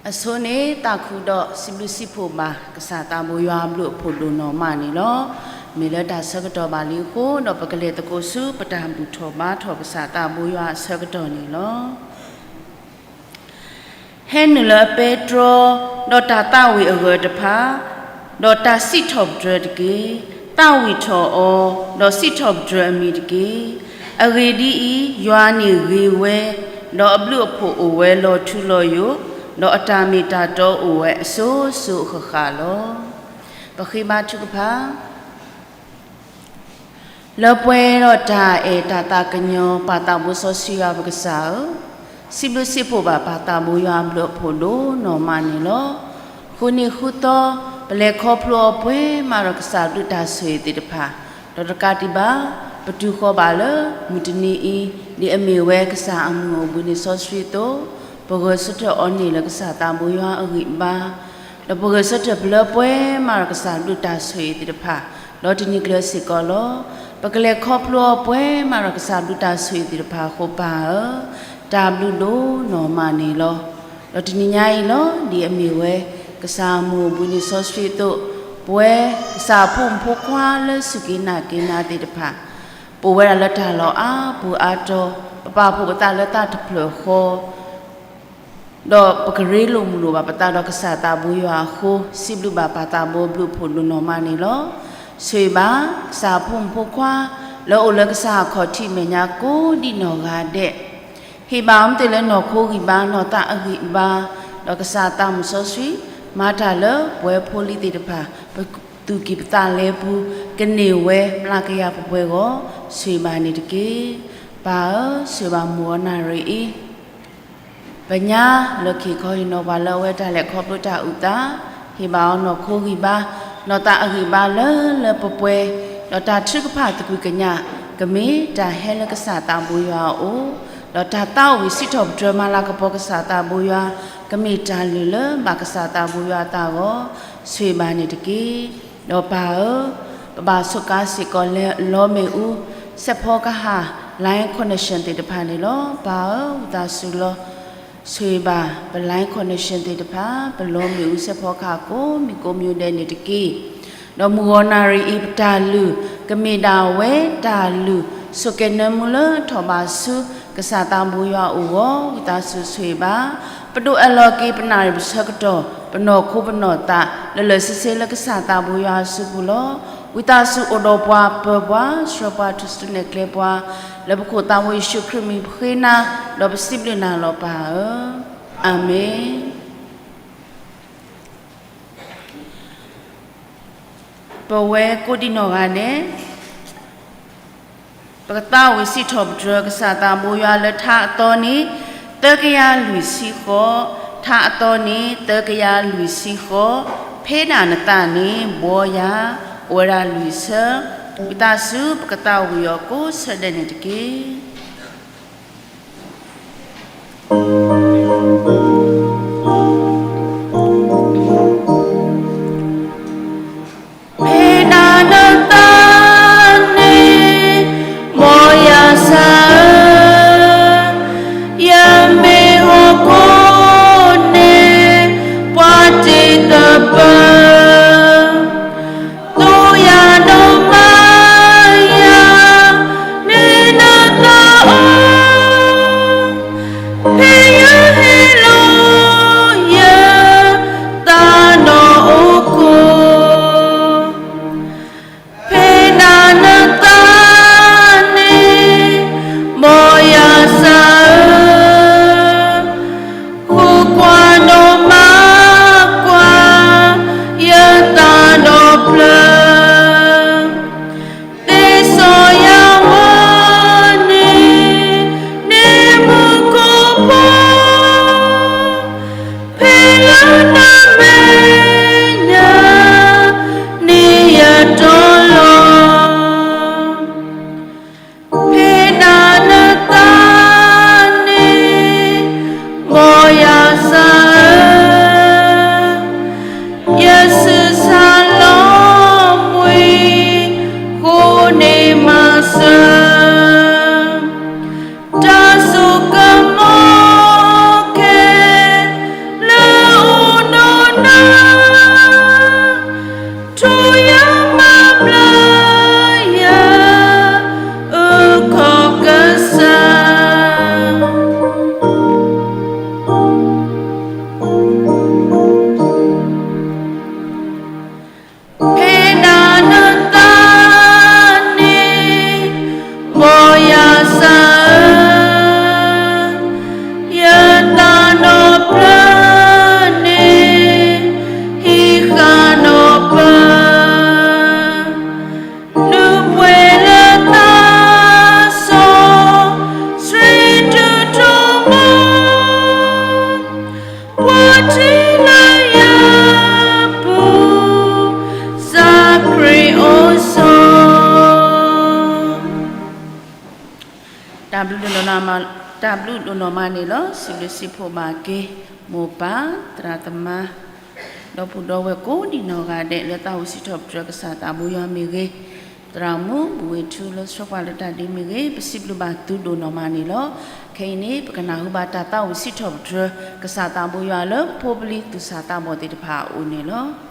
အဆိန့ၣ် သးခုဒီးစံးဘျုးစံးဖှိၣ်ဘၣ် ကစၢ်သးဘိယွၤအဘျုးအဖှိၣ်ဒိၣ်နီၢ်မးန့ၣ်လီၤ. မ့ၢ်လၢတၢ်ဆၢကတီၢ်ဘၣ်လံအဃိ ဒီးပကလဲၤသကိးဆူပတၢ်ဘူၣ်ထီၣ်ဘါထီၣ်ကစၢ်သးဘိယွၤအဆၢကတီၢ်န့ၣ်လီၤ. ဟဲနုာ်လၢအပဲတြီ, ဒီးတၢ်သးဝံၣ်အဂၢၢ်တဖၣ်, ဒီးတၢ်စံးထီၣ်ပတြၢၤတက့ၢ်. သးဝံၣ်ထီၣ်အီၤ, ဒီးစံးထီၣ်ပတြၢၤအမံၤတက့ၢ်. အဂ့ၢ်ဒ်အံၤ, ယွၤန့ၣ်ဂ့ၤဝဲ, ဒီးအဘျုးအဖှိၣ်အိၣ်ဝဲလီၤထူလီၤယိာ်, ဒီးအတၢ်မ့ၢ်တၢ်တီအိၣ်ဝဲအစိၤစိၤအဃၣ်ဃၣ်လီၤ. ပဃ့ဘါထုကဖၣ် လၢပှဲၤဒီးတၢ်အဲၣ်တၢ်သးကညီၤ ပၢ်သးဘိစီဆှံယွၤပကစၢ်ဧၢ, စံးဘျုးစံးဖှိၣ်ဘၣ်ပၢ်သးဘိယွၤအဘျုးအဖှိၣ်ဒိၣ်နီၢ်မးန့ၣ်လီၤ. ဃုနံၤဃုသီ ပလဲၤခီဖျိအီၤပှဲၤမးဒီးကစၢ်ဘျုးတၢ်ဆိၣ်ဂ့ၤသ့ၣ်တဖၣ်, ဒီးတကးဒံးဘၣ် ပတုၤဃီၤဘၣ်လၢမုၢ်တနံၤအံၤ ဒ်အမ့ၢ်ဝဲကစၢ်အမုၢ်အိၣ်ဘှံးနံၤစီဆှံအသိး, ပဂဲၤဆၢထၢၣ်အီၤန့ၢ်လၢကစၢ်သးဘိယွၤအဂံၢ်အဘါ ဒီးပဂဲၤဆၢထၢၣ်ပလၢပှဲၤမးဒီးကစၢ်ဘျုးတၢ်ဆိၣ်ဂ့ၤသ့ၣ်တဖၣ်, ဒီးတနံၤကျၢၤစ့ၢ်ကီးလီၤ. ပကလဲၤခီဖျိအီၤပှဲၤမးဒီးကစၢ်ဘျုးတၢ်ဆိၣ်ဂ့ၤသ့ၣ်တဖၣ်အဃိပၢ်ဧၢ, တၢ်ဘျုးဒိၣ်နီၢ်မးန့ၣ်လီၤ. ဒီးတနံၤညါအံၤလီၤ ဒ်အမ့ၢ်ဝဲ ကစၢ်အမုၢ်အိၣ်ဘှံးနံၤစီဆှံအသိး, ပဝဲကစၢ်အဖိမုၣ်ဖိခွါလၢစူၢ်က့ၤနာ်က့ၤနာ်သ့ၣ်တဖၣ်, ပအိၣ်ဝဲဒၣ်လၢတၢ်လီၢ်အါပူၤအါတီၤ, ပပာ်ဖှိၣ်ပသးလၢတၢ်တဖျၢၣ်ဃီ ဒီးပကရ့လိာ်မုာ်လိာ်ဘၣ်ပသးဒီးကစၢ်သးဘိယွၤအဃိ, စံးဘျုးဘၣ်ပၢ်သးဘိအဘျုးအဖှိၣ်ဒိၣ်နီၢ်မးန့ၣ်လီၤ. ဆိၣ်ဂ့ၤဘၣ် ကစၢ်အဖိမုၣ်ဖိခွါ လၢအိၣ်လၢကစၢ်အခီၣ်ထံးမဲာ်ညါကိးဒံနီၢ်ဂၤဒဲး, ဟ့ၣ်ဘၣ်အီၤမ့ၢ်တ့ၢ်လၢနီၢ်ခိဂံၢ်ဘါနီၢ်သးအဂံၢ်အဘါ, ဒီးကစၢ်သးမုၣ်စီဆှံ မၤတၢ်လၢပဝဲဖိလံၤသ့ၣ်တဖၣ် ပသူၣ်ကံၢ်ပသးလဲပူၤ ကန့ၢ်ဝဲမျးကယၤပှဲၤပှဲၤအဂီၢ် ဆိၣ်ဂ့ၤဘၣ်န့ၣ်တက့ၢ်. ပၢ်ဧၢ, ဆိၣ်ဂ့ၤဘၣ်မုၢ်ဂီၤနၣ်ရံၣ်အံၤ ပညါလၢခံခီဟ့ၣ်နီၤပှၤလၢအဝဲတၢ်လဲၤခီဖျိတၢ်အုၣ်သး, ဟ့ၣ်ဘၣ်အီၤနီၢ်ခိဂံၢ်ဘါ, နီၢ်သးအဂံၢ်ဘါလၢလၢပှဲၤပှဲၤ, ဒီးတၢ်ထုကဖၣ်သကွံၢ်ကညး ကမ့ၢ်တၢ်ဟဲလၢကစၢ်သးဘိယွၤအအိၣ်, ဒီးတၢ်သးဝံၣ်စံးထီၣ်ပတြၢၤမၤလၤကပီၤကစၢ်သးဘိယွၤ ကမ့ၢ်တၢ်လုၢ်လၢဘၣ်ကစၢ်သးဘိယွၤအသးအဂီၢ်, ဆိၣ်ဂ့ၤဘၣ်န့ၣ်တက့ၢ်. ဒီးပၢ်ဧၢ, ပဘၣ်ဆိးကါစ့ၢ်ကီးလၢလီမ့ၣ်အူ စဲးဖီကဟၣ် line connection သ့ၣ်တဖၣ်န့ၣ်လီၤ. ပၢ်ဧၢ, ဝံသးစူၤလီၤ ဆိၣ်ဂ့ၤဘၣ်ပ line connection သ့ၣ်တဖၣ်, ပလီမ့ၣ်အူစဲးဖီကဟၣ်ကိးမံၤကိးမံၤဒဲးန့ၣ်တက့ၢ်. ဒီးမုၢ်ဂီၤနၣ်ရံၣ်အံၤပတၢ်လုၢ် ကမ့ၢ်ဒၣ်ဝဲတၢ်လုၢ် ဆိၣ်ကဲၤနၢမူလၢထီၣ်ဘးဆူ ကစၢ်သးဘိယွၤအအိၣ်အဂီၢ်, ဝံသးစူၤဆိၣ်ဂ့ၤဘၣ် ပဒိၣ်အၢၣ်လီၤက့ၤပနၣ်ရံၣ်ပဆၢကတီၢ်, ပနီၢ်ခိပနီၢ်သး လၢလၢာ်ဆ့ဆ့လၢကစၢ်သးဘိယွၤအစုပူၤလီၤ. ဝံသးစူၤအိၣ်ဒီးပှၤပၢၤပှၤဆှၢပှၤထူၣ်စုနဲၣ်ကျဲပှၤ, လၢပခိၣ်သးဘိယ့ၣ်ၡူးခရံာ်မံၤပဃ့နၤ, ဒီးပစံးဘျုးနၤလီၤပၢ်ဧၢ, အၤမ့ၣ်. ပဝဲကိးဒံနီၢ်ဂၤဒဲး ပကသးဝံၣ်စံးထီၣ်ပတြၢၤကစၢ်သးဘိယွၤလၢထါအသီန့ၣ် သၢကယၤလွံၢ်ဆံဃိး, ထါအသီန့ၣ် သၢကယၤလွံၢ်ဆံဃိး, ဖဲဒၣ်နသးန့ၣ် ဘှီယၤ, အိၣ်ဝဲဒၣ်လွံၢ်ဆၢ, ဝံသးစူၤပကသးဝံၣ်အီၤကိးဆၢဒဲးန့ၣ်တက့ၢ်. ဖဲဒၣ်နသးန့ၣ် ဘှီယၤစၢ်ဧၢ, ယမ့ၢ်ဟီၣ်ခိၣ်န့ၣ် ပှၤတ့သပၢၤ သိယၤဒီးမၤယၤန့ၢ်နသးအီၤ, ဖဲယ မၤတၢ်ဘျုးဒိၣ်နီၢ်မးန့ၣ်လီၤ. စံးဘျုးစံးဖှိၣ်ဘၣ်က့ၤ မိၢ်ပၢ် သရၣ်သမါ ဒီပုၢ်ဒီဝဲၢ်ကိးဒံးနီၢ်ဂၤဒဲး လၢတၢ်အိၣ်စံးထီၣ်ပတြၢၤကစၢ်သးဘိယွၤမ့ၢ်ဂ့ၤ, သရၣ်မုၣ်ဘုဝ့ၢ်ထူလၢဆှၢပှၤလၢတၢ်ဒ့မ့ၢ်ဂ့ၤ, ပစံးဘျုးဘၣ်သုဒိၣ်နီၢ်မးန့ၣ်လီၤ. ခဲအံၤန့ၣ် ပကနၢ်ဟူဘၣ်တၢ်သးအိၣ်စံးထီၣ်ပတြၢၤ ကစၢ်သးဘိယွၤလၢဖိပလံၤသူၣ်စၢ်သးဘီၣ်သ့ၣ်တဖၣ်အအိၣ်န့ၣ်လီၤ.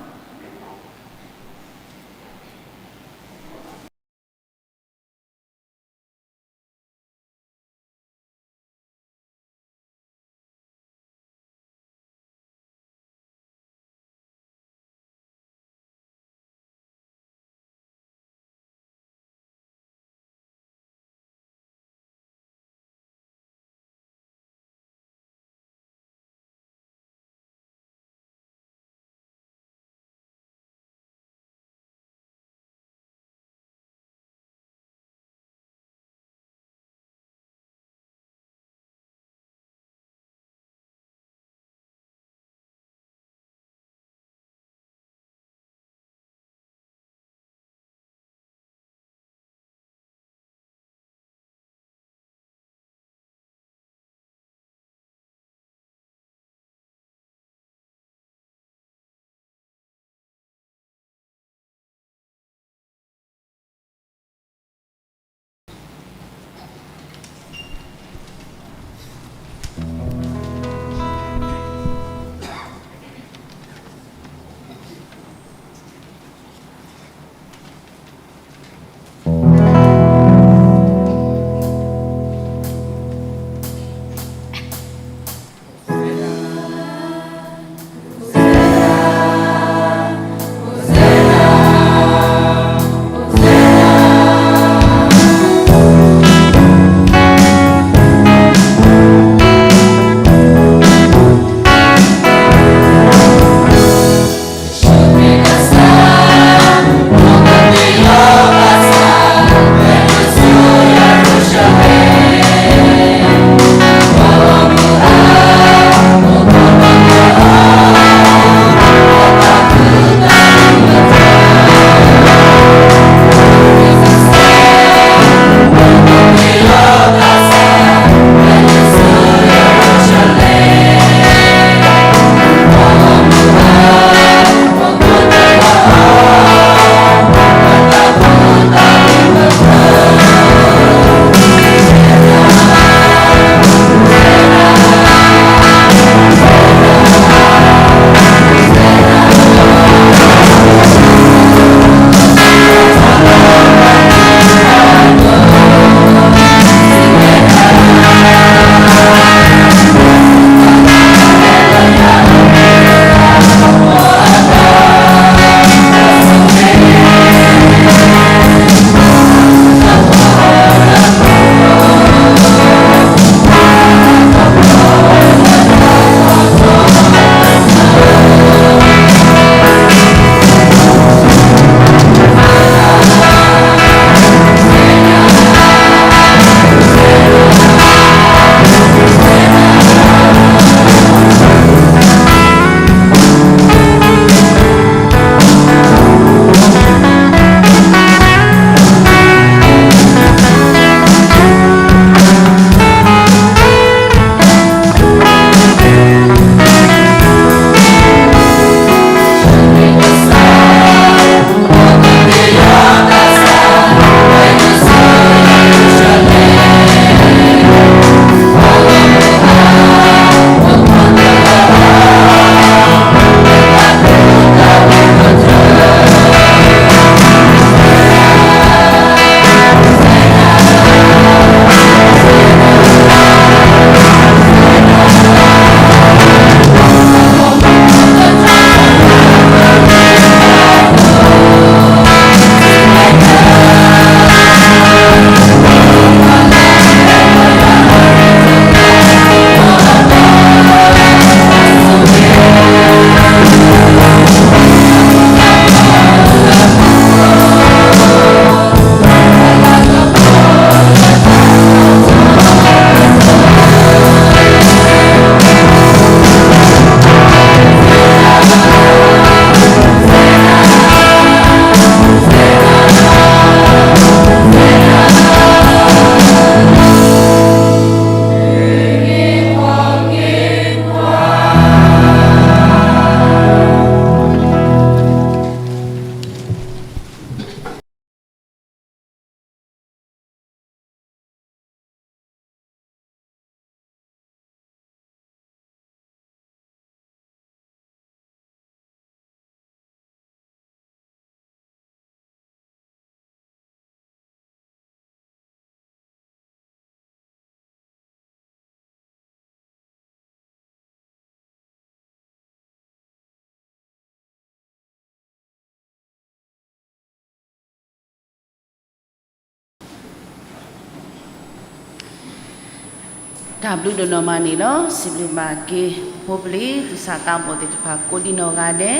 တၢ်ဘျုးဒိၣ်နီၢ်မးန့ၣ်လီၤ. စံးဘျုးဘၣ်က့ၤ ဖိပလံၤ သူၣ်စၢ်သးဘီၣ်သ့ၣ်တဖၣ် ကိးဒံနီၢ်ဂၤဒဲး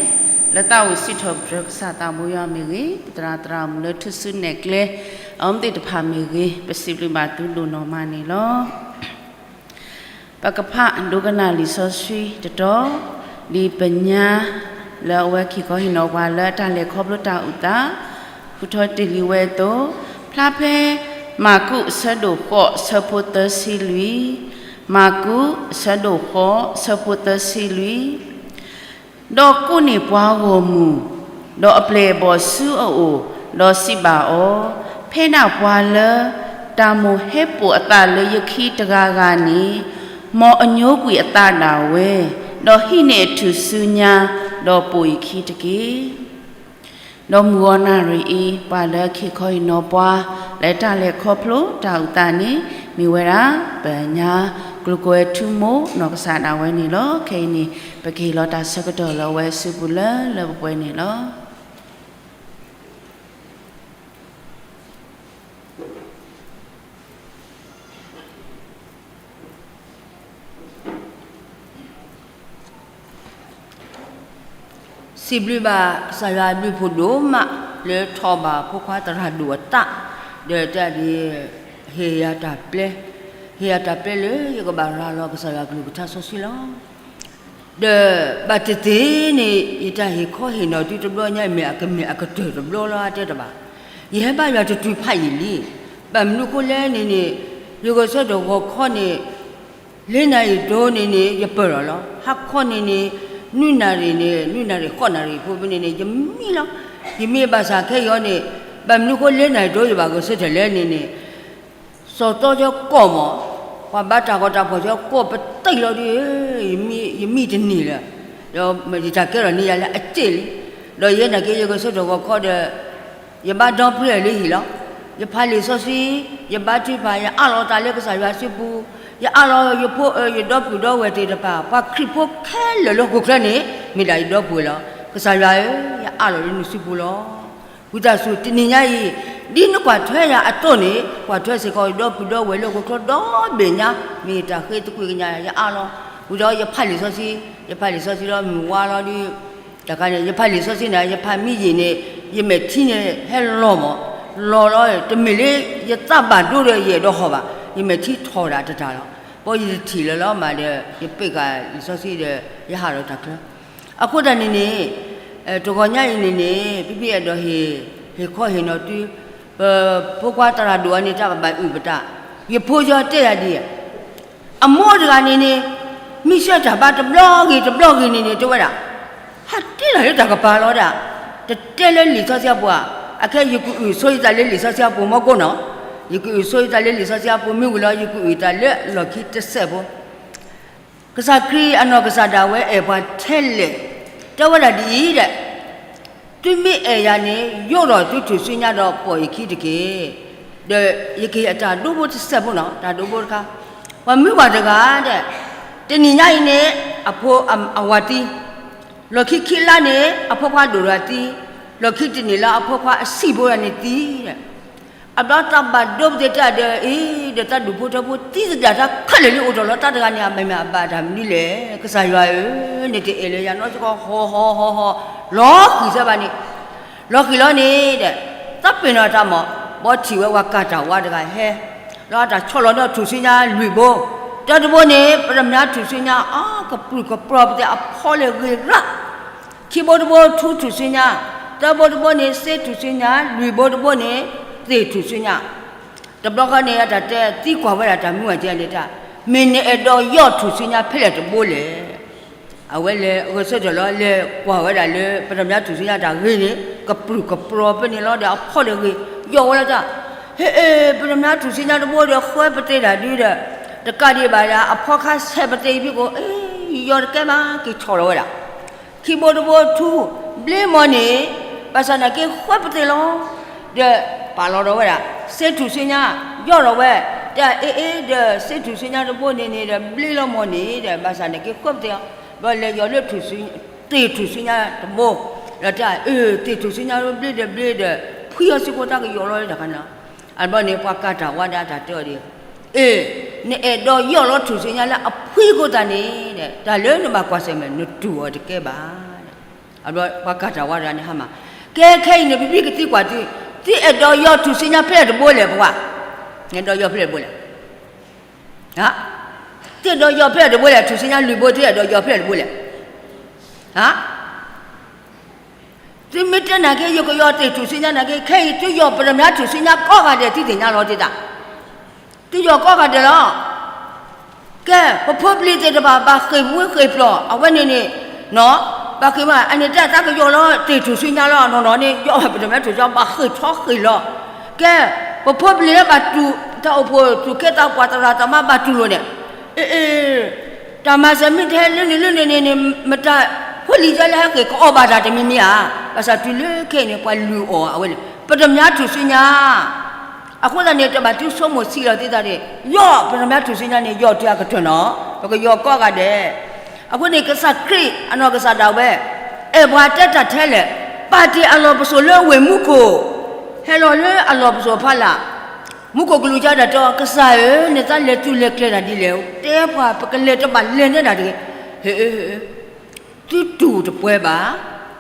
လၢသးအိၣ်စံးထီၣ်ပတြၢၤကစၢ်သးဘိယွၤမ့ၢ်ဂ့ၤ, ပသရၣ်သရၣ်မုၣ်လၢထူၣ်စုနဲၣ်ကျဲ အမ့ၢ်သ့ၣ်တဖၣ်မ့ၢ်ဂ့ၤ, ပစံးဘျုးဘၣ်သုဒိၣ်နီၢ်မးန့ၣ်လီၤ. ပကဖးဒိကနၣ်လံာ်စီဆှံတတီၤ, ဒ်ပညါလၢအဝဲခံခီဟ့ၣ်နီၤပှၤလၢတၢ်လဲၤခီဖျိတၢ်အုၣ်သး ဃုထီၣ်တ့ၢ်လံဝဲအသိး, ဖျါဖဲ မၢ်ကူး အဆၢဒိၣ်ဃိး အဆၢဖိသၢဆံလွံၢ်, မၢ်ကူး အဆၢဒိၣ်ဃိး အဆၢဖိသၢဆံလွံၢ် ဒီးကိးန့ၢ်ပှၤဂီၢ်မုၢ်, ဒီးအပျဲၢ်အဘီၣ်ဆူအအိၣ်, ဒီးစံးဘၣ်အီၤ, ဖဲဒၣ်ပှၤလၢ တၢ်မိၣ်ဟဲပိာ်အသးလၢယခံတဂၤဂၤန့ၣ်, မ်အညိကွံာ်အသးဒၣ်ဝဲ, ဒီးဟံးန့ၢ်အထူၣ်စုညါ, ဒီးပိာ်ယခံတက့ၢ်. ဒီးမုၢ်ဂီၤနၣ်ရံၣ်အံၤ ပှၤလၢခံခီဟ့ၣ်နီၤပှၤ လၢတၢ်လဲၤခီဖျိတၢ်အုၣ်သးန့ၣ် မ့ၢ်ဝဲဒၣ် ပညါ ကျိၤကွဲၤထူမိၢ်နီၢ်ကစၢ်ဒၣ်ဝဲန့ၣ်လီၤ. ခဲအံၤန့ၣ် ပကဟ့ၣ်လီၤတၢ်ဆၢကတီၢ်လၢအဝဲအစုပူၤလၢလၢပှဲၤပှဲၤန့ၣ်လီၤ. စံးဘျုးဘၣ်ကစၢ်ယွၤအဘျုးဖးဒိၣ်မး လၢထီၣ်ဘၣ်ဖိခွါသရၣ်ဒိၣ်အသး, ဒီးတၢ်ဒ် ဟ့ၣ်ယၤတၢ်ပျဲ, ဟ့ၣ်ယၤတၢ်ပျဲလၢယကဘၣ်ရၤလီၤကစၢ်ယွၤအကလုၢ်ကထါစီဆှံလီၤ. ဒီးဘၣ်တသ့န့ၣ် ယတၢ်ဟ့ၣ်ခီဟ့ၣ်နီၤသုတဘျီညါအံၤ မ့ၢ်အကမ့ၢ်အကတၢၢ်တဘျီလီၤ အတဲတဘၣ်. ယဟဲဘါယွၤတတုၤဖးယံာ်လံ. ဘၣ်မနုၤဃိလဲၣ်န့ၣ်န့ၣ် ယဂဲၤဆၢထၢၣ်ဂီၤခီန့ၣ် လၢနၣ်ရံၣ်ဒိၣ်န့ၣ်န့ၣ် ယပၢၢ်လီၤလီၤ. ဟါခီန့ၣ်န့ၣ် နွံနၣ်ရံၣ်န့ၣ် နွံနၣ်ရံၣ်ဃိးနၣ်ရံၣ်ဖိဖဲန့ၣ်န့ၣ် ယမံလီၤ. ယမံဘၣ်ဆၣ်ခဲအံၤန့ၣ် ဘၣ်မနုၤဃိလၢနၣ်ရံၣ်ဒိၣ်ယဘၣ်ဂဲၤဆၢထၢၣ်လဲၣ်န့ၣ်န့ၣ် စီၤတီကၠီကီၢ်မး, ပှၤဘါတၢ်ဂီၤတၢ်ဖီၣ်ကၠီကီၢ်ပသံလီၤဒုး, ယမံတန့ၢ်လၢၤ, ဒီးယတၢ်ကဲထီၣ်န့ၢ်ယၤလၢအစ့ၣ်လံ. ဒီးယဲနာ်က့ ယဂဲၤဆၢထၢၣ်ဂီၤခီဒီး ယဘါဒီပုၢ်ဝဲၢ်လၢဟံၣ်လီၤ. ယဖးလံာ်စီဆှံ, ယဘါထုကဖၣ်, ယအးလီၤအသးလၢကစၢ်ယွၤစုပူၤ, ယအးလီၤယဖိ ယဒီပုၢ်ဒီဝဲၢ်သ့ၣ်တဖၣ်, ပှၤခရံာ်ဖိခဲလၢာ်လၢဟီၣ်ခိၣ်ချၢန့ၣ် မ့ၢ်ဒၣ်ယဒီပုၢ်ဝဲၢ်လီၤ. ကစၢ်ယွၤဧၢ, ယအးလီၤလၢနစုပူၤလီၤ. ဝံသးစူၤတနံၤညါအံၤ ဒ်နကွၢ်ထွဲယၤအသိးန့ၣ် ကွၢ်ထွဲစ့ၢ်ကီးယဒီပုၢ်ဒီဝဲၢ်လၢဟီၣ်ခိၣ်ချၢဒီဘ့ၣ်ညါ, မ့ၢ်တၢ်ဃ့သကွံာ်ကညး ယအးလီၤ. ဝံၤဒီးယဖးလံာ်စီဆှံ, ယဖးလံာ်စီဆှံလီၤ မုၢ်ဝါလီၤဒုး, တခါန့ၣ် ယဖးလံာ်စီဆှံန့ၣ် ယဖးမံယံာ်န့ၣ် ယမဲာ်ထံန့ၣ် ဟဲလီၤမး, လီၤလီၤ တမ့ၢ်လၢယသးဘၣ်ဒိဒီးယအဲၣ်ဒိးဟီၣ်ဘၣ်, ယမဲာ်ထံထီၣ်ဒၣ်တတၢ်လီၤ. ဘီယတထံၣ်လၢၤလီၤမးဒီး ယပ့းကၤလံာ်စီဆှံဒီး ယဟးလီၤတၢ်ချၢ အဃိသတးန့ၣ်န့ၣ် တဂီၤညါအံၤန့ၣ်န့ၣ် ဖံဖံအဲၣ်ဒိးဟ့ၣ် ဟ့ၣ်ခီဟ့ၣ်နီၤသု ပဖိခွါသရၣ်ဒိၣ်အံၤန့ၣ် တၢ်ကဘၣ်အုၣ်ပတၢ်, ယဖိယီၤတဲယၤဒ်အံၤ, အမိၢ်တဂၤန့ၣ်န့ၣ် မ့ၢ်ဆှၢတၢ်ဘါတဘျီဂ့ၤတဘျီဂ့ၤန့ၣ်န့ၣ် တဲဝဲဒၣ် ဟးတ့ၢ်လီၤလၢတၢ်ကပၤလီၤဒၣ်, တတဲလၢလံာ်စီဆှံအပူၤဧါ, အခဲယကအုၣ်ဆိယသးလၢလံာ်စီဆှံအပူၤမ့ၢ်ကိးနီၤ, ယကအုၣ်ဆိယသးလၢလံာ်စီဆှံအပူၤမ့ၢ်ဝံၤလီၤ ယကအုၣ်သးလၢလီၢ်ခံတစဲးဖိ ကစၢ်ခရံာ်အနီၢ်ကစၢ်ဒၣ်ဝဲအဲၣ်ပှၤထဲလဲၣ်, တဲဝဲဒၣ်ဒ်အံၤဒဲး, သုမ့ၢ်အဲၣ်ယၤန့ၣ် ယိးထီၣ်သုထူၣ်စုညါဒီးပိာ်ယခံတက့ၢ်. ဒီးယကဟ့ၣ်အတၢ်ဒိဖိတစဲးဖိနီၤ, တၢ်ဒိဖိတခါ, ပှၤမုၢ်ပှၢ်တဂၤဒဲး, တနံၤညါအံၤန့ၣ် အဖိအဝၤသံ, လီၢ်ခံခံလါန့ၣ် အဖိခွါဒိၣ်တဂၤသံ, လီၢ်ခံတနံၤလၢအဖိခွါအဆံးဖိတဂၤန့ၣ်သံဒဲး အဘျီတၢ်ဘၣ်ဒိပသ့ၣ်တၢ်ဒီးအံၤဒီး တၢ်ဒူၣ်ဖိထၢဖိသံသဒၣ်တၢ်ခဲလၢာ်လံအိၣ်ထီၣ်လီၤ တၢ်တဂၤန့ၣ် အဘၣ်မ့ၢ်အဘၣ်တၢ်မနုၤလဲၣ်. ကစၢ်ယွၤဧၢ, နတအဲၣ်လၢယၤနီတစဲးကီး ဟီၣ်ဟီၣ်ဟီၣ်ဟီၣ်, လီၤဃံၤစဲဘၣ်န့ၣ်, လီၤဃံၤလီၤန့ၣ်ဒီး သးပ့ၤနီၣ်တၢ်မး, ဘီထံၣ်ဝဲပှၤကၤတၢ်ဝါတဂၤဟဲ, လီၤတၢ်ဆီၣ်လီၤဒီးထူၣ်စုညါလွံၢ်ဘိ, တၢတဘိန့ၣ် ပတမၠါထူၣ်စုညါ အကပြုၢ်ကပြီၤပသ့ၣ်အဖီလၢဂ့ၤရၣ် ခံဘိတဘိထူထူၣ်စုညါ, သၢဘိတဘိန့ၣ် စ့ထူၣ်စုညါ, လွံၢ်ဘိတဘိန့ၣ် သ့ၣ်ထူၣ်စုညါ. တဘျီဃီန့ၣ် အတၢ်တဲသံကွၢ်ဝဲဒၣ်တၢ်မုၢ်အကဲန့ၣ်တၢ်, မ့ၢ်နအဲၣ်ဒိးယီၢ်ထူၣ်စုညါဖဲလဲၣ်တဘိလဲၣ်. အဝဲလဲၤဂဲၤဆၢထၢၣ်လီၤ လဲၤကွၢ်ဝဲဒၣ်လၢ ပတမၠါထူၣ်စုညါတၢ်ဂ့ၤန့ၣ် ကပြုၢ်ကပြီၤဖဲန့ၣ်လီၤဒီးအဖီလၢဂ့ၤ, ယီၢ်ဝဲလီၤတၢ်, ဟ့ၣ်အ့ၣ် ပတမၠါထူၣ်စုညါတဘိဒီးဃၢပသ့ၣ်တၢ်ဒုဒီး, တကးဒံးဘၣ်ဒီး အဖီခါဆဲးပသ့ၣ်ဖံးကိး အ့ ယီၢ်တကဲဘၣ် က့ၤဆီၣ်လီၤဝဲဒၣ် ခံဘိတဘိထူ, ဘျ့မီၤန့ၣ်, ဘၣ်ဆၣ်နာ်က့ဃၢပသ့ၣ်လီၤ. ဒီးပာ်လီၤဒီးဝဲဒၣ် စ့ထူၣ်စုညါ, ယီၢ်ဒီးဝဲ, တၢ်အ့ၣ်အ့ၣ်ဒီး စ့ထူၣ်စုညါတဘိန့ၣ်န့ၣ်ဒီး ဘျ့လီၤမီၤန့ၣ်ဒီး ဘၣ်ဆၣ်နာ်က့ဃၢပသ့ၣ်လီၤ. ဘျီလဲၤယီၢ်လၢထူၣ်စု, သ့ၣ်ထူၣ်စုညါတဘိ, ဒီးတၢ်အ့ၣ် သ့ၣ်ထူၣ်စုညါတဘျ့ဒီးဘျ့ဒီး ဖှံအီၤစ့ၢ်ကီးတၢ်ကယီၢ်လီၤတၢ်ခါန့ၣ်လီၤ. အဘျီန့ၣ် ပှၤကၤတၢ်ဝါဒၣ်တၢ်တဲအီၤဒ်အံၤ, အ့ၣ် နအဲၣ်ဒိးယီၢ်လီၤထူၣ်စုညါလၢအဖှံအဃိသတးန့ၣ်, တၢ်လၢနဘၣ်ကွၢ်ဆၢၣ်မဲာ် နတူၢ်အီၤတကဲဘၣ်. ပှၤကၤတၢ်ဝါတဂၤန့ၣ်ဟါမၢ်, ကဲခဲအံၤန့ၣ် ပဘံၣ်ကသံကွၢ်သု, သုအဲၣ်ဒိးယီၢ်ထူၣ်စုညါဖဲလဲၣ်တဘိလဲၣ် ပှၤ, နအဲၣ်ဒိးယီၢ်ဖဲလဲၣ်တဘိလဲၣ်, သုအဲၣ်ဒိးယီၢ်ဖဲလဲၣ်တဘိလဲၣ်, ထူၣ်စုညါလွံၢ်ဘိ သုအဲၣ်ဒိးယီၢ်ဖဲလဲၣ်တဘိလဲၣ်. သုမ့ၢ်တဲနာ်က့ ယကယီၢ်တ့ၢ်ထူၣ်စုညါနာ်က့ ခဲအံၤသုယီၢ်ပတ္တမြားထူၣ်စုညါကိးဂၤဒဲး သုသ့ၣ်ညါလီၤတံၢ်တၢ်, သုယီၢ်ကိးဂၤဒဲးလီၤ. ကဲ ပဖိပလံၤသ့ၣ်တဖၣ် ဘၣ်ဃ့ၢ်ပူၤဃ့ၢ်ပျီၢ် အဝဲန့ၣ်န့ၣ်, ဘၣ်ဃ့ၢ်မး အန့ၣ်တၢ်သးကယီၢ်လီၤတ့ၢ်ထူၣ်စုညါလီၤ နီၢ်နီၢ်န့ၣ် ယီၢ်ပတ္တမြားထူၣ်စုညါ ဘၣ်ဃ့ၢ်ထီၣ်ဃ့ၢ်လီၤ. ကဲ ပဖိပလံၤလၢဘၣ်တူၢ် တၢ်အိၣ်ဖှိၣ်သူၣ်ကဲသးပှၢ်သရၣ်သမါဘၣ်တူၢ်လိာ်န့ၣ်, အ့ တၢ်မၤစၢၤမ့ၢ်တဟဲလၢန့ၣ်လၢန့ၣ်န့ၣ်န့ၣ် မတၤဖိလံၤကဲလၢဟဲဃ့ၢ်ကအီၣ်ဘၣ်တၢ်တမံၤမံၤဧါ. ဘၣ်ဆၣ်တုၤလၢခဲအံၤန့ၣ် ပှၤလုၢ်အီၣ်အဝဲန့ၣ် ပတ္တမြားထူၣ်စုညါ. အဃိသတးန့ၣ် တဘၣ်သုဆိကမိၣ်ဆံးလီၤသုသးန့ၣ် ယီၢ်ပတ္တမြားထူၣ်စုညါန့ၣ် ယီၢ်တုၤအကတၢၢ်နီၤ ပကယီၢ်ကိးဂၤဒဲး. အဃိန့ၣ် ကစၢ်ခရံာ်အနီၢ်ကစၢ်ဒၣ်ဝဲ အဲၣ်ပှၤတဲတၢ်ထဲလဲၣ်, ပာ်တ့ၢ်အလီၢ်ပစိာ်လၢဝ့ၢ်မူခိၣ်, ဟဲလီၤလၢအလီၢ်ပစိာ်ဖီလာ်, မူခိၣ်ကလူးကဒီးတဲအီၤ ကစၢ်ဧၢ, နသးလဲၤသုးလဲၤကျဲၤတၢ်ဒ်လဲၣ်, တဲပှၤ ပကလဲၤတဘၣ်လဲၤနဲဒၣ်တဂ့ၤ, ဟ့ သုတူၢ်တပှဲၤဘၣ်,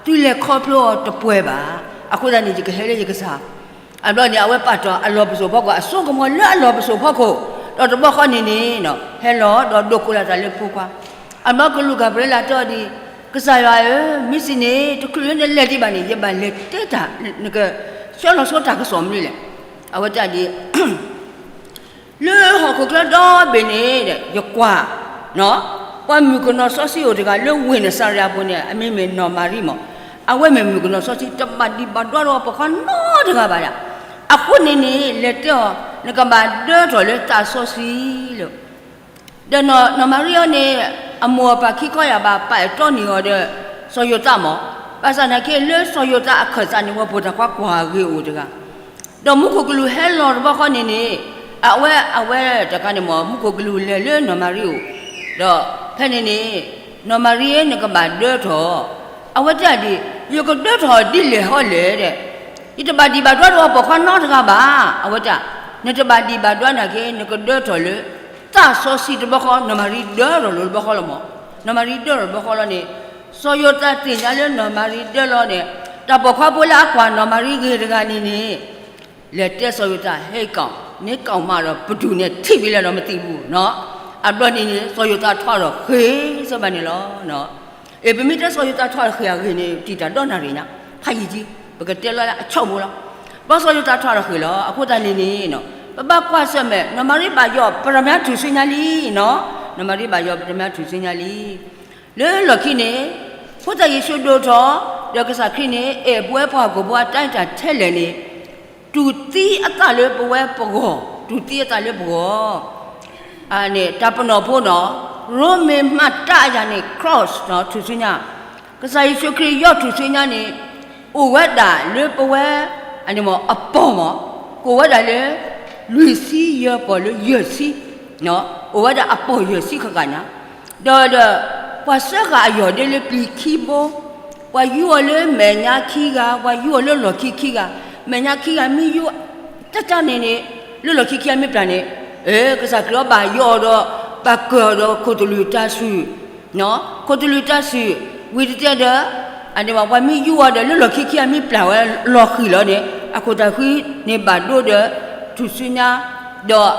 သုလဲၤခီဖျိအီၤတပှဲၤဘၣ်. အဃိသတးန့ၣ် ယကဟဲလၢယကစၢ်. အဘျီန့ၣ် အဝဲပာ်တ့ၢ်အလီၢ်ပစိာ်ဖီခိၣ် အစိကမီၤလၢအလီၢ်ပစိာ်ဖီခိၣ်, ဒီးတဘျီဃီန့ၣ်န့ၣ် ဟဲလီၤဒီးဒိးကိးလီၤသးလၢဖိခွါ. အဘျီကလူးကၤဘြံၤလးတဲအီၤဒ်, ကစၢ်ယွၤဧၢ, မ့ၢ်စံးန့ၣ် တချုးလၢနလဲၤဒံးဘၣ်န့ၣ် ယဘၣ်လဲၤတဲတၢ်, နကဆှၢလီၤဆိတၢ်ကစီၣ်မနုၤလဲၣ်. အဝဲတဲဒ် လၢဟီၣ်ခိၣ်ချၢဒီဘ့ၣ်န့ၣ် ယကွၢ် ပှၤမုၣ်ကနီၤစီဆှံအိၣ်တဂၤလၢဝ့ၢ်နစၤရ့းအပူၤန့ၣ် အမံၤမ့ၢ်နီၢ်မၤရံမး. အဝဲမ့ၢ်မုၣ်ကနီၤစီဆှံ တဘၣ်ဒံးဘၣ်ဒွးဒီးပိာ်ခွါနီတဂၤဘၣ်ဒၣ်. အဃိန့ၣ်န့ၣ် လဲၤတဲအီၤ နကဘၣ်ဒၢထီၣ်လၢသးစီဆှံလီၤ. ဒီးနီၢ်မၤရံအံၤန့ၣ် အမိၢ်အပၢ်ခံခီယၢ်ဘၣ် ပာ်အဲၣ်တီန့ၢ်အီၤဒီး စီၤယိၤသးမး. ဘၣ်ဆၣ်သနာ်က့ လၢစီၤယိၤသးအခၢၣ်သးန့ၣ် ဝဲပိာ်တၢ်ခွါကွၢ်ဂ့ၤအိၣ်တဂၤ ဒီးမူခိၣ်ကလူးဟဲလီၤတဘျီဃီန့ၣ်န့ၣ်, အဝဲ အဝဲတခါန့ၣ်မး မူခိၣ်ကလူးလဲၤလၢနီၢ်မၤရံအိၣ်, ဒီးဖဲန့ၣ်န့ၣ် နီၢ်မၤရံဧၢ နကဘၣ်ဒၢထီၣ်. အဝဲတဲဒ်, ယကဒၢထီၣ်ဒ်လဲၣ်ဟီလဲၣ်ဒီး, ယတဘၣ်ဒံးဘၣ်ဒွးဒီးပိာ်ခွါနီတဂၤဘၣ်. အဝဲတဲ, နတဘၣ်ဒံးဘၣ်ဒွးနာ်က့ နကဒၢထီၣ်လၢ သးစီဆှံတဘျီဃီ, နီၢ်မၤရံဒၢထီၣ်လီၤတဘျီဃီလီၤမး. နီၢ်မၤရံဒၢထီၣ်တဘျီဃီလီၤန့ၣ်, စီၤယိၤသးသ့ၣ်ညါလၢနီၢ်မၤရံဒၢလီၤန့ၣ်, တၢ်ပိာ်ခွါဖိလၢအကွၢ်နီၢ်မၤရံဂ့ၤတဂၤန့ၣ်န့ၣ်, လဲၤတဲစီၤယိၤသး ဟဲကီၢ်, န့ၣ်ကီၢ်မးဒီး ပတူၢ်န့ၣ်ထံၣ်ဝံၤလဲၣ်ဒီးမသံးဘူးနီၤ. အဘျီန့ၣ်န့ၣ် စီၤယိၤသးထီၣ်ဒီးဃ့ၢ်စၢၤဘၣ်န့ၣ်လီၤ. အ့ ပမ့ၢ်တဲစီၤယိၤသးထီၣ်ဒီးဃ့ၢ်အဂ့ၢ်န့ၣ် တံာ်တာ်ဒီနၣ်ရံၣ်ညါ, ဖးယံာ်ကံ, ပကတဲလီၤလၢအဆိကမိၣ်လီၤ. ဘၣ်စီၤယိၤသးထီၣ်ဒီးဃ့ၢ်လီၤ. အဃိသတးန့ၣ်န့ၣ်, ပဘၣ်ကွၢ်ဆၢၣ်မဲာ် နီၢ်မၤရံဘၣ်ယီၢ်ပတ္တမြားထူၣ်စုညါလံနီၤ. နီၢ်မၤရံဘၣ်ယီၢ်ပတ္တမြားထူၣ်စုညါလံ. လၢလီၢ်ခံန့ၣ်, ဖိသၣ်ယ့ၣ်ၡူးဒိၣ်ထီၣ်, ဒီးကစၢ်ခရံာ်န့ၣ် အဲၣ်ပဝဲပှၤဟီၣ်ခိၣ်ဖိအတၢ်အဲၣ်တၢ်ထဲလဲၣ်န့ၣ်, တူၢ်သံအသးလၢပဝဲပဂီၢ်, တူၢ်သံအသးလၢပဂီၢ် န့ၣ် တၢ်ပနီၣ်ဖိနီၤ, ရိမ့ၤမှတ်တမ်းအရာန့ၣ် cross နီၤ ထူၣ်စုညါ, ကစၢ်ယ့ၣ်ၡူးခရံာ်ယီၢ်ထူၣ်စုညါန့ၣ်, အိၣ်ဝဲဒၣ်လၢပဝဲ အပီၢ်မး, ကအိၣ်ဝဲဒၣ်လၢ လွံၢ်ဆံယဲၢ်ပီၢ်လၢယဲၢ်ဆံ, အိၣ်ဝဲဒၣ်အပီၢ်ယဲၢ်ဆံဃၣ်ဃၣ်ညါ, ဒီးဒီး ပှၤစၢဃာ်အယီၢ်ဒၣ်လၢပျံၤခံဘိ, ပှၤယူအီၤလၢမဲာ်ညါခံဂၤ, ပှၤယူအီၤလၢလီၢ်ခံခံဂၤ, မဲာ်ညါခံဂၤမ့ၢ်ယူ တၢ်တၢ်န့ၣ်န့ၣ်, လၢလီၢ်ခံခံဂၤမ့ၢ်ပျၢ်န့ၣ်, အ့ ကစၢ်ခရံာ်အီၤဘၣ်ယီၢ်အီၤဒီး ဘၣ်ကၢၢ်အီၤဒီးခိၣ်သလုးတၢ်စုၣ်, ခိၣ်သလုးတၢ်စုၣ်, ဝံၤတတဲဒီး အန့ၣ်ဘၣ် ပှၤမ့ၢ်ယူအီၤဒီး လၢလီၢ်ခံခံဂၤမ့ၢ်ပျၢ်ဝဲလီၤဃံၤလီၤန့ၣ်, အခိၣ်သးဃံန့ၣ်ဘၣ်ဒိဒီး ထူၣ်စုညါ, ဒီး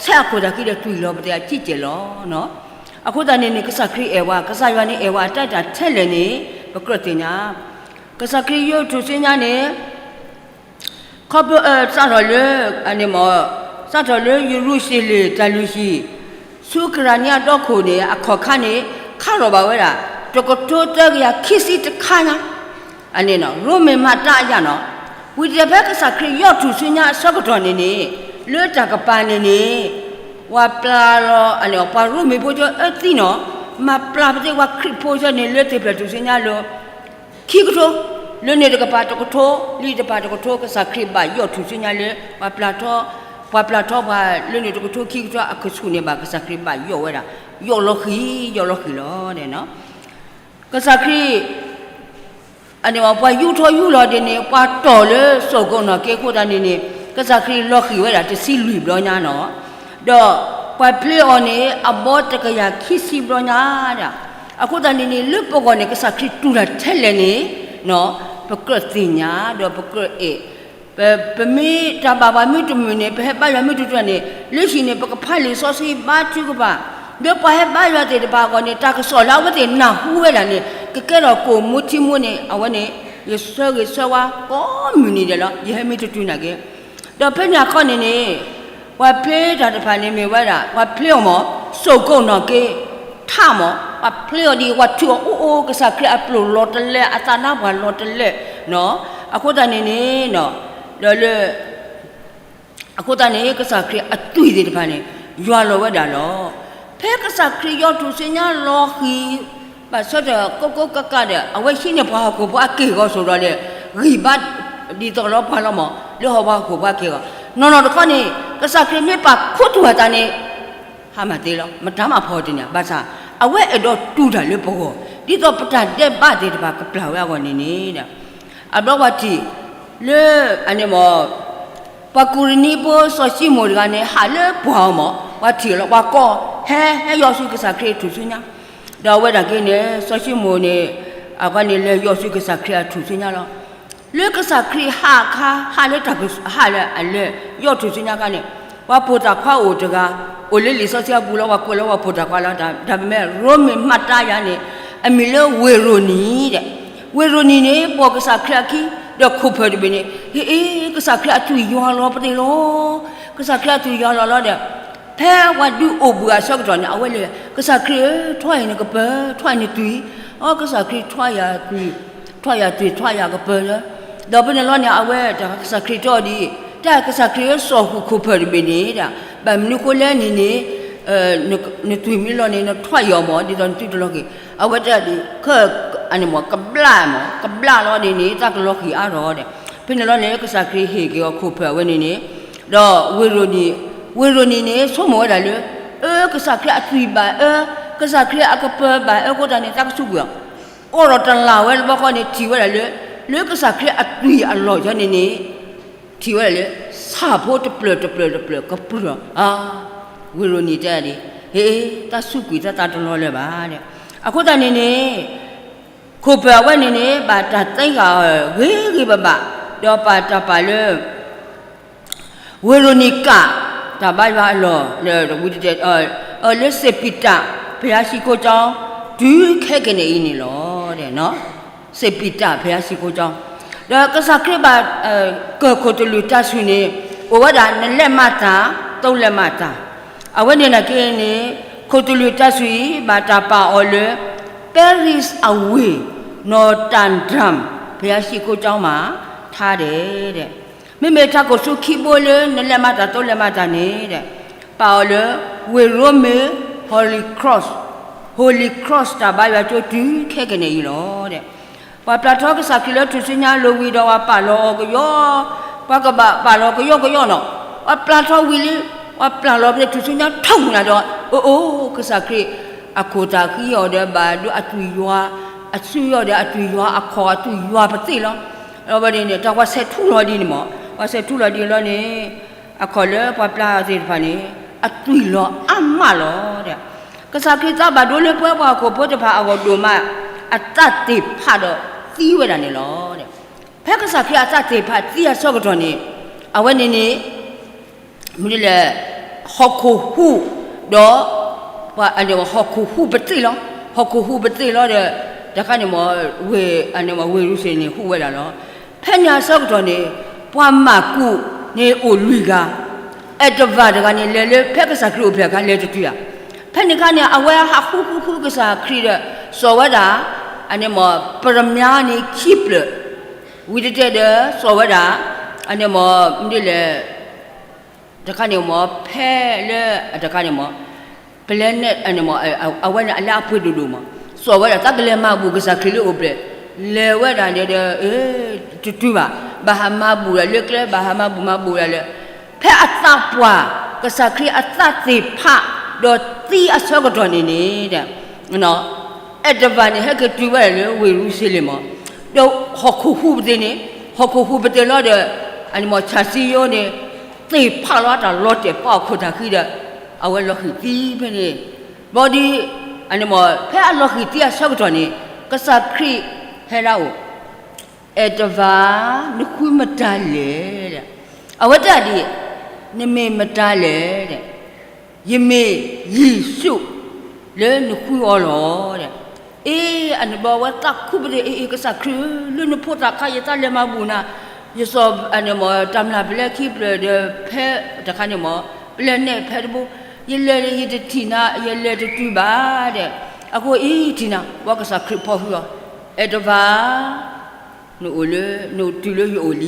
ဆဲးအခိၣ်သးဃံဒီး တွံၢ်လီၤပသးအစံၣ်ကဲၣ်လီၤ. အဃိသတးန့ၣ်န့ၣ် ကစၢ်ခရံာ်အဲၣ်ဝဲ, ကစၢ်ယွၤန့ၣ်အဲၣ်ဝဲအတၢ်အဲၣ်တၢ်ထဲလဲၣ်န့ၣ် ပကြၢးသ့ၣ်ညါ, ကစၢ်ခရံာ်ယီၢ်ထူၣ်စုညါန့ၣ် ခီဖျိ စးထီၣ်လၢ အန့ၣ်မး, စးထီၣ်လၢယရူၤၡလ့ၣ်တၢ်လုၢ်ဟံၣ်, ဆူကရၤနံအဒီခိၣ်န့ၣ် အခီၣ်ခါန့ၣ် ခးထီၣ်ဘၣ်ဝဲဒၣ် တကထိသၢကယၤခံဆံတခါညါ, အန့ၣ်နီၤ ရိမ့ၤမှတ်တမ်းအရာနီၤ, ဝံၤတဖဲကစၢ်ခရံာ်ယီၢ်ထူၣ်စုညါအဆၢကတီၢ်န့ၣ်န့ၣ်, လၢတၢ်ကပၤန့ၣ်န့ၣ်, ပှၤပျၢ်လီၤ အန့ၣ် ပှၤရိမ့ၤဖိကၠိအၢသံနီၤ, မၤပျၢ်ပသ့ၣ်ပှၤခရံာ်ဖိကၠိန့ၣ် လၢသ့ၣ်ဖျၢၣ်ထူၣ်စုညါလၢ ခံကထိ, လၢန့ၣ်တကပၤတကထိ, လၢတပၤတကထိ ကစၢ်ခရံာ်ဘၣ်ယီၢ်ထူၣ်စုညါလၢ ပှၤပျၢ်ထီ, ပှၤပျၢ်ထီပှၤလၢန့ၣ်တကထိခံကထိအကဆူၣ်န့ၣ်ဘၣ် ကစၢ်ခရံာ်ဘၣ်ယီၢ်ဝဲဒၣ်, ယီၢ်လီၤဃံၤ, ယီၢ်လီၤဃံၤလီၤ. ကစၢ်ခရံာ် အန့ၣ် ပှၤယူထီယူလီၤဒ်န့ၣ် ပှၤတီၢ်လၢစိာ်ကိးနီၢ်က့အဃိသတးန့ၣ်န့ၣ် ကစၢ်ခရံာ်လီၤဃံၤဝဲဒၣ်တဆံလွံၢ်ဘျီညါနီၤ, ဒီး ပှၤဖျ့အီၤန့ၣ် အဘီတကယၤခံဆံဘျီညါဒၣ်. အဃိသတးန့ၣ်န့ၣ် လၢပဂီၢ်န့ၣ် ကစၢ်ခရံာ်တူၢ်တၢ်ထဲလဲၣ်န့ၣ် ပကြၢးသ့ၣ်ညါ ဒီးပကြၢးအဲၣ် ပမ့ၢ်တၢ်ဘၣ်ပှၤမ့ၢ်တမုာ်န့ၣ် ပဟဲဘါယွၤမ့ၢ်တတုၤန့ၣ် လၢဟံၣ်န့ၣ် ပကဖးလံာ်စီဆှံဘါထုကဖၣ်, ဒီးပှၤဟဲဘါယွၤသ့ၣ်တဖၣ်အဂီၢ်န့ၣ် တၢ်ကစီၣ်လၢအဝဲသ့ၣ်နၢ်ဟူဝဲဒၣ်န့ၣ် ကကဲထီၣ်ကိၣ်မူထံမူန့ၣ် အဝဲန့ၣ် ယဆၢဂ့ၤဆၢဝါကိးမုၢ်နံၤဒဲးလီၤ. ယဟဲမ့ၢ်တတုၤနာ်က့ ဒီးဖဲန့ၣ်အခီန့ၣ်န့ၣ် ပှၤဖျ့တၢ်တဖၣ်န့ၣ် မ့ၢ်ဝဲဒၣ် ပှၤဖျ့အီၤမ့ၢ် စိာ်ကိၣ်နီၣ်က့ၤ ထးမ့ၢ် ပှၤဖျ့အီၤဒ်အံၤ ပှၤထုးအီၤအိၣ်အိၣ် ကစၢ်ခရံာ်အပျိာ်လီၤတလဲ အသးနါပှၢ်လီၤတလဲ အဃိသတးန့ၣ်န့ၣ် ဒီးလၢ အဃိသတးန့ၣ် ကစၢ်ခရံာ်အသွံၣ်သ့ၣ်တဖၣ်န့ၣ် ယွၤလီၤဝဲဒၣ်လီၤ. ဖဲကစၢ်ခရံာ်ယီၢ်ထူၣ်စုညါလီၤဃံၤ ဘၣ်ဆၢထၢၣ်ကိးကိးကးကးဒီး အဝဲဟံးန့ၢ်ပှၤဟီၣ်ခိၣ်ဖိအက့ၢ်အဂီၤစိၤဒီးန့ၣ် ဂံၢ်ဘါဒ်သိးလီၤပှၤလီၤမး လၢဟီၣ်ပှၤဟီၣ်ခိၣ်ဖိအက့ၢ်အဂီၤ နီၢ်နီၢ်တခီန့ၣ် ကစၢ်ခရံာ်မ့ၢ်ပာ်ခူသူၣ်အသးန့ၣ် ဟါမၢ်သ့လီၤ မတၤမးဖီတန့ၢ် ဘၣ်ဆၣ် အဝဲအဲၣ်ဒိးတူၢ်တၢ်လၢပဂီၢ် ဒ်သိးပတၢ်ဒဲးဘးသ့ၣ်တဖၣ်ကပျၢ်ဝဲအဂီၢ်န့ၣ်န့ၣ် အဘျီပှၤထံၣ် လၢ အန့ၣ်မ့ၢ် ပှၤကူၤရနံဖိစီၤၡံမိၣ်တဂၤန့ၣ် ဟးလၢပှၢ်အီၤမး ပှၤထံၣ်လီၤ ပှၤကိး ဟဲ ဟဲယီၢ်ဆူကစၢ်ခရံာ်ထူၣ်စုညါ ဒီးအဝဲဒၣ်က့န့ၣ် စီၤၡံမိၣ်န့ၣ် အဝဲန့ၣ်လဲၤယီၢ်ဆူကစၢ်ခရံာ်အထူၣ်စုညါလီၤ. လၢကစၢ်ခရံာ်ဟးအခါ ဟးလၢတၢ်က ဟးလၢအလဲၤယီၢ်ထူၣ်စုညါအခါန့ၣ် ပှၤပိာ်တၢ်ခွါအိၣ်တဂၤ အိၣ်လၢလံာ်စီဆှံအပူၤလီၤ ပှၤကွဲးလၢပှၤပိာ်တၢ်ခွါလီၤ တၢ်မ့ၢ်ရိမ့ၤမှတ်တမ်းအရန့ၣ် အမံၤလၢဝ့ၢ်ရိနံၤဒီး ဝ့ၢ်ရိနံၤန့ၣ် ပိာ်ကစၢ်ခရံာ်အခံ ဒီးခိၣ်ဖၢၣ်တဘ့ၣ်န့ၣ် ဟ့ၣ် ကစၢ်ခရံာ်အသွံၣ်ယွၤလီၤပသ့ၣ်လီၤ. ကစၢ်ခရံာ်အသွံၣ်ယွၤလီၤလီၤဒီး ဖဲပှၤဒုးအိၣ်ဘှံးအဆၢကတီၢ်န့ၣ် အဝဲလဲၤ ကစၢ်ခရံာ်ဧၢ ထွါအံၤနကပၢၤ ထွါအံၤနသွံၣ်, အီ ကစၢ်ခရံာ်ထွါယၤသွံၣ် ထွါယၤသွံၣ် ထွါယၤကပၢၤလၢ ဒီးဖဲန့ၣ်လီၤန့ၣ် အဝဲတၢ်ကစၢ်ခရံာ်တဲအီၤဒ်အံၤ, တၢ်ကစၢ်ခရံာ်ဧၢ စိာ်ဃုာ်ခိၣ်ဖၢၣ်တဘ့ၣ်န့ၣ်ဒီး ဘၣ်မနုၤဃိလဲၣ်န့ၣ်န့ၣ် နသွံၣ်မ့ၢ်လီၤန့ၣ် နထွါယၤမး ဒ်သိးနသွံၣ်တလီၤဃံၤ, အဝဲတဲဒ်အံၤ ခဲ အန့ၣ်မး ကဘျၣ်မး ကဘျၣ်လီၤဒ်န့ၣ် တၢ်ကလီၤဃံၤအါထီၣ်ဒီး ဖဲန့ၣ်လီၤန့ၣ် ကစၢ်ခရံာ်ဟ့ၣ်က့ၤအီၤခိၣ်ဖၢၣ်အဝဲန့ၣ်န့ၣ်, ဒီးဝ့ၢ်ရိနံၤ, ဝ့ၢ်ရိနံၤန့ၣ် ဆိကမိၣ်ဝဲဒၣ်လၢ အၢ ကစၢ်ခရံာ်အသွံၣ်ဘၣ်အၢ, ကစၢ်ခရံာ်အကပၢၤဘၣ်အၢအဃိသတးန့ၣ် တၢ်ကစူၢ်ကွံာ်အီၤ, အိၣ်ဒီးတလၢ်ဝဲတဘျီဃီန့ၣ် ထံၣ်ဝဲဒၣ်လၢ လၢကစၢ်ခရံာ်အသွံၣ်အလီၢ်ယီၤန့ၣ်န့ၣ် ထံၣ်ဝဲဒၣ်လၢ ဆၣ်ဖိတဖျၢၣ်တဖျၢၣ်တဖျၢၣ်ကပြုၢ်အီၤ, ဝ့ၢ်ရိနံၤတဲဒ်အံၤ, ဟ့ၣ် တၢ်စူၢ်ကွံာ်တၢ်သးတလီၤလၢၤဘၣ်ဒီး, အဃိသတးန့ၣ်န့ၣ် ခိၣ်ဖၢၣ်အဝဲန့ၣ်န့ၣ် ဘၣ်တၢ်သ့ဂ့ၤဂ့ၤဘၣ်ဘၣ်, ဒီးပာ်တၢ်ပာ်လၢ ဝ့ၢ်ရိနံၤကး တၢ်ဘါယွၤအလီၢ် လၢ ဝံတတဲ လၢစ့းပံၤတၢ် ဘုရားရှိခိုးကျောင်း တုၤခဲကနံၣ်အံၤန့ၣ်လီၤ. စ့းပံၤတၢ် ဘုရားရှိခိုးကျောင်း ဒီးကစၢ်ခရံာ်ဘၣ် ကၢၢ်ခိၣ်တလုၢ်တၢ်ဆူၣ်န့ၣ် အိၣ်ဝဲဒၣ် နလဲးမၤတၢ် သိးလဲးမၤတၢ်, အဝဲန့ၣ်နာ်က့န့ၣ် ခိၣ်တလုၢ်တၢ်ဆူၣ်အံၤ ဘၣ်တၢ်ပာ်အီၤလၢ ပဲရံးအဝ့ၢ် နီၢ်တၢ်ဒၢၣ် ဘုရားရှိခိုးကျောင်းမှာ ထားတယ်တဲ့, မ့မ့ၢ်တၢ်ကိၢ်ဆူခံဘိလၢ နလဲးမၤတၢ်သိးလဲးမၤတၢ်န့ၣ်ဒီး ပာ်အီၤလၢ ဝ့ၢ်ရိမ့ၤ Holy Cross, Holy Cross တၢ်ဘါယွၤကၠိတုၤခဲကနံၣ်အံၤလီၤ. ပှၤပျၢ်ထီကစၢ်ခရံာ်လၢထူၣ်စုညါလိၤဝံၤဒီး ပှၤပာ်လီၤအီၤကယီ, ပှၤကဘၣ်ပာ်လီၤကယီကယီနီၤ, ပှၤပျၢ်ထီဝံၤလံ, ပှၤပျၢ်လီၤပသ့ၣ်ထူၣ်စုညါထီၣ်ဝံၤနၤဒီး အိၣ်အိၣ် ကစၢ်ခရံာ် အခိၣ်သးဃံအီၤဒီး ဘၣ်ဒိအသွံၣ်ယွၤ, အသွံၣ်ယွၤဒီးအသွံၣ်ယွၤအခီၣ်အသွံၣ်ယွၤပသ့ၣ်လီၤ. အဝဲန့ၣ်န့ၣ် တၢ်ပှၤဆဲးထူလီၤဒ်န့ၣ်မး, ပှၤဆဲးထူလီၤဒ်န့ၣ်လီၤန့ၣ်, အခီၣ်လၢပှၤပျၢ်အီၤသ့ၣ်တဖၣ်န့ၣ် အသွံၣ်လီၤအါမးလီၤဒီး, ကစၢ်ခရံာ်သးဘၣ်ဒိလၢပှၤဟီၣ်ခိၣ်ဖိတဖၣ်အဂီၢ်ဒိၣ်မး, အသးသ့ၣ်ဖးဒီးသံဝဲဒၣ်န့ၣ်လီၤ. ဖဲကစၢ်ခရံာ်အသးသ့ၣ်ဖးသံအဆၢကတီၢ်န့ၣ်, အဝဲန့ၣ်န့ၣ် မ့ၢ်လဲၣ်, ဟီၣ်ခိၣ်ဟူး, ဒီး ပှၤ ဟီၣ်ခိၣ်ဟူးပသ့ၣ်လီၤ, ဟီၣ်ခိၣ်ဟူးပသ့ၣ်လီၤဒီး တခါန့ၣ်မ့ၢ် ဝ့ၢ် ဝ့ၢ်ရူၤၡလ့ၣ်န့ၣ်ဟူးဝဲဒၣ်လီၤ. ဖဲန့ၣ်အဆၢကတီၢ်န့ၣ် ပှၤမၢ်ကူးန့ၣ်အိၣ်လွံၢ်ဂၤ, အဲၣ်တဘၣ်တဂၤန့ၣ် လဲၤလၢဖဲကစၢ်ခရံာ်အိၣ်ဖျဲၣ်အခါလဲၤတတုၤဧါ. ဖဲန့ၣ်အခါန့ၣ် အဝဲဟးဃုဃုဃုကစၢ်ခရံာ်ဒီး စိာ်ဝဲဒၣ် အန့ၣ်မ့ၢ် ပရမၠါန့ၣ်ခံဖျၢၣ်, ဝံၤတတဲဒီး စိာ်ဝဲဒၣ် အန့ၣ်မ့ၢ် မ့ၢ်ဒ်လဲၣ် တခါန့ၣ်မ့ၢ် ဖဲလၢ တခါန့ၣ်မ့ၢ် ပလဲနဲၣ် အဝဲန့ၣ်အလၢအပှ့ၤဒိၣ်ဒိၣ်မး, စိာ်ဝဲဒၣ် တၢ်ကလဲၤမၤဘူၣ်ကစၢ်ခရံာ်လၢအိၣ်ဖျဲၣ်, လဲၤဝဲဒၣ်န့ၣ်ဒီး တတုၤဘၣ်, ဘၣ်ဟးမၤဘူၣ်ဒၣ်လၢကျဲ ဘၣ်ဟးမၤဘူၣ်မၤဘူၣ်ဒၣ်လၢ ဖဲအသးပှၢ် ကစၢ်ခရံာ်အသးသ့ၣ်ဖး ဒီးသံအဆၢကတီၢ်န့ၣ်န့ၣ် အဲၣ်တဘၣ်န့ၣ် ဟဲက့ၤတုၤဝဲဒၣ်လၢဝ့ၢ်ရူၤၡလ့ၣ်မး, ဒီးဟီၣ်ခိၣ်ဟူးပသ့ၣ်န့ၣ်, ဟီၣ်ခိၣ်ဟူးပသ့ၣ်လီၤဒီး အန့ၣ်မ့ၢ်ဆၣ်စံယိန့ၣ် သ့ၣ်ဖးလီၤတၢ်လီၤတဲာ်ပှၤဟီၣ်ခိၣ်တၢ်ဃံဒီး အဝဲလီၤဃံၤသံဖဲန့ၣ်, ဘျီဒုး, အန့ၣ်မ့ၢ် ဖဲအလီၤဃံၤသံအဆၢကတီၢ်န့ၣ်, ကစၢ်ခရံာ်ဟဲဒၣ်အိၣ်, အဲၣ်တဘၣ်, နဃုမတၤလဲၣ်, အဝဲတဲဒ်အံၤ, နမ့ၢ်မတၤလဲၣ်, ယမ့ၢ်ယ့ၣ်ၡူးလၢနဃုအီၤလီၤ. အ့ အန့ၣ်ဘျီဝဲသးခုပတ့ၢ်, အ့ အ့ ကစၢ်ခရံာ်ဧၢ, လၢနဖိသၣ်ခါယသးလဲၤမၤဘူၣ်နၤ, ယစီၤန့ၣ်မ့ၢ် တၢ်မျၢ်ပလဲခံဖျၢၣ်ဒီးဖဲတခါန့ၣ်မ့ၢ် ပလဲၤနဲၣ်ဖဲတဘိ, ယလဲၤယတထံၣ်နၤ, ယလဲၤတတုၤဘၣ်ဒီး, အဃိအံၤထံၣ်နၤ, ပှၤကစၢ်ခရံာ်ဖီၣ်ဃုာ်အီၤ, အဲၣ်တဘၣ် နအိၣ်လၢ, နအိၣ်တုၤလၢယအိၣ်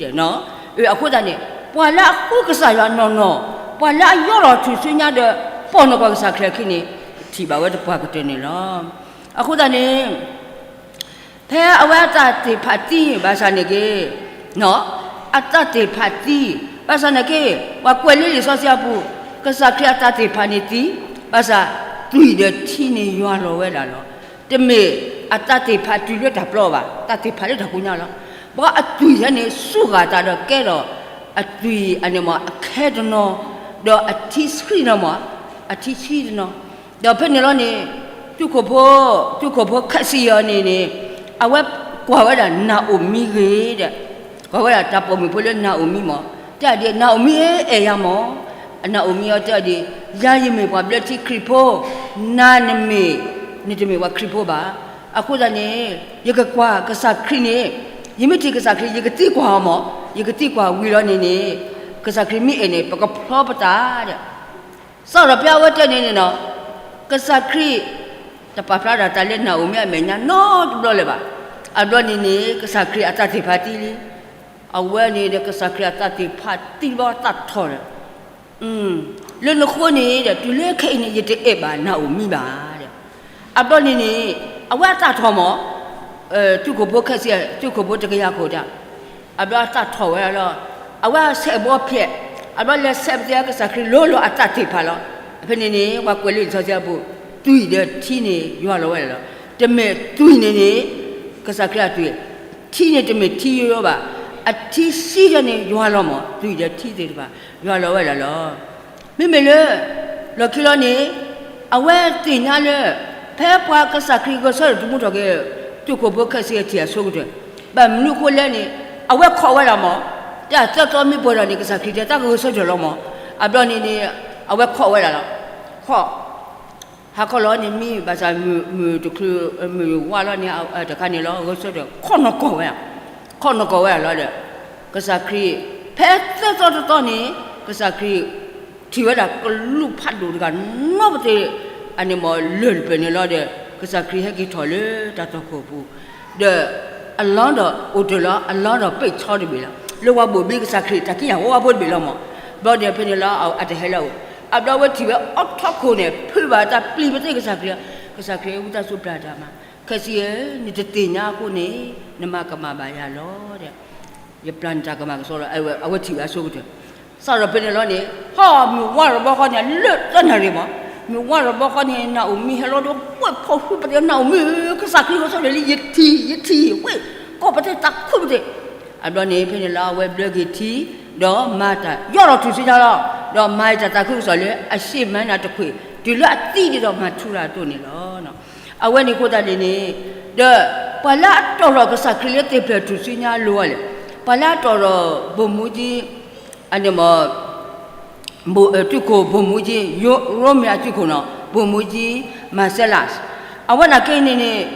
လံဒီး, အဃိသတးန့ၣ်, ပှၤလၢအဃုကစၢ်ယွၤနီၢ်နီၢ်, ပှၤလၢအယီၢ်လီၤထူၣ်စုညါဒီး ပိာ်နီၣ်ကွၢ်ကစၢ်ခရံာ်အခံန့ၣ်, ထံၣ်ဘၣ်ဝဲတပှၢ်ကတၢၢ်န့ၣ်လီၤ. အဃိသတးန့ၣ် ဖဲအဝဲအတၢ်သ့ၣ်ဖးသံဘၣ်ဆၣ်န့ၣ်က့, အတၢ်သ့ၣ်ဖးသံ, ဘၣ်ဆၣ်န့ၣ်က့, ပှၤကွဲးလၢလံာ်စီဆှံအပူၤ, ကစၢ်ခရံာ်အတၢ်သ့ၣ်ဖးန့ၣ်သံ, ဘၣ်ဆၣ်သွံၣ်ဒီးထံန့ၣ်ယွၤလီၤဝဲဒၣ်လီၤ. တမ့ၢ်အတၢ်သ့ၣ်ဖးတုၤလၢတၢ်ပျီဘၣ်, တၢ်သ့ၣ်ဖးလၢတၢ်ကိညါလီၤ. ဘၣ်အသွံၣ်ဖဲန့ၣ် စူၢ်ဂၢ်တၢ်ဒီးကဲထီၣ်အသွံၣ်အန့ၣ်မ့ၢ် အခဲတနီၤ, ဒီးအထံဆှံတနီၤမ့ၢ်, အထံဆှံတနီၤ, ဒီးဖဲန့ၣ်လီၤန့ၣ်, သုးခိၣ်ဖိ, သုးခိၣ်ဖိခဲးစံယီၤန့ၣ်န့ၣ်, အဝဲကွၢ်ဝဲဒၣ်နၤအိၣ်မံဂ့ၤဒီး, ကွၢ်ဝဲဒၣ်တၢ်ပိာ်မုၣ်ဖိလၢနၤအိၣ်မံမ့ၢ်, တဲဒ်အံၤ, နၤအိၣ်မံဧၢ, အဲၣ်ယၤမ့ၢ်, နၤအိၣ်မံအီၤတဲဒ်အံၤ, ယၤယမ့ၢ်ပှၤဘျၢထံခရံာ်ဖိ, နၤနမ့ၢ်, နတမ့ၢ်ပှၤခရံာ်ဖိဘၣ်. အဃိသတးန့ၣ်, ယကကွၢ်ကစၢ်ခရံာ်န့ၣ်, ယမ့ၢ်ထံၣ်ကစၢ်ခရံာ် ယကသံကွၢ်အီၤမ့ၢ်, ယကသံကွၢ်ဝံၤလီၤန့ၣ်န့ၣ်, ကစၢ်ခရံာ်မ့ၢ်အဲၣ်န့ၣ် ပကဖျီပသးဒီး စးထီၣ်ဖဲအဝဲတဲန့ၣ်န့ၣ်နီၤ, ကစၢ်ခရံာ် တပာ်ဖျါဒၣ်တၢ်လၢနၤအိၣ်မံအမဲာ်ညါနီတဘျီလၢၤဘၣ်. အဘျီန့ၣ်န့ၣ် ကစၢ်ခရံာ်အတၢ်သ့ၣ်ဖးသံလံ. အဝဲန့ၣ်ဒီးကစၢ်ခရံာ်အတၢ်သ့ၣ်ဖးသံဘျီသးထီၣ်ဒီး, လၢနဃိန့ၣ်ဒီး တုၤလၢခဲအံၤန့ၣ် ယတအဲၣ်ဘၣ်နၤအိၣ်မံဘၣ်ဒီး, အဘျီန့ၣ်န့ၣ် အဝဲအသးထီၣ်မး, သုးခိၣ်ဖိခဲဆ့, သုးခိၣ်ဖိတကယၤခိၣ်တၢ်, အဘျီအသးထီၣ်ဝဲဒၣ်လီၤ. အဝဲဆဲးဘီဖျဲး, အဘျီလဲၤဆဲးပသ့ကစၢ်ခရံာ်လိၤလိၤအတၢ်သ့ၣ်ဖးလီၤ. ဖဲန့ၣ်န့ၣ် ပှၤကွဲးလံာ်စီဆှံအပူၤ, သွံၣ်ဒီးထံန့ၣ်ယွၤလီၤဝဲဒၣ်လီၤ. တမ့ၢ်သွံၣ်န့ၣ်န့ၣ် ကစၢ်ခရံာ်အသွံၣ်, ထံန့ၣ်တမ့ၢ်ထံယိယိဘၣ်, အထံဆှံယဲန့ၣ်ယွၤလီၤမး, သွံၣ်ဒီးထံသ့ၣ်တဖၣ် ယွၤလီၤဝဲဒၣ်လီၤ. မ့မ့ၢ်လၢ လီၢ်ခံလီၤန့ၣ်, အဝဲသ့ၣ်ညါလၢ ဖဲပှၤကစၢ်ခရံာ်ဂဲၤဆၢထၢၣ်သမူထီၣ်က့ၤ သုးခိၣ်ဖိခဲဆ့အထံၣ်အဆိကတၢၢ်, ဘၣ်မနုၤအဃိလဲၣ်န့ၣ်, အဝဲခိးဝဲဒၣ်မး, တၢ်သၢသီမ့ၢ်ပှဲၤထီၣ်န့ၣ် ကစၢ်ခရံာ်တဲတၢ်ကဂဲၤဆၢထၢၣ်လီၤမး, အဘျီန့ၣ်န့ၣ် အဝဲခိးဝဲဒၣ်လီၤ. ခိး ဟးခီလီၤန့ၣ်မံဘၣ်ဆၣ် မုၢ်တချုး မုၢ်ဝါလီၤန့ၣ် တခါန့ၣ်လီၤ ဂဲၤဆၢထၢၣ် ခိးနီၢ်ကီၢ်ဝဲ, ခိးနီၢ်ကီၢ်ဝဲဒၣ်လီၤဒီး ကစၢ်ခရံာ် ဖဲသၢသီတသီန့ၣ် ကစၢ်ခရံာ် ထံၣ်ဝဲဒၣ်ကလူးဖးဒိၣ်တဂၤနီၢ်ပသ့ၣ် အန့ၣ်မ့ၢ်လၢၢ်တဖျၢၣ်န့ၣ်လီၤဒီး ကစၢ်ခရံာ်ဟဲက့ၤထီၣ်လၢတၢ်သွၣ်ခိၣ်ပူၤ ဒီး အလီၢ်ဒီးအိၣ်တ့ၢ်လီၤ အလီၢ်ဒီးပ့ၢ်ဆီတဘ့ၣ်လီၤ. လၢပှၤဘိၣ်ဘံကစၢ်ခရံာ်တၢ်ကံၢ်ယၤဝဲဝါဖိတဘ့ၣ်လီၤမး. ဘျီဒီးဖဲန့ၣ်လီၤ အတဟဲလၢအအိၣ် အဘျီဝဲထံၣ်ဝဲအိးထီၣ်ခိၣ်န့ၣ် ဖုးဘၣ်တၢ်ပျံၤပသ့ၣ်ကစၢ်ခရံာ်, ကစၢ်ခရံာ်ဝံသးစူၤပျၢ်တၢ်မၤ, ခဲဆံယဲ နတသ့ၣ်ညါအဃိန့ၣ် နမၤကမၣ်ဘၣ်ယၤလီၤဒီး ယပျၢ်နတၢ်ကမၣ်ကစီဒီး အဝဲထံၣ်ဝဲအဆိကတၢၢ် စးထီၣ်ဖဲန့ၣ်လီၤန့ၣ် ဟီၣ် မုၢ်ဝါထီၣ်ဘီဃီန့ၣ် လၢတနၣ်ရံၣ်မး, မုၢ်ဝါထီၣ်ဘီဃီန့ၣ် နၤအိၣ်မံဟဲလီၤဒီး ဝဲဖီၣ်ဃုာ်ပသ့ၣ် နၤအိၣ်မံဧၢ ကစၢ်ခရံာ်ဂဲၤဆၢထၢၣ်လံ ယထံၣ် ယထံၣ် ဝဲ ကီၢ်ပသ့ၣ်တၢ်ခူၣ်ပသ့ၣ်. အဘျီန့ၣ် ဖဲန့ၣ်လီၤ အဝဲဘျၢက့ၤထံ ဒီးမၤတၢ် ယီၢ်ထီၣ်ထူၣ်စုညါလီၤ. ဒီးမၤတၢ်သးခုကစီၣ်လၢအရှေ့မန်းနၤတခွံ တုၤလၢအသံဒ်သိးမၤထူရၤအသိးန့ၣ်လီၤ. အဝဲန့ၣ်အဃိသတးန့ၣ်န့ၣ် ဒီးပှၤလၢအတီၢ်ထီၣ်ကစၢ်ခရံာ်လၢသ့ၣ်ဖျၢၣ်ထူၣ်စုညါအလိၤအီၤလဲၣ်, ပှၤလၢအတီၢ်ထီၣ် ဗိုလ်မှူးကြီး အန့ၣ်မ့ၢ် သုးခိၣ် ဗိုလ်မှူးကြီး ရိမ့ၤအသုးခိၣ်နီၤ ဗိုလ်မှူးကြီး Marcellus အဝဲန့ၣ်က့န့ၣ်န့ၣ်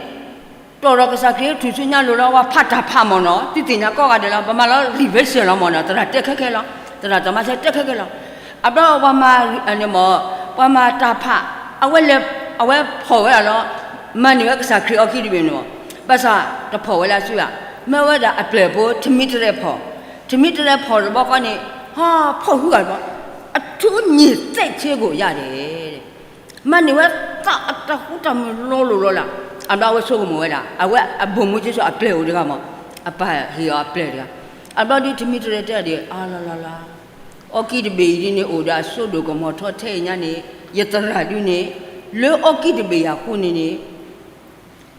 တီၢ်ထီၣ်ကစၢ်ခရံာ်ထူၣ်စုညါလိၤလီၤ ပှၤဖးတၢ်ဖးမ့ၢ်နီၤ သုသ့ၣ်ညါကိးဂၤဒဲးလီၤ ပမၤလီၤ revision လီၤမ့ၢ်နီၤ သရၣ်တဲခဲခဲလီၤ သရၣ်တၢ်မၤစၢၤတဲခဲခဲလီၤ. အဘျီပှၤမၤ အန့ၣ်မ့ၢ် ပှၤမၤတၢ်ဖး အဝဲလဲၤ အဝဲဖီၣ်ဝဲဒၣ်လီၤ မၤန့ၢ်ဝဲကစၢ်ခရံာ်အီကံတဘ့ၣ်န့ၣ်မ့ၢ် ဘၣ်ဆၣ်တဖီၣ်ဝဲလၢအစုဘၣ် မ့ၢ်ဝဲဒၣ်အပျဲၢ်ဖိ ထမံတရဲၣ်ဖီၣ် ထမံတရဲၣ်ဖီၣ်တဘျီဃီန့ၣ် ဟီၣ်ဖီၣ်ဟုၣ်ဂၤတဘျီ အထူအညံသဲးဆ့ကိၣ်ယၢ်ဒဲး မၤန့ၢ်ဝဲသးအတၢ်ဃူတၢ်မုာ်လီၤလိၤလီၤလး အဘျီအဝဲဆိကမိၣ်ဝဲဒၣ် အဝဲအဗိုလ်မှူးကြီး အပျဲၢ်အိၣ်တဂၤမ့ၢ် အပၢ်ဟ့ၣ်အီၤအပျဲၢ်တဂၤ အဘျီဒုးထမံတရဲၣ်တဲဒၣ် အါလီၤလီၤလီၤ အီကံတဘ့ၣ်အံၤဒ်န့ၣ် အိၣ်ဒီးအစိဒိၣ်ကမီၤထီထဲအံၤညါန့ၣ် ယသရၣ်ဒုးန့ၣ် လၢအီကံတဘ့ၣ်ယၤဃိန့ၣ်န့ၣ်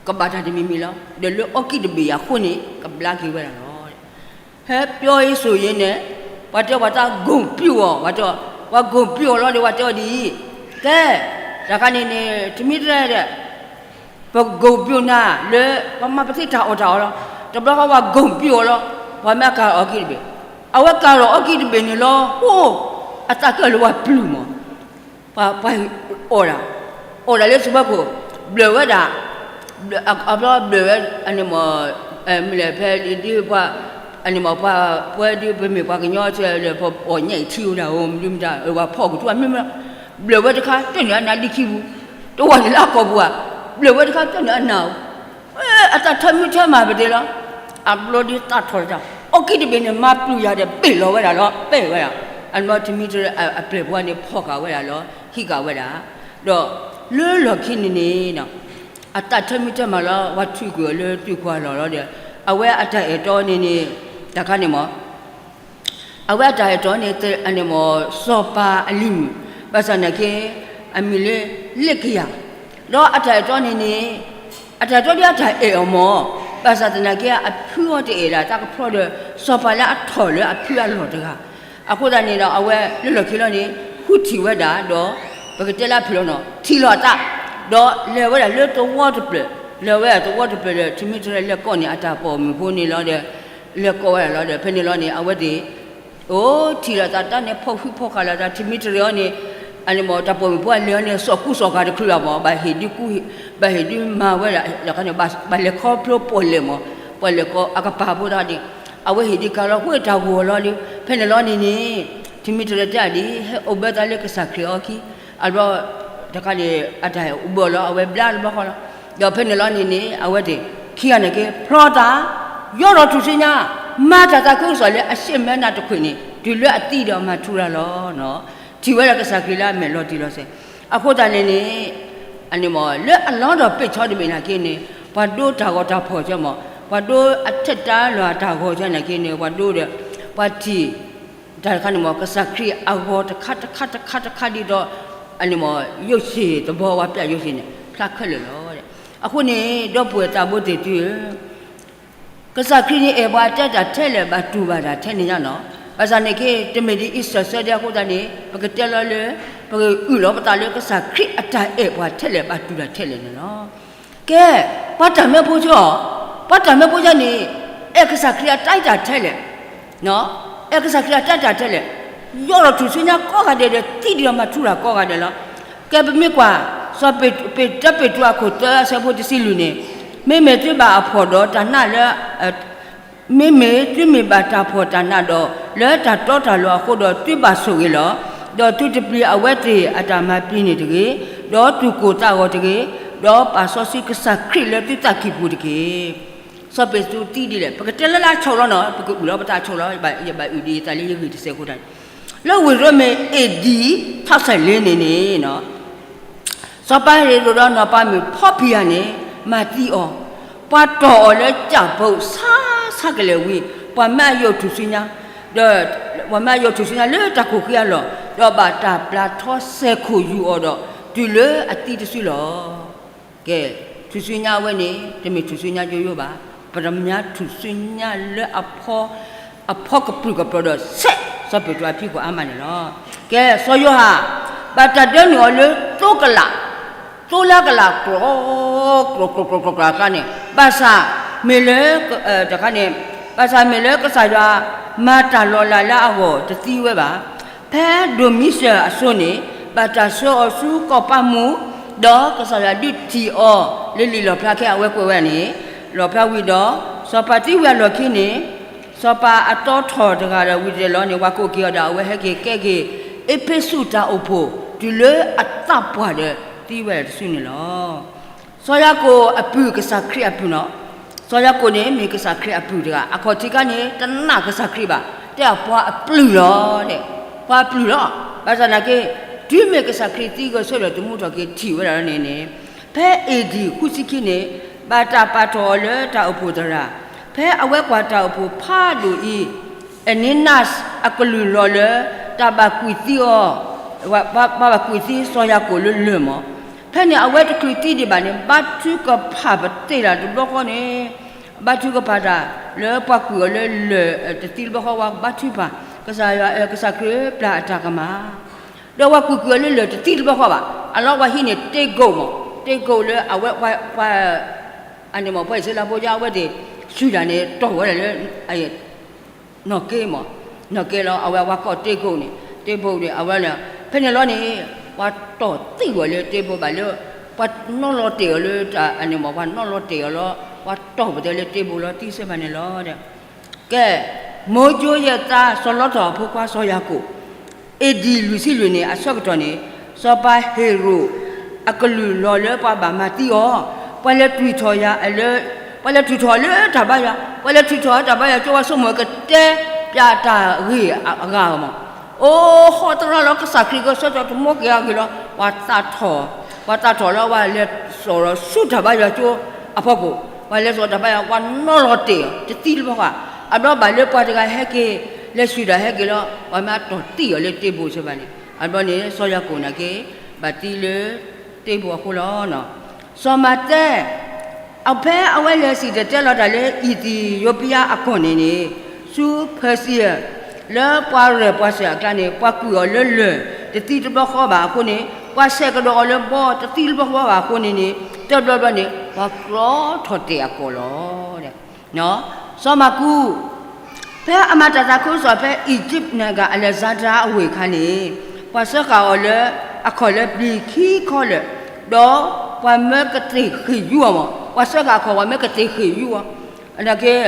ကဘၣ်တၢ်တမံၤမံၤလီၤ. ဒီးလၢအီကံတဘ့ၣ်ယၤဃိန့ၣ် ကဘျါက့ၤဝဲဒၣ်လီၤ. ဟဲပျီအံၤစိၤယံၤန့ၣ် ပှၤတဲပှၤတၢ်ဂုာ်ပျုၢ်အီၤ ပှၤတဲ ပှၤဂုာ်ပျိာ်အီၤလီၤဒီး ပှၤတဲအီၤဒ်အံၤ, ကဲ, တၢ်ခါန့ၣ်န့ၣ် တမံၤတရဲဒီး ပဂုာ်ပျိာ်နၤလၢ ပမၤပသ့တၢ်အီၣ်တၢ်အီလီၤ. တဘျီဃီပှၤဂုာ်ပျိာ်အီၤလီၤ, ပှၤမ့ၢ်ကၤလီၤအီကံၢ်တဘ့ၣ်, အဝဲကၤလီၤအီကံၢ်တဘ့ၣ်န့ၣ်လီၤ, အိၣ်, အသးကၢၣ်လၢပှၤပျုၢ်မး, ပှၤအီၣ်ဒၣ်, အီၣ်ဒၣ်လၢစဘၢခိၣ်, ဘျၢၣ်ဝဲဒၣ်, အဘျီဘျၢၣ်ဝဲ, အန့ၣ်မ့ၢ်, မ့ၢ်လဲၣ်ဖဲဒ်ပှၤ, အန့ၣ်မ့ၢ်ပှၤ, ပဝဲဒ်ပမ့ၢ်ပှၤကညီစၢၤလၢပအီၣ်ညၣ်အံၤထံအိၣ်ဒၣ်ဧိၤ မနုၤမတၤ ပှၤဖီၣ်ကထူၣ်အမ့ၢ်မ့ၢ်, ဘျၢၣ်ဝဲတခါ တၢၢ်နုာ်အနးဒံခံပူၤ, တဝီန့ၣ်လၢအကီၢ်ပူၤဧါ, ဘျၢၣ်ဝဲတခါ တၢၢ်နုာ်အနးဧိၤ အတၢ်ထၢမုၢ်ထၢမးပတဲလီၤ, အဘျီဒ်သးထီၣ်တၢ် အီကံၢ်တဘ့ၣ်န့ၣ် မၤပျုၢ်ယၤဒီး ပ့ၢ်လီၤဝဲဒၣ်လီၤ, ပ့ၢ်ဝဲဒၣ်, အနီၢ်တမံၤတရၢ အပျဲၢ်ဖိန့ၣ် ဖီၣ်ဃာ်ဝဲဒၣ်လီၤ, ဟံးဃာ်ဝဲဒၣ်, ဒီးလၢလီၢ်ခံန့ၣ်န့ၣ်, အတၢ်ထၢမုၢ်ထၢမးလီၤ ပှၤထုးကွံာ်အီၤလၢသုးခွါလီၢ်လီၤဒီး, အဝဲအတၢ်အဲၣ်တီန့ၣ်န့ၣ်, တၢ်ခါန့ၣ်မ့ၢ် အဝဲအတၢ်အဲၣ်တီန့ၣ် အန့ၣ်မ့ၢ် စီၤပၤအလံၤမုၣ်, ဘၣ်ဆၣ်သနာ်က့ အမံၤလၢ လ့ၣ်ကယၤ, ဒီးအတၢ်အဲၣ်တီန့ၣ်န့ၣ်, အတၢ်အဲၣ်တီဒ်အတၢ်အဲၣ်အီၤမ့ၢ်, ဘၣ်ဆၣ်သနာ်က့ အဖုအီၤတအဲၣ်ဒၣ် တၢ်ကဖျီဒီး စီၤပၤလၢအထီၣ်လၢအဖုအလီၢ်တဂၤ, အဃိသတးန့ၣ်ဒီး အဝဲလၢလီၢ်ခံလီၤန့ၣ် ဃုထံၣ်ဝဲဒၣ်ဒီး ပကတဲလၢအဖုၣ်လီၤနီၤ ထံၣ်လီၤအသး, ဒီးလဲၤဝဲဒၣ်လၢသဝီတဖျၢၣ်, လဲၤဝဲဒၣ်သဝီတဖျၢၣ်ဒီး ထံမံၤတရၢလဲၤကိးန့ၢ်အတၢ်ပိာ်မုၣ်ဖိန့ၣ်လီၤဒီး, လဲၤကိးဝဲဒၣ်လီၤဒီး ဖဲန့ၣ်လီၤန့ၣ် အဝဲသ့ၣ် အိၣ်ထံၣ်လီၤသး တၢ်န့ၣ်ဖီၣ်ဃံးဖီၣ်ဃာ်လီၤသး ထံမံၤတရၢအီၤန့ၣ်, အန့ၣ်မ့ၢ် တၢ်ပိာ်မုၣ်ဖိအလဲၤအီၤန့ၣ် စိာ်ကူစိာ်ကၤတချုးဘၣ်မ့ၢ် ဘၣ်ဟ့ၣ်ဒုးကူ, ဘၣ်ဟ့ၣ်ဒုးမၤဝဲဒၣ်, ဘၣ်လဲၤခီဖျိပိာ်လဲၣ်မ့ၢ်, ပှၤလဲၤခီအကပၤဖိသၣ်န့ၣ်, အဝဲဟ့ၣ်ဒုးကၤလီၤ ဃိတၢ်ဂီၤလီၤဒီး ဖဲန့ၣ်လီၤန့ၣ်န့ၣ်, ထံမံၤတရၢတဲဒ် ဟဲအိၣ်ဘၣ်သးလၢကစၢ်ခရံာ်အီၤခံ, အဘျီ တခါန့ၣ် အတၢ်ဟဲအိၣ်ဘၣ်လီၤ အဝဲဘျါတဘျီဃီလီၤ, ဒီးဖဲန့ၣ်လီၤန့ၣ်န့ၣ် အဝဲသ့ၣ် ခံဂၤန့ၣ်က့ၤ ဖျီတၢ်, ယီၢ်ထီၣ်ထူၣ်စုညါ, မၤတၢ်သးခုကစီၣ်လၢအရှ့မဲနးတခွံၣ်န့ၣ် တုၤလၢအသံဒီးမၤထူရၤလီၤ, ထံၣ်ဝဲဒၣ်ကစၢ်ခရံာ်လၢအမဲာ်လီၤတံၢ်လီၤဆဲး, အဃိသတးန့ၣ်န့ၣ်, အန့ၣ်မ့ၢ် လၢအလီၢ်ဒီးပ့ၢ်ဆီတဘ့ၣ်နာ်က့န့ၣ် ပှၤဒိတၢ်ဂီၤတၢ်ဖီၣ်ကမ့ၢ်, ပှၤဒိအထက်တၢ်လီၢ်တၢ်ဂီၤကမ့ၢ်နာ်က့န့ၣ် ပှၤဒိဒီး, ပှၤထံၣ် တၢ်တခါန့ၣ်မ့ၢ် ကစၢ်ခရံာ်အဂီၤတခါတခါတခါတခါဒ်သိး, အန့ၣ်မ့ၢ် ယိၤၡ့ၣ်တဘီဝဲပျၢ်ယိၤၡ့ၣ်န့ၣ် ဖျါခဲလၢာ်လီၤ. အဃိန့ၣ် ဒီပုၢ်ဝဲၢ်သးဘိသ့ၣ်သုဧၢ, ကစၢ်ခရံာ်န့ၣ်အဲၣ်ပှၤတဲတၢ်ထဲလဲၣ် ဘၣ်တူၢ်ဘၣ်တၢ်ထဲန့ၣ်ညါနီၤ, ဘၣ်ဆၣ်န့ၣ်က့ တမ့ၢ်ဒ်အံၤစၢၢ်ဆၢဒဲး အဃိသတးန့ၣ် ပကတဲလီၤလၢ ပကအုၣ်လီၤပသးလၢကစၢ်ခရံာ်အတၢ်အဲၣ်ပှၤထဲလဲၣ် ဘၣ်တူၢ်တၢ်ထဲလဲၣ်န့ၣ်လီၤ. ကဲ, ပှၤတၢ်မၢဖိဆၢအီၤ, ပှၤတၢ်မၢဖိဆၢန့ၣ် အဲၣ်ကစၢ်ခရံာ်အတၢ်အဲၣ်တၢ်ထဲလဲၣ်, အဲၣ်ကစၢ်ခရံာ်အတၢ်အဲၣ်တၢ်ထဲလဲၣ်, ယီၢ်ထီၣ်ထူၣ်စုညါကိးဂၤဒဲးဒီး သံဒံးဒီးမၤထူရၤကိးဂၤဒဲးလီၤ. ကဲပမ့ၢ်ကွၢ် စီၤပ့းတရူးအခိၣ်သၢအဆၢဖိတဆံလွံၢ်န့ၣ်, မ့မ့ၢ်သုဘၣ်အဖှီၣ်ဒီးတၢ်နးလၢ မ့မ့ၢ်သုမ့ၢ်ဘၣ်တၢ်ဖှီၣ်တၢ်နးဒီး လၢတၢ်တီတၢ်လိၤအဃိဒီး သုဘၣ်ဆိၣ်ဂ့ၤလီၤ. ဒီးသုတပျံၤအဝဲသ့ၣ်အတၢ်မၤပျံၤန့ၣ်တဂ့ၤ, ဒီးသူၣ်ကိၢ်သးဂီၤတဂ့ၤ, ဒီးပာ်စီဆှံကစၢ်ခရံာ်လၢသုသးကံၢ်ပူၤတက့ၢ်. စီၤပ့းတရူးသံဒ်လဲၣ်, ပကတဲလၢလၢအဆိးလီၤနီၤ, ပကအုၣ်လီၤပသးဆိးလီၤ, ယဘၣ်အုၣ်ဒ်အံၤသးလၢယဂ့ၢ်တစဲးအဃိတၢ်န့ၣ်, လၢဝ့ၢ်ရိမ့ၤ A D ထီၣ်ဆဲးလ့န့ၣ်န့ၣ် စီၤပၤဟ့ရိာ်ဒီးနီၤပၤမုၣ်ဖီဖံယၤန့ၣ် မၤသံအီၤ, ပှၤတီၢ်အီၤလၢကၠၣ်ပူၤဆါဆါကလဲာ်ဝံၤ, ပှၤမၢအယိာ်ထူၣ်စုညါ, ဒီးပှၤမၢအယိာ်ထူၣ်စုညါလၢတၢ်ခိၣ်ဃံအလီၢ်, ဒီးဘၣ်တၢ်ပျၢ်ထီစဲးခိၣ်ယူၤအီၤဒီး တုၤလၢအသံတစုလီၤ. ကဲ, ထူၣ်စုညါဝဲန့ၣ် တမ့ၢ်ထူၣ်စုညါယိယိဘၣ်, ပတမၤထူၣ်စုညါလၢအဖီ, အဖီကပြုၢ်ကပြီၤဒီး ဆဲးစီၤပ့းတရူးအဖံးခိၣ်အါမးန့ၣ်လီၤ. ကဲ, စီၤယိၤဟၣ် ဘၣ်တၢ်ဒၢနုာ်အီၤလၢသိကလး, သိလၢကလး ကြီ, ကြီကြီကြီကြီအကျါန့ၣ်, ဘၣ်ဆၣ်မ့ၢ်လၢ, တခါန့ၣ်, ဘၣ်ဆၣ်မ့ၢ်လၢကစၢ်ယွၤမၤတၢ်လီၤလးလၢအဂီၢ်တသံဝဲဘၣ်. ဖဲဒိၣ်မံၤစၢၤအစိၤန့ၣ် ဘၣ်တၢ်ဆှၢအီၤဆူကီၢ်ပၤမူး, ဒီးကစၢ်ယွၤဒုးထံၣ်အီၤလၢလံာ်လီၣ်ဖျါခဲအဝဲကွဲးဝဲန့ၣ်, လီၣ်ဖျါဝံၤဒီး စီၤပၤသံဝံၤအလီၢ်ခံန့ၣ်, စီၤပၤအသီထီၣ်တဂၤဒီးဝံၤတလဲၤလီၤန့ၣ် ဝၤကိးက့ၤအီၤဒီး အဝဲဟဲက့ၤကဲက့ၤ အ့းဖ့းစူးတၢ်အိၣ်ဖှိၣ် တုၤလၢအသးပှၢ်ဒီးသံဝဲဒၣ်တစုန့ၣ်လီၤ. စီၤယၤကိာ်အပုၢ်ကစၢ်ခရံာ်အပုၢ်နီၤ, စီၤယၤကိာ်န့ၣ်မ့ၢ်ကစၢ်ခရံာ်အပုၢ်တဂၤ, အခီၣ်ထံးခါန့ၣ် တနာ်ကစၢ်ခရံာ်ဘၣ်, တဲအပှၤအပျုၢ်လီၤ, ပှၤအပျုၢ်လီၤ. ဘၣ်ဆၣ်သနာ်က့ တုၤမ့ၢ်ကစၢ်ခရံာ်သံဂဲၤဆၢထၢၣ်သမူထီၣ်က့ၤထံၣ်ဝဲဒၣ်လီၤန့ၣ်န့ၣ်, ဖဲ A D ဃုဆံခံန့ၣ် ဘၣ်တၢ်ပာ်ထီၣ်အီၤလၢတၢ်အိၣ်ဖှိၣ်သရၣ်, ဖဲအဝဲကွၢ်တၢ်အိၣ်ဖှိၣ်ဖးဒိၣ်အံၤ, အနံနးအကလုၢ်လီၤလၢ တၢ်ဘၣ်ကွံာ်သံအီၤ, ဘၣ်ကွံာ်သံစီၤယၤကိာ်လၢလၢၢ်မး, ဖဲန့ၣ်အဝဲတချုးသံဒံးဘၣ်န့ၣ် ဘါထုကဖၣ်ပသ့ၣ်တၢ်တဘျီဃီန့ၣ်, ဘါထုကဖၣ်တၢ်လၢပှၤကွံာ်အီၤလၢလၢၢ်တသံတဘျီဃီဝဲ ဘါထုကဖၣ်, ကစၢ်ယွၤဧၢ, ကစၢ်ခရံာ်ဧၢ, ပျၢ်အတၢ်ကမၣ် ဒီးပှၤကွံာ်ကွံာ်အီၤလၢလၢၢ်တသံတဘျီဃီဘၣ်. အလီၢ်ပှၤဟံးန့ၢ်တ့ကိာ်မး, တ့ကိာ်လၢအဝဲပှၤ အန့ၣ်မး ပှၤအံၣ်စရ့လးဖိအဝဲသ့ၣ် ဆူၣ်တၢ်န့ၣ် တီၢ်ဝဲဒၣ်လၢ နီၢ်က့မး, နီၢ်က့လီၤ အဝဲပှၤကိးတ့ကိာ်န့ၣ် တ့ကိာ်န့ၣ် အဝဲန့ၣ် ဖဲန့ၣ်လီၤန့ၣ် ပှၤတီၢ်သံကွံာ်အီၤလၢတ့ကိာ်ဘၣ်လၢ ပှၤနီၣ်လီၤတဲာ်အီၤလၢ အန့ၣ်မး ပှၤနီၣ်လီၤတဲာ်အီၤလီၤ ပှၤတီၢ်ပတဲလၢတ့ကိာ်လီၤတံၢ်စဲးဘၣ်န့ၣ်လီၤ. ကဲ, မိၤကိယဲၢ်သးစီၤလီထီၣ်အဖိခွါစီၤယၤကိာ် အ့ဒံၣ်လွံၢ်ဆံလွံၢ်န့ၣ် အဆၢကတီၢ်န့ၣ် စီၤပၤဟ့ၤရိာ် အကလုၢ်လီၤလၢပှၤဘၣ်မၤသံအီၤ, ပှၤလဲၤထုးထီၣ်ယၤလၢ ပှၤလဲၤထုးထီၣ်လၢတၢ်ဘါယွၤ, ပှၤလဲၤထုးထီၣ်တၢ်ဘါယွၤကၠိဝါဆိကမိၣ်ကတဲပၠးတၢ်ဂ့ၢ်အဂၤမး, အိၣ်ဟီတရၣ်လီၤ ကစၢ်ခရံာ်ကစၢ်စီၤတမူက့ၤအဂ့ၢ်လီၤ ပှၤသးထီၣ်, ပှၤသးထီၣ်လီၤ ပှၤလဲၤစိာ်လီၤဆူတၢ်ဘါယွၤကၠိအဖီခိၣ်, ပှၤလဲၤစိာ်တၢ်ဘါယွၤ ပှၤနီၣ်လီၤတဲာ်အီၤ တသံတဘျီဃီ, အဘျီဘၣ်လၢပှၤတဂၤဟဲက့ၤ လဲၤဆူၣ်တၢ်ဟဲက့ၤလီၤ ပှၤမ့ၢ်တီၢ်သံအီၤလၢတ့ကိာ်စဲးဘၣ်န့ၣ် အဘျီန့ၣ် စီၤယၤကိာ်န့ၣ်က့ၤ ဘၣ်သံလၢတ့ကိာ်အဃိလီၤ. စီၤမးသဲ အဖဲအဝဲလဲၤစံၣ်တဲၤတဲလီၤတၢ်လၢအံၣ်သံယိပံယါအကီၢ်န့ၣ်န့ၣ် ဆူဖၢစံယၤ လၢပှၤရဲၣ်ပှၤစၢၤအကျါန့ၣ် ပှၤကွံာ်အီၤလၢလၢၢ်တသံတဘျီဃီဘၣ်အဃိန့ၣ် ပှၤဆဲးကဒီးအီၤလၢဘီတသံတဘျီဃီဘၣ်အဃိန့ၣ်န့ၣ် တဘျီဘျီန့ၣ် ပှၤကြီထီၣ်တဲာ်အကီၢ်လီၤ. စီၤမၤကူး ဖဲအမၤတၢ်သးခုကစီၣ်ဖဲ Egypt န့ၣ်က Alexander အဝ့ၢ်အခါန့ၣ် ပှၤစၢဃာ်အီၤလၢအခီၣ်လၢပျံၤခံခီလၢာ်, ဒီးပှၤမၢကတ့ၢ်ဃ့ၢ်ယူၤအီၤမး, ပှၤစၢဃာ်အခီၣ် ပှၤမၢကတ့ၢ်ဃ့ၢ်ယူၤအီၤ, နာ်က့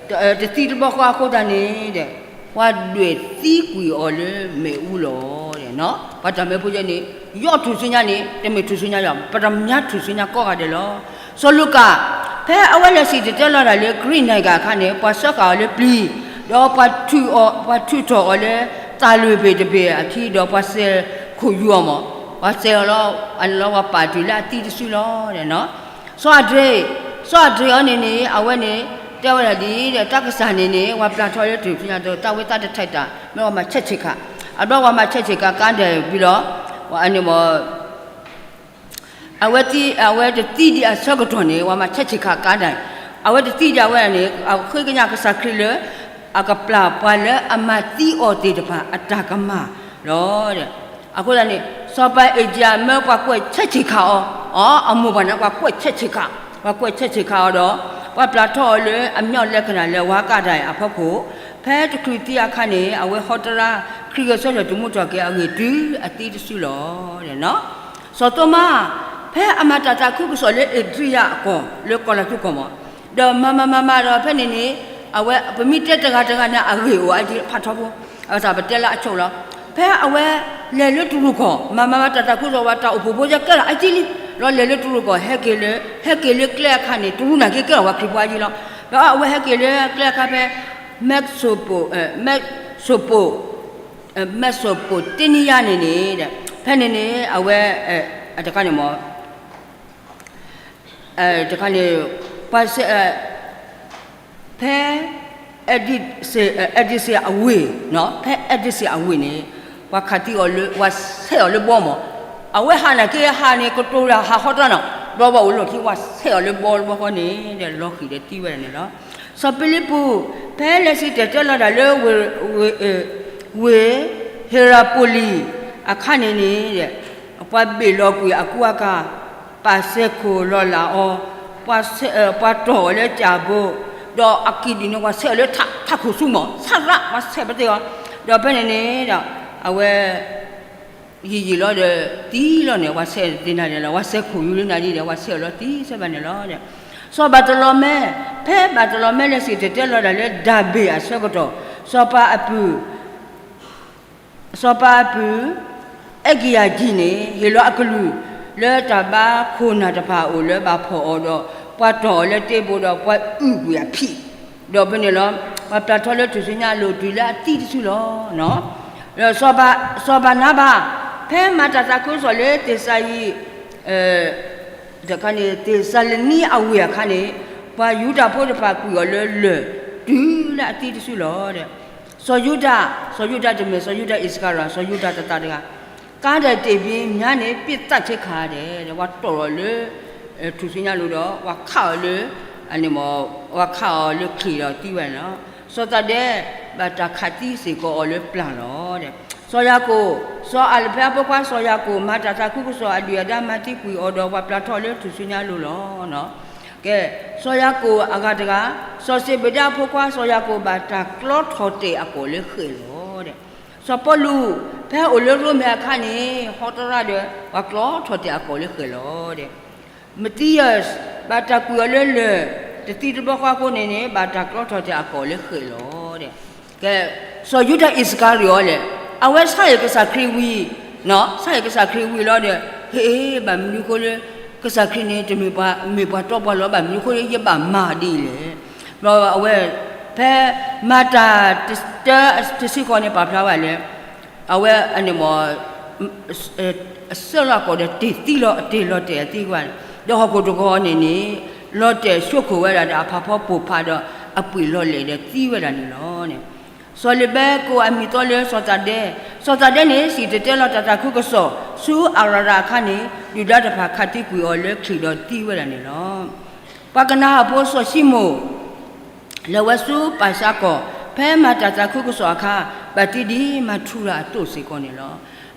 တသံတဘျီဃီအဃိသတးန့ၣ်ဒီး ပှၤဒွဲၣ်သံကွံာ်အီၤလၢမ့ၣ်အူလီၤ. ပှၤတၢ်မၢဖိယဲန့ၣ် ယီၣ်ထူၣ်စုညါန့ၣ် တမ့ၢ်ထူၣ်စုညါယီၤ ပတၢ်မဲာ်ညါထူၣ်စုညါကိးဂၤဒဲးလီၤ. စီၤလူၤကၣ် ဖဲအဝဲလဲၤစံၣ်တဲၤတဲလီၤတၢ်လၢ Greece န့ၣ်က့ၤအခါန့ၣ် ပှၤစၢဃာ်အီၤလၢပျံၤ, ဒီးပှၤထုးထီၣ်အီၤလၢသးလွံၢ်ဘ့ၣ်တဘ့ၣ်အခံ ဒီးပှၤဆဲးခိၣ်ယူၤအီၤမး, ပှၤဆဲးအီၤလီၤ အန့ၣ်လီၤ ပှၤပာ်တုၤလၢအသံတစုလီၤ. စီၤအဒြ့, စီၤအဒြ့အီၤန့ၣ်န့ၣ် အဝဲန့ၣ် တဲဝဲဒၣ်ဒ်ဒီး တၢ်ကစၢ်န့ၣ်န့ၣ် ပှၤပျၢ်ထီၣ်လၢထူၣ်စုညါဒီး တၢ်ဝဲသးတထံၣ်တၢ် မ့ၢ်ပှၤမၤဆဲးဆံးခး, အဘျီပှၤမၤဆဲးဆံးခးကါဒဲးဝံၤလီၤ, အန့ၣ်မး အဝဲသံ အဝဲတသံဒံးအဆၢကတီၢ်န့ၣ် ပှၤမၤဆဲးဆံးခးကါဒဲး, အဝဲတသံဒံးအဝဲန့ၣ် အဃ့ကညးကစၢ်ခရံာ်လၢ အကပျၢ်ပှၤလၢအမၤသံအီၤသ့ၣ်တဖၣ်အတၢ်ကမၣ်လီၤ. အဃိသတးန့ၣ် စီၤပၤအ့ၣ်ကံယၤမၢပှၤကွဲးဆဲးဆံးခးအီၤ, အမိၢ်ပှၢ်န့ၣ် ပှၤကွဲးဆဲးဆံးခး, ပှၤကွဲးဆဲးဆံးခးအီၤဒီး ပှၤပျၢ်ထီၣ်အီၤလၢအမၠီၣ်လဲခနၣ်လၢဝါကါဒၣ်အဖီခိၣ်, ဖဲတချုးသံအခါန့ၣ် အဝဲဟီတရါ ခရံာ်ဂဲၤဆၢထၢၣ်သမူထီၣ်က့ၤအဂ့ၢ်တုၤအသံတစုလီၤ. စီၤသိမါ ဖဲအမၤတၢ်သးခုကစီၣ်လၢအ့းဒြံယါအကီၢ် လၢကီၢ်လၤသူကီၢ်မး, ဒီးမၤမၤမၤမၤဒီးဖဲန့ၣ်န့ၣ် အဝဲ ပမ့ၢ်တဲတဂၤတဂၤန့ၣ် အဂ့ၢ်အိၣ်အါက့ ဖးထီဘိ, အဝဲသးပတဲလၢအဆိးလီၤ. ဖဲအဝဲလဲၤလၢတရူးကီၢ် မၤမၤမၤတၢ်သးခုကစီၣ်ဝဲ တၢ်အိၣ်ဖှိၣ်ဖိကဲလီၤအါက့လံ, ဒီးလဲၤလၢတရူးကီၢ် ဟဲက့ၤလၢ ဟဲက့ၤလၢကျဲအခါန့ၣ် တရူးန့ၣ်က့ကဲလီၤဝဲခရံာ်ဖိအါက့လီၤ. ဖဲအဝဲဟဲက့ၤလၢကျဲအခါဖဲ မ့ၣ်စိပိ, မ့ၣ်စိပိ မ့ၣ်စိပိတ့နံယါန့ၣ်န့ၣ် ဖဲန့ၣ်န့ၣ် အဝဲ တခါန့ၣ်မး တခါန့ၣ် ပှၤ ဖဲ အဲဒံစ့အဝ့ၢ်, ဖဲအဲဒံစ့အဝ့ၢ်န့ၣ် ပှၤခးသံအီၤလၢ ပှၤဆဲးအီၤလၢဘီမး, အဝဲဟးန့ၣ်က့ဟးန့ၣ် ကတိၤတၢ်ဟးဟီတၢ်နီၤ, ဘျီဘၣ်အိၣ်လီၢ်ခံ ပှၤဆဲးအီၤလၢဘီတဘျီဃီန့ၣ် ဒီးလီၤဃံၤဒီးသံဝဲဒၣ်န့ၣ်လီၤ. စီၤပံလံပူး ဖဲလဲၤစံၣ်တဲၤတဲလီၤတၢ်လၢ ဝ့ၢ် ဟ့ရၤပူၤလံၤအခါန့ၣ်န့ၣ် ပှၤဘ့ၣ်လီၤကွံာ်အကူအကၤ, ပာ်စဲးခိၣ်လီၤလးအီၤ, ပှၤတီၢ်အီၤလၢကၠၣ်ဘိ, ဒီးအကံၣ်ဒံးန့ၣ် ပှၤဆဲးအီၤလၢထးခိၣ်ဆူမး ဆရး ပှၤဆဲးပသ့ၣ်အီၤ, ဒီးဖဲန့ၣ်န့ၣ်ဒီး အဝဲ ယံာ်ယံာ်လီၤဒီး သံလီၤန့ၣ် ပှၤဆဲးသ့ၣ်နၤဒဲးလီၤ, ပှၤဆဲးခိၣ်ယူၤလၢနၤဒ်ဒီး ပှၤဆဲးအီၤလီၤသံစဲးဘၣ်န့ၣ်လီၤ. စီၤဘၤတလီၤမဲ, ဖဲဘၤတလီၤမဲလဲၤစံၣ်တဲၤတဲလီၤတၢ်လၢ ဒၤဘ့ၣ်အဆၢကတီၢ်, စီၤပၤအပုၢ် စီၤပၤအပုၢ် အဲကယၤကံန့ၣ် ဟ့ၣ်လီၤအကလုၢ် လၢတၢ်ဘါခိၣ်နၢ်တဖၣ်အအိၣ်လၢဘၣ်ဖီၣ်အီၤဒီး ပှၤတီၢ်အီၤလၢတ့ဘိဒီး ပှၤအုၣ်ကွံာ်အဖံး, ဒီးဖဲန့ၣ်လီၤ ပှၤပျၢ်ထီၣ်လၢထူၣ်စုညါအလိၤတုၤလၢအသံတစုလီၤ. စီၤဘၤနါဘၤ ဖဲမၤတၢ်သးခုကစီၣ်လၢသ့းစၤလနံ တခါန့ၣ် သ့းစၤလနံအဝ့ၢ်အခါန့ၣ် ပှၤယူဒၤဖိတဖၣ်ကွံာ်အီၤလၢလၢၢ် တုၤလၢအသံတစုလီၤ. စီၤယူဒၤ, စီၤယူဒၤတမ့ၢ် စီၤယူဒၤအံၣ်စကၤရၤ, စီၤယူဒၤတသးတဂၤ, ကါဒဲးတ့ၢ်ဘံမၠါန့ၣ် ပ့ၣ်သၣ်ဆ့ခါဒဲး ပှၤတီၢ်လီၤလၢ ထူၣ်စုညါလိၤဒီး ပှၤခးအီၤလၢ အန့ၣ်မး ပှၤခးအီၤလၢချံးဒီးသံဝဲန့ၣ်လီၤ. စီၤသးဒဲ ဘၣ်တၢ်ခးသံစ့ၢ်ကီးအီၤလၢပျၢ်လီၤ. စီၤယၤကိာ်, စီၤအၤလဖဲအဖိခွါစီၤယၤကိာ် မၤတၢ်သးခုကစီၣ်အဒုၣ်အဒါ မၤသံကွံာ်အီၤဒီး ပှၤပျၢ်ထီၣ်လၢထူၣ်စုညါအလိၤလီၤ. ကဲ, စီၤယၤကိာ်အဂၤတဂၤ, စီၤစ့းဘ့းဒၣ်အဖိခွါစီၤယၤကိာ် ဘၣ်တၢ်ကျီထီၣ်တဲာ်အကီၢ်လၢဃဲၣ်လီၤ. စီၤပီလူး ဖဲအအိၣ်လၢရိမ့ၤအခါန့ၣ် ဟီတရၣ်ဒီး ပှၤကျီထီၣ်တဲာ်အကီၢ်လၢဃဲၣ်လီၤ. မသံယး ဘၣ်တၢ်ကွံာ်အီၤလၢလၢၢ် တသံတဘျီဃီအဃိန့ၣ်န့ၣ် ဘၣ်တၢ်ကျီထီၣ်တဲာ်အကီၢ်လၢဃဲၣ်လီၤ. ကဲ, စီၤယူဒၤအံၣ်စကၤရံၤအီၤလဲၣ်, အဝဲဆါဟ့ၣ်ကစၢ်ခရံာ်ဝံၤ, ဆါဟ့ၣ်ကစၢ်ခရံာ်ဝံၤလီၤဒီး ဟ့ၣ် ဘၣ်မနုၤအဃိလၢ ကစၢ်ခရံာ်န့ၣ် တမ့ၢ်ပှၤမ့ၢ်ပှၤတီပှၤလိၤ ဘၣ်မနုၤအဃိလၢယဘၣ်မၤဒ်လဲၣ်. ဒီးအဝဲ ဖဲမၤတၢ်တဆံဃီန့ၣ် ပာ်ဖျါဝဲလၢ အဝဲအန့ၣ်မ့ၢ် အဆၢလီၤအကီၢ်ဒီး တ့ၢ်သံလီၤအတ့ၢ်လီၤတဲာ်အသံကွၢ်န့ၣ်, ဒီးဟီၣ်ခိၣ်တဂီၤန့ၣ်န့ၣ် လီၤတဲာ်ဆိခိၣ်ဝဲဒၣ်ဒီးအဖးဖီပိၢ်ဖးဒီးအပှ့ၤလီၤလဲၣ်ဒီးသံဝဲဒၣ်န့ၣ်လီၤ. စီၤလ့ၤဘဲကိးအမံၤသီလၢစီၤသးဒဲ, စီၤသးဒဲန့ၣ် စံၣ်တဲၤတဲလီၤတၢ်သးခုကစီၣ်ဆူအၤရၤရၤအခါန့ၣ် ဒုၣ်ဒါတဖၣ်ခးသံကွံာ်အီၤလၢချံးဒီးသံဝဲဒၣ်န့ၣ်လီၤ. ပှၤကနၤအၣ်ဖိစီၤၡံမိၣ် လဲၤဝဲဆူပၢ်ၡါကီၢ် ဖဲမၤတၢ်သးခုကစီၣ်အခါ ဘၣ်တံဒံးမၤထူရၤအသိးစ့ၢ်ကီးန့ၣ်လီၤ.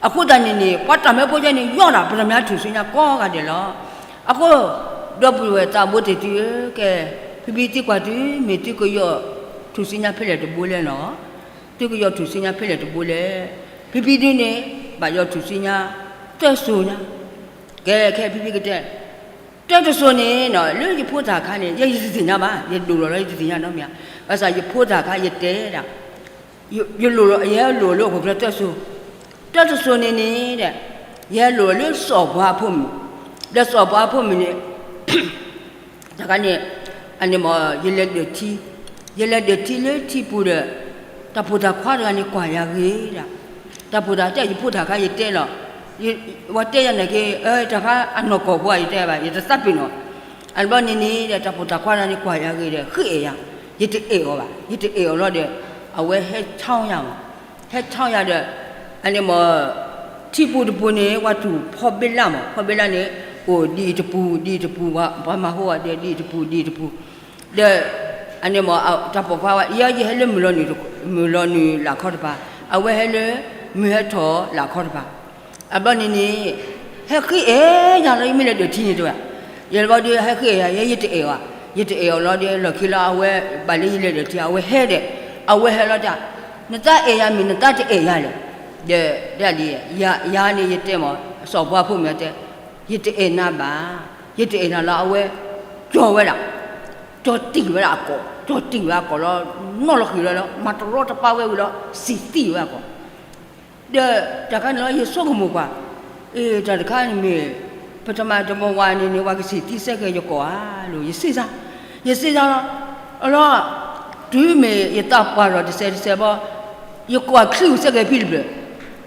အဃိသတးန့ၣ်န့ၣ် ပှၤတၢ်မၢဖိကဲန့ၣ် ယီၢ်ဒၣ်ပတၢ်မၤထူၣ်စုညါကိးဂၤဒဲးလီၤ. အဃိ ဒီပုၢ်ဝဲၢ်သးဘိတ့ၢ်သုဧၢ, ကဲ ဖံဖံသံကွၢ်သု မ့ၢ်သုကယီၢ်ထူၣ်စုညါဖဲလဲၣ်တဘိလဲၣ်နီၤ, သုကယီၢ်ထူၣ်စုညါဖဲလဲၣ်တဘိလဲၣ်. ဖံဖံဒုန့ၣ် ဘၣ်ယီၢ်ထူၣ်စုညါ တၢစိၤညါ, ကဲ ခဲဖံဖံကတဲ တၢတစိၤန့ၣ်နီၤ လၢယဖိသၣ်ခါန့ၣ် ယဲယတသ့ၣ်ညါဘၣ်, ယဒိၣ်လီၤလီၤယတသ့ၣ်ညါနီတမံၤ, ဘၣ်ဆၣ်ယဖိသၣ်ခါယတဲဒၣ်, ယလိၣ်လီၤ ယဟဲလိၣ်လၢဟီၣ်ခိၣ်ချၢတၢစိၤ, တၢတစိၤန့ၣ်န့ၣ်ဒီး ယဟဲလိၣ်လၢစီၤပၤအဖိမုၣ်, ဒီးစီၤပၤအဖိမုၣ်န့ၣ် တခါန့ၣ် အန့ၣ်မ့ၢ် ယလဲၤဒၢၣ်ထံ, ယလဲၤဒၢၣ်ထံလၢထံပူၤဒီး တၢ်ပိာ်တၢ်ခွါတဂၤန့ၣ် ကွၢ်ယၤဂ့ၤဒၣ်, တၢ်ပိာ်တၢ်တဲ ယဖိသၣ်ခါယတဲလီၤ, ဝဲတဲယၤန့ၣ်က့ တၢ်ခါအနီၢ်ကီၢ်ဖိ ယတဲဘၣ် ယတသးပ့ၤနီၣ်, အဘျီန့ၣ်န့ၣ်ဒီး တၢ်ပိာ်တၢ်ခွါတဂၤန့ၣ် ကွၢ်ယၤဂ့ၤဒီး ဃ့အဲၣ်ယၤ, ယတအဲၣ်အီၤဘၣ်, ယတအဲၣ်အီၤလီၤဒီး အဝဲဟဲဆီယၤမး ဟဲဆီယၤဒီး အန့ၣ်မ့ၢ် ထံပူၤတပူၤန့ၣ် ပှၤတူၢ်ဖီဘ့လၣ်မး, ဖီဘ့လၣ်န့ၣ် အိၣ်ဒ်အံၤတပူၤ ဒ်အံၤတပူၤ ပှၤမၤဟိဝဲဒီး ဒ်အံၤတပူၤ ဒ်အံၤတပူၤ, ဒီး အန့ၣ်မ့ၢ် တၢ်ပိာ်ခွါဝဲ ယဲယဟဲလၢ မုၢ်လီၤနုာ်လၢ်ခီတပၤ, အဝဲဟဲလၢ မုၢ်ဟဲထီၣ်လၢ်ခီတပၤ, အဘျီန့ၣ်န့ၣ် ဟဲဃ့အဲၣ်ယၤလီၤ ယမ့ၢ်လဲၤဒၢၣ်ထံန့ၣ်တဲဝဲ, ယဲဘျီဒီး ဟဲဃ့အဲၣ်ယၤ ယဲယတအဲၣ်အီၤ, ယတအဲၣ်အီၤလီၤဒီး လီၢ်ခံလီၤ အဝဲဘၣ်လၢယလဲၤဒၢၣ်ထံ အဝဲဟဲဒီး အဝဲဟဲလီၤတၢ်, နတၢ်အဲၣ်ယၤမ့ၢ်နတၢ်တအဲၣ်ယၤလဲၣ်, ဒီး ယၤန့ၣ်ယတဲမး စီၤပၤဖိမုၣ်တဲ ယတအဲၣ်နၤဘၣ်, ယတအဲၣ်နၤလီၤ အဝဲ ကၠီၤဝဲဒၣ်, ကၠီၤတံၢ်ဝဲဒၣ်အကိာ်, ကၠီၤတံၢ်ဝဲအကိာ်လီၤ, နီၣ်လီၤဃံၤလီၤလီၤ မၤတရီတပါဝဲဝံၤလီၤ စံၣ်သံဝဲအကိာ် ဒီးတၢ်ခါန့ၣ်လီၤ ယဆိကမိၣ်ကွၢ်, အ့ တၢ်တခါန့ၣ်မ့ၢ် ပတမၤတမဝၤန့ၣ်န့ၣ် ပှၤကစံၣ်သံစဲကဲယကိာ်ဧါလိၤ ယစံးစၢ်, ယစံးစၢ်လီၤ, အလီၤ, တုၤမ့ၢ်ယသးပှၢ်ထီၣ်တစဲးတစဲးဘီ ယကွၢ်ချံစဲကဲဖံတဖျၢၣ်,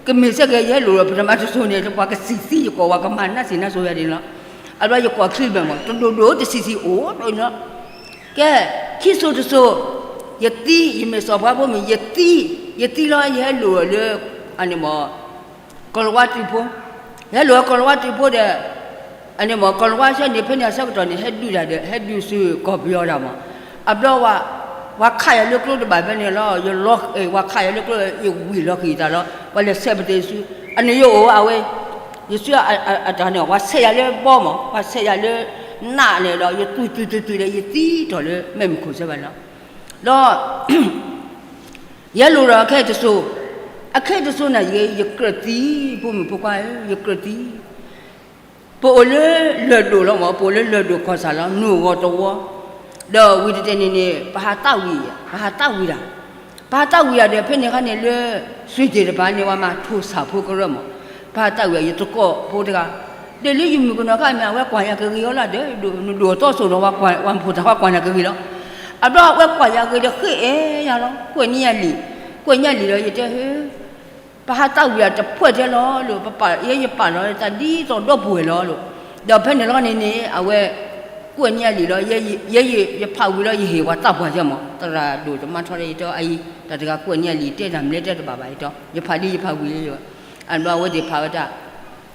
ကမ့ၢ်စဲကဲယဟဲလိၣ်ဒီး ပတမၤတစိၤန့ၣ် ပှၤကစံၣ်သံယကိာ် ပှၤကမၤနးစံၣ်နါစိၤယၤဒ်န့ၣ်လီၤ, အဘျီယကွၢ်ချံဘၣ်မး တဒိၣ်ဒိၣ်တစံၣ်စံၣ်အိၣ်ဒ်န့ၣ်လီၤ ကဲ, ခံစိၤတစိၤ, ယသံ, ယမ့ၢ်စီၤပၤဖိမုၣ် ယသံ, ယသံလီၤ ယဟဲလိၣ်လၢ အန့ၣ်မ့ၢ် ကီၤလၤဝါတံၤဖိ, ယဟဲလိၣ်ကီၤလၤဝါတံၤဖိဒီး အန့ၣ်မ့ၢ် ကီၤလၤဝါဆၢန့ၣ် ဖဲန့ၣ်အဆၢကတီၢ်န့ၣ် ဟဲဒုးတၢ်ဒီး ဟဲဒုးဆူကီၢ်ပယီၤတၢ်မး, အဘျီဝဲ ပှၤခးယၤလၢကျိတဘၣ်ဖဲန့ၣ်လီၤ, ယလီၤ, ပှၤခးယၤလၢကျိ ယဝံၣ်လီၤဃံၤတၢ်လီၤ, ပှၤလဲၤဆဲးပတ့ၢ်ဆူ, အန့ၣ်ယအိၣ်အဝဲ, ယဆူအတၢ်န့ၣ် ပှၤဆဲးယၤလၢဘီမး ပှၤဆဲးယၤလၢ နးန့ၣ်ဒီး ယသွံၣ်သွံၣ်သွံၣ်သွံၣ်ဒီး ယသံတီၢ်လၢမဲာ်မုၢ်ခိၣ်စဲဘၣ်လီၤ, ဒီး ယဲလိာ်ဒီးခဲတစိၤ, အခဲတစိၤန့ၣ် ယကြၢးသံ, ဖိမုၣ်ဖိခွါဧၢ, ယကြၢးသံ, ပအိၣ်လၢလၢၢ်ဒိၣ်လီၤမး, ပအိၣ်လၢလၢၢ်ဒိၣ်ကီၢ်ဆၣ်လီၤ, နုာ်ဂီၤတဝီ, ဒီးဝံၤတတဲာ်န့ၣ်န့ၣ် ပဟးသးဝံၤ, ပဟးသးဝံၤဒၣ်, ပဟးသးဝံၤဒၣ်ဒီး ဖဲန့ၣ်ခါန့ၣ်လၢ စွ့ၤတ့ၢ်တပၤန့ၣ် ပှၤမၤထိၣ်ဆၣ်ဖိကရၢမး, ပဟးသးဝံၤ ယသကိးဖိတဂၤ, ဒီးလၢယမုၣ်ကနီၤခါမ့ၢ် အဝဲကွၢ်ယၤကဂ့ၤအီၤလီၤဒီး နဒိၣ်အသီစိၤဒီး ပှၤမၤဖိၣ်တၢ် ပှၤကွၢ်နၤကဂ့ၤလီၤ, အဘျီအဝဲကွၢ်ယၤဂ့ၤဒီးဃ့အဲၣ်ယၤလီၤ, ကွဲးန့ၢ်ယၤလံာ်, ကွဲးန့ၢ်ယၤလံာ်ဒီး ယတဲဟၢ ပဟးသးဝံၤအတဖှဲၣ်ထဲလီၤလီၤ, ပပာ်, ယဲယပာ်လီၤတၢ်ဒ်သိးဒီပုၢ်ဝဲၢ်လီၤလီၤ, ဒီးဖဲန့ၣ်လီၤန့ၣ်န့ၣ် အဝဲ ကွဲးန့ၢ်ယၤလံာ်လီၤ, ယဲယဖးဝံၤလီၤ ယဟ့ၣ်ဝဲသးပှၢ်ယဲမး, သရၣ်ဒိၣ်တမၤထီၣ်ဒီး ယတဲအအံၤ တၢ်တဂၤကွဲးန့ၢ်ယၤလံာ် တဲတၢ်မနုၤတဲတဘၣ်ဘၣ်ယတဲ, ယဖးလံယဖးဝံၤလီၤ, အဘျီအဝဲသ့ၣ်ဖးဝဲဒၣ်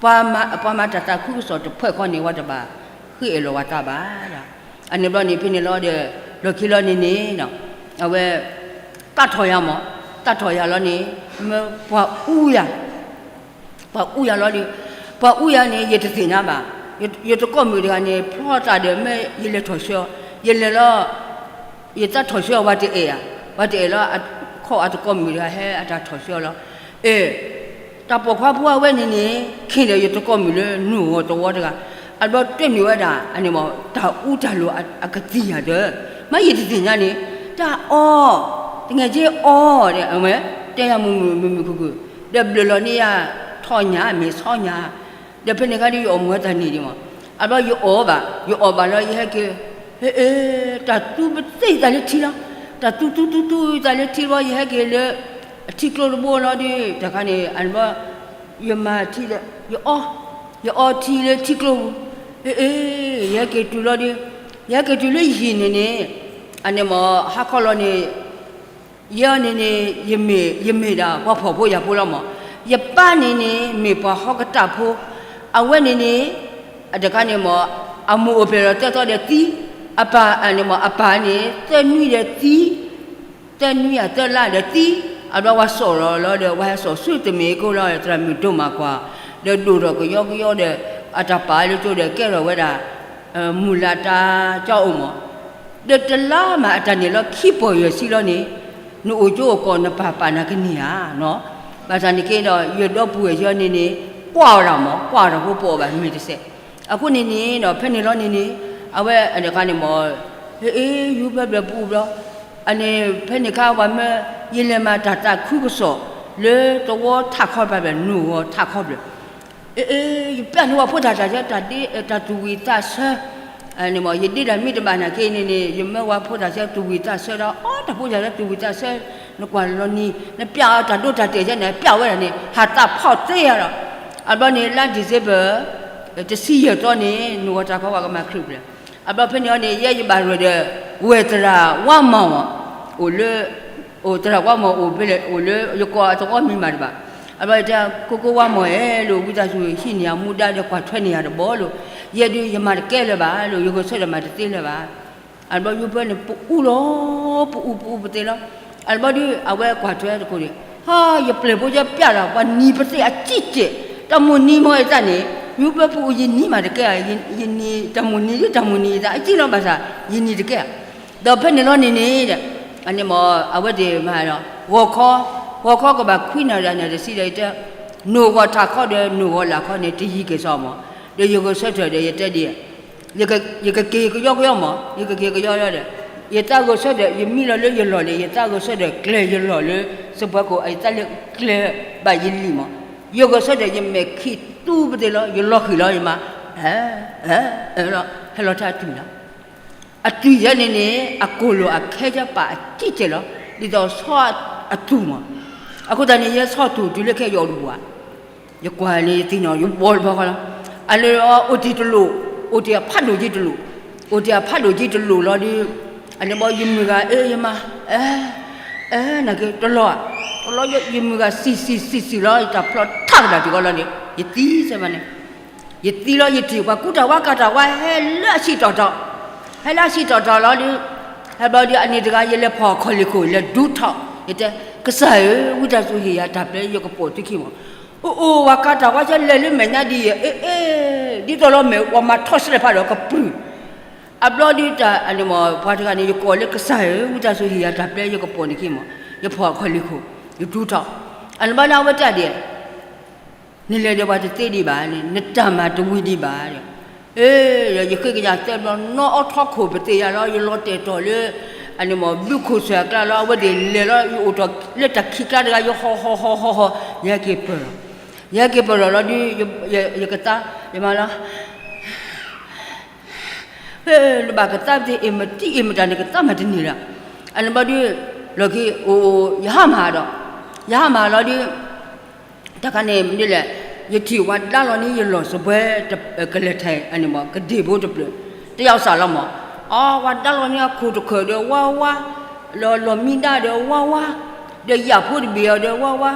ပှၤမၤတၢ်သးခုကစီၣ်တဖှဲၣ်ဃီန့ၣ် ဝဲတဘၣ်ဃ့အဲၣ်လီၤဝဲသးဘၣ်, အန့ၣ်ဘျီန့ၣ် ဖဲန့ၣ်လီၤဒီး လီၢ်ခံလီၤန့ၣ်န့ၣ် အဝဲ ပာ်ထီၣ်ယၤမး, တၢ်ထီၣ်ယၤလီၤန့ၣ် မ့ၢ်ပှၤအူယၤ, ပှၤအူယၤလီၤဒီး ပှၤအူယၤန့ၣ် ယတသ့ၣ်ညါဘၣ်. ယတကိးမုၣ်တဂၤန့ၣ် ဖျီတၢ်ဒီး မ့ၢ်ယလဲၤထီၣ်ဆှၢအီၤ, ယလဲၤလီၤ, ယတၢ်ထီၣ်ဆှၢအီၤ ပှၤတအဲၣ်ဧါ, ပှၤတအဲၣ်လီၤ, ခီၣ်အတကိးမုၣ်တဂၤဟဲအတၢ်ထီၣ်ဆှၢအီၤလီၤ. အဲ တၢ်ပိာ်ခွါဖိအဝဲန့ၣ်န့ၣ် ခ့ဒီးယတကိးမုၣ်လၢနူၢ်ဂီၤတဝီတဂၤ, အဘျီတမ့ၢ်ဝဲဒၣ် အန့ၣ်မ့ၢ် တၢ်အူတၢ်လိၤအကသံၣ်ယၤဒီး မ့ၢ်ယတသ့ၣ်ညါန့ၣ် တၢ်အီ, တငဲၢ်က့အီဒီး အဝဲတဲယၤမုာ်မုာ်မုာ်မုာ်ခုၣ်ခုၣ်, ဒီးဘျၢၣ်လီၤန့ၢ်ယၤ ထီၣ်ညၣ်မ့ၢ်ဆီညၣ်, ဒီးဖဲန့ၣ်အခါဒီး ယအိၣ်မူဝဲတၢ်န့ၣ်ဒံးမး, အဘျီယအီၣ်ဘၣ်, ယအီၣ်ဘၣ်လီၤ ယဟဲက့ၤ, ဟ့ၣ်အ့ၣ် တၢ်သူပသ့ၣ်ယသးလၢထံလီၤ, တၢ်သူသူသူသူယသးလၢထံဘျီ ယဟဲက့ၤလၢ အထံကျိတဘိလီၤဒီး တခါန့ၣ် အဘျီ ယမၤထံဒီး ယအီ, ယအီထံလၢထံကျိပူၤ, အ့ၣ်အ့ၣ် ယဟဲက့ၤတုၤလီၤဒီး ယဟဲက့ၤတုၤလၢယဟံၣ်န့ၣ်န့ၣ် အန့ၣ်မ့ၢ်ဟါခီလီၤန့ၣ် ယဲန့ၣ်န့ၣ် ယမ့ၢ်ဒၣ်ပှၤဖှီၣ်ဖိယာ်ဖိလီၤမး, ယပၢ်န့ၣ်န့ၣ် မ့ၢ်ပှၤဟီၣ်ကတၢၢ်ဖိ, အဝဲန့ၣ်န့ၣ် အတခါန့ၣ်မ့ၢ် အမိၢ်အိၣ်ဖျဲၣ်လီၤတၢ်သီဒီးသံ, အပၢ်န့ၣ်မ့ၢ် အပၢ်န့ၣ် သၢနွံဒီးသံ သၢနွံအသၢလါဒီးသံ, အဘျီဝဲစိာ်လီၤလီၤဒီး ဝဲဟဲစိာ်ဆူတမ့ၢ်ကိလီၤ သရၣ်မုၣ်ဒိၣ်မးကွၢ်, ဒီးဒိၣ်ထီၣ်ကယီကယီဒီး အတၢ်ပာ်လၢကၠိဒီးကဲထီၣ်ဝဲဒၣ် မုၢ်လၢ်တၢ်ကၠီအိၣ်မး, ဒီးတလါမးအတၢ်န့ၣ်လီၤခံပီၢ်ယဲၢ်ဆံလီၤန့ၣ်, နအိၣ်ကၠိအိၣ်ကီၢ်နပာ်ပာ်နၤကန့ၢ်ဧါနီၤ, ဘၣ်ဆၣ်န့ၣ်က့ဒီး ယဒီပုၢ်ဝဲၢ်ယီန့ၣ်န့ၣ် ကွၢ်ဝဲဒၣ်မး ကွၢ်တၢ်ဖိပိာ်ဘၣ်မ့ၢ်တစဲး, အဃိန့ၣ်န့ၣ်ဒီး ဖဲန့ၣ်လီၤန့ၣ်န့ၣ် အဝဲအတခါန့ၣ်မး ဟ့ၣ်အ့ၣ် ယူၤဖဲဘျၢၣ်ပူၤဘျီ အန့ၣ် ဖဲန့ၣ်ခါပှၤမၢ ယလဲၤမၤတၢ်သးခုကစီၣ် လၢတဝီထးခီပၤဘျၢၣ် နူၢ်ဂီၤထးခီဘျၢၣ်, အ့ၣ်အ့ၣ် ယပျၢ်န့ၢ်ဝဲဖိတၢ်တၢ်ဆၢ တၢ်သူၣ်ဝံၣ်သးဆၢ, န့ၣ်မး ယဒ့တၢ်မ့ၢ်တဘၣ်နာ်က့န့ၣ်န့ၣ် ယမၢဝဲဖိတၢ်ဆၢသူၣ်ဝံၣ်သးဆၢဒီး အီ တၢ်ဖိတၢ်ဆၢသူၣ်ဝံၣ်သးဆၢ, နကွၢ်လီၤနံၤ နပျၢ်အီၤတၢ်ဒိတၢ်တဲာ်ဆၢန့ၣ် ပျၢ်ဝဲဒၣ်န့ၣ် ဟးသးဖီၣ်သ့ယၤဒီး, အဘျီန့ၣ် လါ December တဆံယဲၢ်သီန့ၣ် နူၢ်ဂီၤထးခီပၤကမၤခရံာ်ပျၢၢ်, အဘျီဖဲန့ၣ်အီၤန့ၣ် ယဲယဘၣ်ရဲၣ်ဒီး ဝဲၢ်သရၣ်ဝါမီၢ်မး အိၣ်လၢ အိၣ်သရၣ်ဝါမီၢ်အိၣ်ဖဲလဲၣ် အိၣ်လၢယကိးအသဝီမံၤမးတဘၣ်, အဘျီယတဲ ကိကိဝါမီၢ်ဧၢ လၢဝံသးစူၤဟံးန့ၢ်ယၤမူဒါဒီးကွၢ်ထွဲန့ၢ်ယၤတဘျီလီၤ, ယဲဒုးယမၤတကဲလၢၤဘၣ်လီၤ ယဂဲၤဆၢထၢၣ်မၤတသ့လၢၤဘၣ်, အဘျီယိၤဖၢန့ၣ် ပအူလီၤ ပအူပအူပသ့လီၤ, အဘျီဒုး အဝဲကွၢ်ထွဲသကိးန့ၣ် ဟါ ယပျဲၢ်ဖိယပျၢ်ဒီး ပှၤနံၤပသ့ၣ်အစံၣ်စဲး တၢ်မိၣ်နံၤမ့ၢ်ယသးန့ၣ် ယိၤဖၢပအူယနံၤမးတကဲဧါ, ယနံၤ တၢ်မိၣ်နံၤဒ်တၢ်မိၣ်နံၤယသး အစံၣ်လီၤဘၣ်ဆၣ် ယနံၤတကဲဧါ, ဒီးဖဲန့ၣ်လီၤန့ၣ်န့ၣ် အန့ၣ်မ့ၢ် အဝဲသ့ၣ်မၤဒီး ဂီၤခီ ဂီၤခီကဘၣ်ခွံနၣ်ရံၣ်နၣ်ရံၣ်တဆံဒီး ယတဲ နူၢ်ဂီၤထးခီဒီးနူၢ်ဂီၤလၢ်ခီန့ၣ် တယံၤက့ၤစီမး, ဒီးယဂဲၤဆၢထၢၣ်ဒီး ယတဲဒ် ယကက့ၤကယီကယီမး ယကက့ၤကယီကယီဒီး ယတၢ်ဂဲၤဆၢထၢၣ် ယမံလီၤလၢယလီၢ်န့ၣ် ယတၢ်ဂဲၤဆၢထၢၣ်ကျဲၤယလီၢ်လၢ စပွဲခိၣ် ယတၢ်လၢကျဲၤဘၣ်ယလံၤမး, ယဂဲၤဆၢထၢၣ် ယမဲာ်ခံးတူပသ့လီၤ ယလီၤဃံၤလီၤ ယမၤ ဟဲလီၤ ဟဲလီၤထါတုၤလီၤ အတုၤယဲန့ၣ်န့ၣ် အကိၢ်လိာ်အခဲကပၤအစံၣ်စဲးလီၤ ဒ်သိးဆီအတူၢ်မး, အဃိသတးန့ၣ် ယဲဆီတူၢ်တုၤလၢခဲယအိၣ်တဘူၣ်ဧါ ယကွၢ်န့ၣ် ယသ့ၣ်နီၣ် ယဘီတဘီဃီလီၤ, အလၢအိၣ်တ့ၢ်တလိၣ် အိၣ်တ့ၢ်အဖးဒိၣ်က့တလိၣ်, အိၣ်တ့ၢ်အဖးဒိၣ်က့တလိၣ်လီၤဒီး အန့ၣ်ဘီယမုၢ်ဂၤအ့ၣ်ယမါ အဲ အဲ နာ်က့တလီၤဧါ, တလီၤ ယမုၢ်ဂၤစံၣ်စံၣ်စံၣ်စံၣ်လီၤ ယတၢ်ဖျီထးကဒါတုၤဃီလီၤန့ၣ် ယသံစဲမးန့ၣ် ယသံလီၤ ယထံၣ်ပှၤကူတၢ်ဝါကၤတၢ်ဝါဟဲလၢအဆံးတီၣ်တီၣ်, ဟဲလၢအဆံးတီၣ်တီၣ်လီၤဒီး ဟဲဘျီဒီးအန့ၣ်တဂၤ ယလဲၤဖီၣ်အခီၣ်လ့ၢ်ခိၣ် လဲၤဒူထီၣ် ယတဲ ကစၢ်ဧၢ ဝံသးစူၤဟ့ၣ်ယၤတၢ်ပျဲ ယကပိာ်သုခံမး, အိၣ်အိၣ် ပှၤကၤတၢ်ဝါဆၢလဲၤလၢမဲာ်ညါဒ်အံၤ အ့ၣ်အ့ၣ် ဒ်သိးလီၤမဲာ် ပှၤမၤထီၣ်စဲးဖးဒီးကပြုၢ်, အဘျီဒုးတၢ်န့ၣ်မး ပှၤတဂၤန့ၣ် ယကိးလၢကစၢ်ဧၢ ဝံသးစူၤဟ့ၣ်ယၤတၢ်ပျဲ ယကပိာ်န့ၢ်ခံမး, ယဖီၣ်အခီၣ်လ့ၢ်ခိၣ် ယဒူထီၣ်, အန့ၣ်ဘျီန့ၣ် အဝဲတဲဒ် နလဲၤဒီးပှၤတသ့ဒံးဘၣ်န့ၣ် နတၢ်မၤတဝံၤဒံးဘၣ်ဒီး, အ့ၣ် ယဃ့ကညးသၢဘျီ နီၢ်အီထီခိၣ်ပသ့ၣ်ယၤလီၤ ယလီၤတဲာ်တီၤလၢ အန့ၣ်မး ဘုခိၣ်စၢၤအကျါလီၤ အဝဲသ့ၣ်လဲၤလီၤ ယအိၣ်ထီၣ်လၢတၢ်ခံးကျါတဂၤ ယဟီၣ်ဟီၣ်ဟီၣ်ဟီၣ်ဟီၣ် ယဟဲက့ၤပၢၢ်လီၤ, ယဟဲက့ၤပၢၢ်လီၤလီၤဒီး ယကသါ ယမၤလီၤ လၢဘၣ်ကသါပသ့ၣ် အ့ၣ်မတံၢ်အ့ၣ်မတၢ်န့ၣ် ကသါမၤတန့ၢ်လၢၤ, အန့ၣ်ဘျီဒုး လီၢ်ခံ အိၣ် ယဟါမၢ်ဒီး ယဟါမၢ်လီၤဒုး တခါန့ၣ်မနုၤလဲၣ်, ယထံၣ်ဝဲဒါလီၤန့ၣ် ယလီၢ်စပွဲ ကလဲၤထဲ အန့ၣ်မး ကဒ့ၣ်ဖိတဖျၢၣ် တယီၤစၢ်လီၤမး, အီ ဝဲဒါလီၤန့ၣ် အခိၣ်တခၢၣ်ဒီးဝါဝါ, လီၤလီၤမံဒါဒီးဝါဝါ, ဒီးယၣ်ဖိတဘ့ၣ်အီၤဒီးဝါဝါ,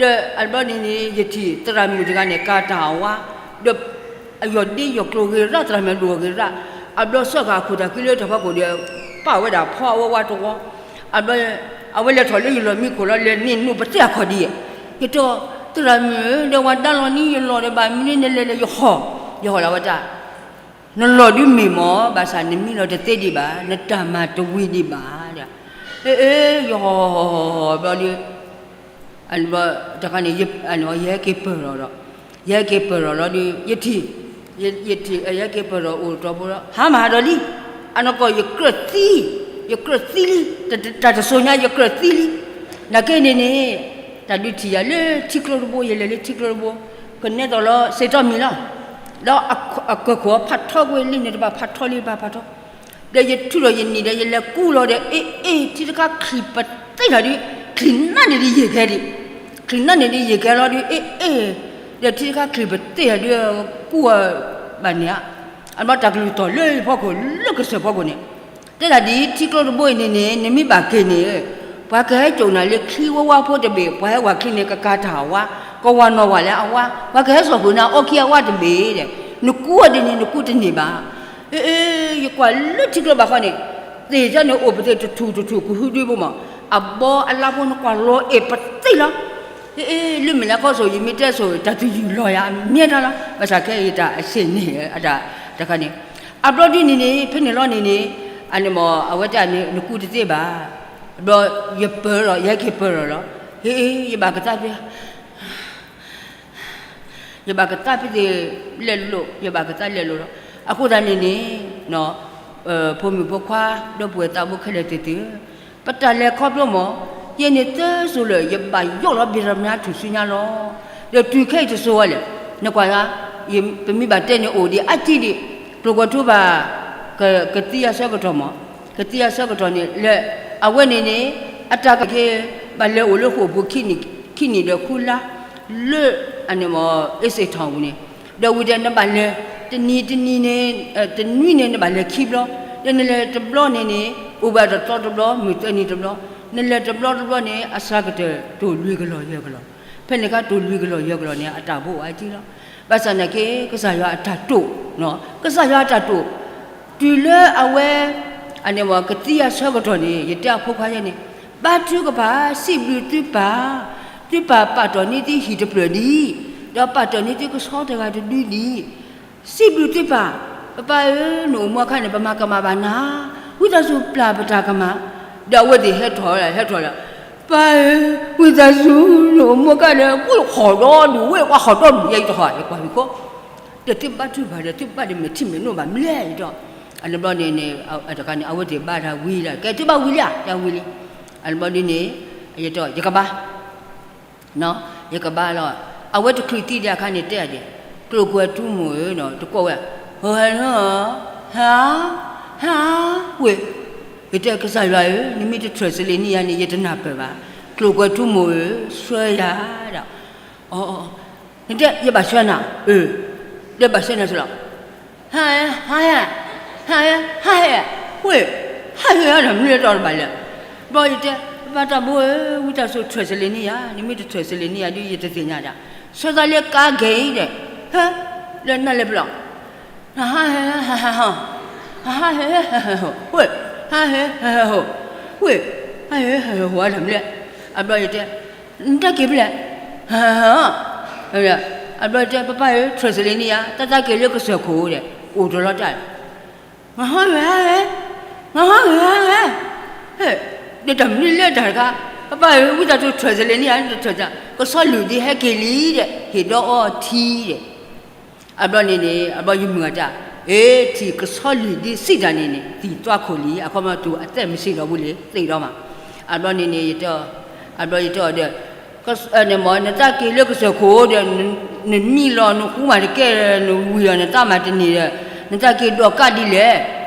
ဒီးအဘျီန့ၣ်န့ၣ် ယထံၣ်သရၣ်မုၣ်တဂၤန့ၣ် ကၤတၢ်အဝါ, ဒီး အယီၢ်ဒ့ယီၢ်ကျိၤဂ့ၤရၣ် သရၣ်မုၣ်ဒိၣ်ဂ့ၤရၣ်, အဘျီစၢဃာ်အခိၣ်တၢ်ခံလၢတၢ်ဖီခိၣ်ဒီး ပာ်ဝဲဒၣ်ဖီအဝဲဝါတဝီ, အဘျီ အဝဲလဲၤထီၣ်လၢယလီၢ်မံခိၣ်လီၤ လဲၤန့ၢ်နူၣ်ပသ့ၣ်အခီၣ်ဒံး, ယတဲ သရၣ်မုၣ်ဧၢ ဒီးဝၤဒါလီၤန့ၣ် ယလီၢ်ဒီးဘၣ်မနုၤနလဲၤလဲၤ ယဟီၣ်, ယဟီၣ်လီၤဝဲတၢ်, နလီၢ်ဒုးမ့ၢ်မၢ် ဘၣ်ဆၣ်နမံလီၤတသ့ဒံးဘၣ် နတၢ်မၤတဝံၤဒံးဘၣ်, အ့ ယဟီၣ်ဟီၣ်ဟီၣ်ဟီၣ်ဘျီဒီး တခါန့ၣ် ယဟဲက့ၤပၢၢ်ထီၣ်ဒီး ယဟဲက့ၤပၢၢ်ထီၣ်လီၤဒီး ယထံၣ်, ယထံၣ် ယဟဲက့ၤပၢၢ်ထီၣ်အိၣ်တတီၤဖိဒီး ဟါမၢ်ဒီးလံ, အနီၢ်ကီၢ်ယကြၢးသံ, ယကြၢးသံလံ, တၢ်တစိၤညါယကြၢးသံလံ, နာ်က့န့ၣ်န့ၣ် တၢ်ဒုးထံၣ်ယၤလၢထံကျိတဘိ ယလဲၤလၢထံကျိတဘိ, ကနဲသိးလီၤစ့းထီၣ်မံၤလီၤ, ဒီးအကၢၢ်ခိၣ်အဖးထီကွံာ်လံန့ၣ် တဘၣ်ဖးထီလံ ဘၣ်ဖးထီ ဒီးယထုးထီၣ်ယနံၤဒီး ယလဲၤကူလီၤဒီး အ့ အ့ ထံတခါချံၣ်ပသ့ၣ်ထီၣ်ဒုး, ချံၣ်နးန့ၣ်ဒုးယဲၢ်ကဲဒံး, ချံၣ်နးန့ၣ်ဒုးယဲၢ်ကဲလီၤဒုး အ့ အ့, ဒီးထံတခါချံၣ်ပသ့ၣ်ထီၣ်ဒုး ကူအဘၣ်န့ၣ်ဧါ, အဘျီတၢ်ကလုၢ်တီၢ်လၢယဖီခိၣ် လၢကစၢၢ်ဖီခိၣ်န့ၣ်, တဲဒၣ်ဒ်ထံကျိတဘိအံၤန့ၣ်န့ၣ် နမ့ၢ်ဘၣ်က့ၤန့ၣ် ပှၤကဟဲစိာ်နၤလၢချံဝါဝါဖိတဘ့ၣ်, ပှၤဟဲဝၤချံန့ၣ် ကကၤတၢ်အဝါ, ကဝၤနီၢ်ဝၤလၢအဝါ, ပှၤကဟဲစိာ်ဃုာ်နၤအီခံအဝါတဘ့ၣ်ဒီး, နကူအီၤဒ်န့ၣ် နကူတန့ၢ်ဘၣ်. အ့ ယကွၢ်လၢထံကျိဘၣ်ဃီန့ၣ်, သ့ၣ်ကန့ၣ်အိၣ်ပသ့ၣ်တထူၣ်တထူၣ်ကဟုဒုဖိမး, အဘီအလါဖိနကွၢ်လီၤအဲၣ်ပသ့ၣ်လီၤ. အ့ လၢမ့ၢ်လၢခီစိၤ ယမ့ၢ်တဲစိၤ တၢ်တယုၢ်လီၤယၤအမဲာ်တၢ်လီၤ, ဘၣ်ဆၣ်ခဲအံၤတၢ်အဆ့ၣ်န့ၣ် အတၢ်တခါန့ၣ်, အဘျီဒ်န့ၣ်န့ၣ် ဖဲန့ၣ်လီၤန့ၣ်န့ၣ်, အန့ၣ်မး အဝဲတၢ်န့ၣ် နကူတသ့ဘၣ်. ဘျီ ယပၢၢ်လီၤ ယဟဲက့ၤပၢၢ်လီၤလီၤ. ဟ့ ယဘၣ်ကသးဖဲ ယဘၣ်ကသးဖဲသ့ၣ်လဲၤလိာ်, ယဘၣ်ကသးလဲၤလိာ်လီၤ. အဃိသတးန့ၣ်န့ၣ်, ဖိမုၣ်ဖိခွါ ဒီပုၢ်ဝဲၢ်သးဘိခဲလၢာ်သ့ၣ်သ့ၣ်ဧၢ, ပတၢ်လဲၤခီဖျိမး, ယဲန့ၣ်သၢစိၤလၢာ် ယဘၣ်ယိးလီၤဘံၣ်ရမၠါထူၣ်စုညါလီၤ. ဒီးတုၤခဲအံၤတစိၤဝဲလဲၣ်, နကွၢ်, ပမ့ၢ်ဘၣ်တဲန့ၣ်အိၣ်ဒံးအါတံၢ်ဒံး, ကျိၤကွဲၤထူဘၣ် ကသံအဆၢကတီၢ်မး, ကသံအဆၢကတီၢ်န့ၣ် လၢ အဝဲန့ၣ်န့ၣ် အတၢ်ကက့ၤ ဘၣ်လဲၤအိၣ်လၢဃိာ်ပူၤ ခံနံၣ်ဒီးဃုလါ လၢ အန့ၣ်မး အ့စ့ၣ်ထီၣ်ပူၤန့ၣ်, ဒီးဝံၤဒီးနဘၣ်လဲၤ တနံၤတနံၤန့ၣ်, တနွံန့ၣ် နဘၣ်လဲၤခံဘျီ, ဒီးနလဲၤတဘျီန့ၣ်န့ၣ် အိၣ်ဘၣ်တသီတဘျီ မုၢ်သၢနံၤတဘျီ, နလဲၤတဘျီတဘျီန့ၣ် အစှၤကတၢၢ်တိၢ်လွံၢ်ကလီၢ်ယဲၢ်ကလီၢ်, ဖဲန့ၣ်အခါတိၢ်လွံၢ်ကလီၢ်ယဲၢ်ကလီၢ်န့ၣ် အတၢ်ဘိအိၣ်အါတံၢ်လီၤ. ဘၣ်ဆၣ်နာ်က့ ကစၢ်ယွၤအတၢ်တိာ်, ကစၢ်ယွၤအတၢ်တိာ် တုၤလၢအဝဲ အန့ၣ်မး ကသံအဆၢကတီၢ်န့ၣ် ယတဲအဖိခွါယဲန့ၣ်, ဘါထုကဖၣ် စံးဘျုးသုပၢ်, သုပၢ်ပာ်တ့ၢ်န့ၢ်သုဟံၣ်တဖျၢၣ်ဒံး, ဒီးပာ်တ့ၢ်န့ၢ်သုကဆီတဂၤတဒုဒံး, စံးဘျုးသုပၢ်, ပပၢ်ဧၢ, နအိၣ်မူအခါန့ၣ် ပမၤကမၣ်ဘၣ်နၤ, ဝံသးစူၤပျၢ်ပတၢ်ကမၣ်, ဒီးအဝဲသ့ၣ်ဟဲထီၣ်လီၤ ဟဲထီၣ်လီၤ, ပၢ်ဧၢ, ဝံသးစူၤ နအိၣ်မူအခါန့ၣ် ကွၢ်ဟီၣ်ဒီဒူၣ်ဝဲ ကွၢ်ဟီၣ်ဒီဒူၣ် ယဲယတဟီၣ် ယကွၢ်ဟံၣ်ခိၣ် ဒီးသုဘါထုကဖၣ်ဒီး သုဘၣ်ဒီးမဲာ်ထံမဲာ်နိဘၣ်မနုၤလဲၣ် ယတဲ, အန့ၣ်ဘျီန့ၣ်န့ၣ် တခါန့ၣ် အဝဲသ့ၣ်ဘါတၢ်ဝံၤလီၤ ကဲသုဘၣ်ဝံၤလံဧါ တၢ်ဝံၤလံ, အန့ၣ်ဘျီဒ်န့ၣ် ယတဲ ယကဘါ, ယကဘါလီၤ, အဝဲတချုးသံဒံးအခါန့ၣ်တဲဒံး, ကျိၤကွဲၤထူမိၢ်ဧၢ တကိးဝဲ, ဟဲ ဟဲ ဟဲ ဝ့ၢ်, ယတဲကစၢ်ယွၤဧၢ နမ့ၢ်တထြၢၣ်စလ့ၤန့ၢ်ယၤန့ၣ် ယတနၢ်ပၢၢ်ဘၣ်, ကျိၤကွဲၤထူမိၢ်ဧၢ ဆှၢယၤဒီး နတဲ ယဘၣ်ဆှၢနၤ, အၢ, ဒီးဘၣ်ဆှၢနၤစ့ၢ်လီၤ, ဟါ ဟါ ဟါ ဟါ ဟါ ဟဲ ဝ့ၢ်, ဟါ ဟဲ တၢ်မနုၤလဲၣ်တဘၣ်လဲၣ်, ဘျီယတဲ ပပၢ်တၢ်ဘိဧၢ ဝံသးစူၤထြၢၣ်စလ့ၤန့ၢ်ယၤ, နမ့ၢ်တထြၢၣ်စလ့ၤန့ၢ်ယၤဒုး ယတသ့ၣ်ညါဒၣ်, ဆှၢသးလၢကါက့ၤဒီး, ဟဲ, လၢနလဲၤဖဲလဲၣ် ဟါ ဟါ ဟဲ ဟါ ဟါ ဟါ ဟါ ဟဲ ဟဲ ဟဲ ဟိ ဝ့ၢ်, ဟါ ဟဲ ဟဲ ဟဲ ဟိ ဝ့ၢ်, ဟါ ဟဲ ဟဲ ဟဲ ဟိ တၢ်မနုၤလဲၣ်, အဘျီယတဲ နတၢ်က့ၤဖဲလဲၣ်, အဘျီတဲ ပပၢ်ဧၢ ထြၢၣ်စလ့ၤန့ၢ်ယၤ တၢ်တၢ်က့ၤလၢကစၢၢ်ခိၣ်ဒီး အိၣ်တလီၤတၢ်, မဟါဂ့ၤဟါဂ့ၤ, မဟါဂ့ၤဟါဂ့ၤ, ဒီးတၢ်မနုၤလဲၣ်တၢ်တခါ, ပပၢ်ဧၢ ဝံသးစူၤထြၢၣ်စလ့ၤန့ၢ်ယၤ တထြၢၣ်စ, ကဆီလုၢ်ဒံးဟဲက့ၤလံဒီး ဟ့ၣ်ဒီအီထံဒီး အဘျီန့ၣ်န့ၣ် အဘျီယမုၢ်ဂၤတဲ, အ့ ထံၣ်ကဆီလုၢ်ဒံးစံးတၢ်န့ၣ်န့ၣ် သံၣ်သွါခိၣ်လံ, အခီပညီတုၤအသဲမုၢ်ဆံးဒီးဝံၤလံ သ့ၣ်ဒီးမး, အဘျီန့ၣ်န့ၣ် ယတဲ, အဘျီယတဲအီၤဒီး, န့ၣ်မ့ၢ် နတၢ်က့ၤလၢကစၢၢ်ခိၣ်ဒီး နမံလီၤ နဃူမးတကဲ နဝံၤဒီး နတၢ်မၤတန့ၢ်ဒီး နတၢ်က့ၤဒီးကးဒ်လဲၣ်,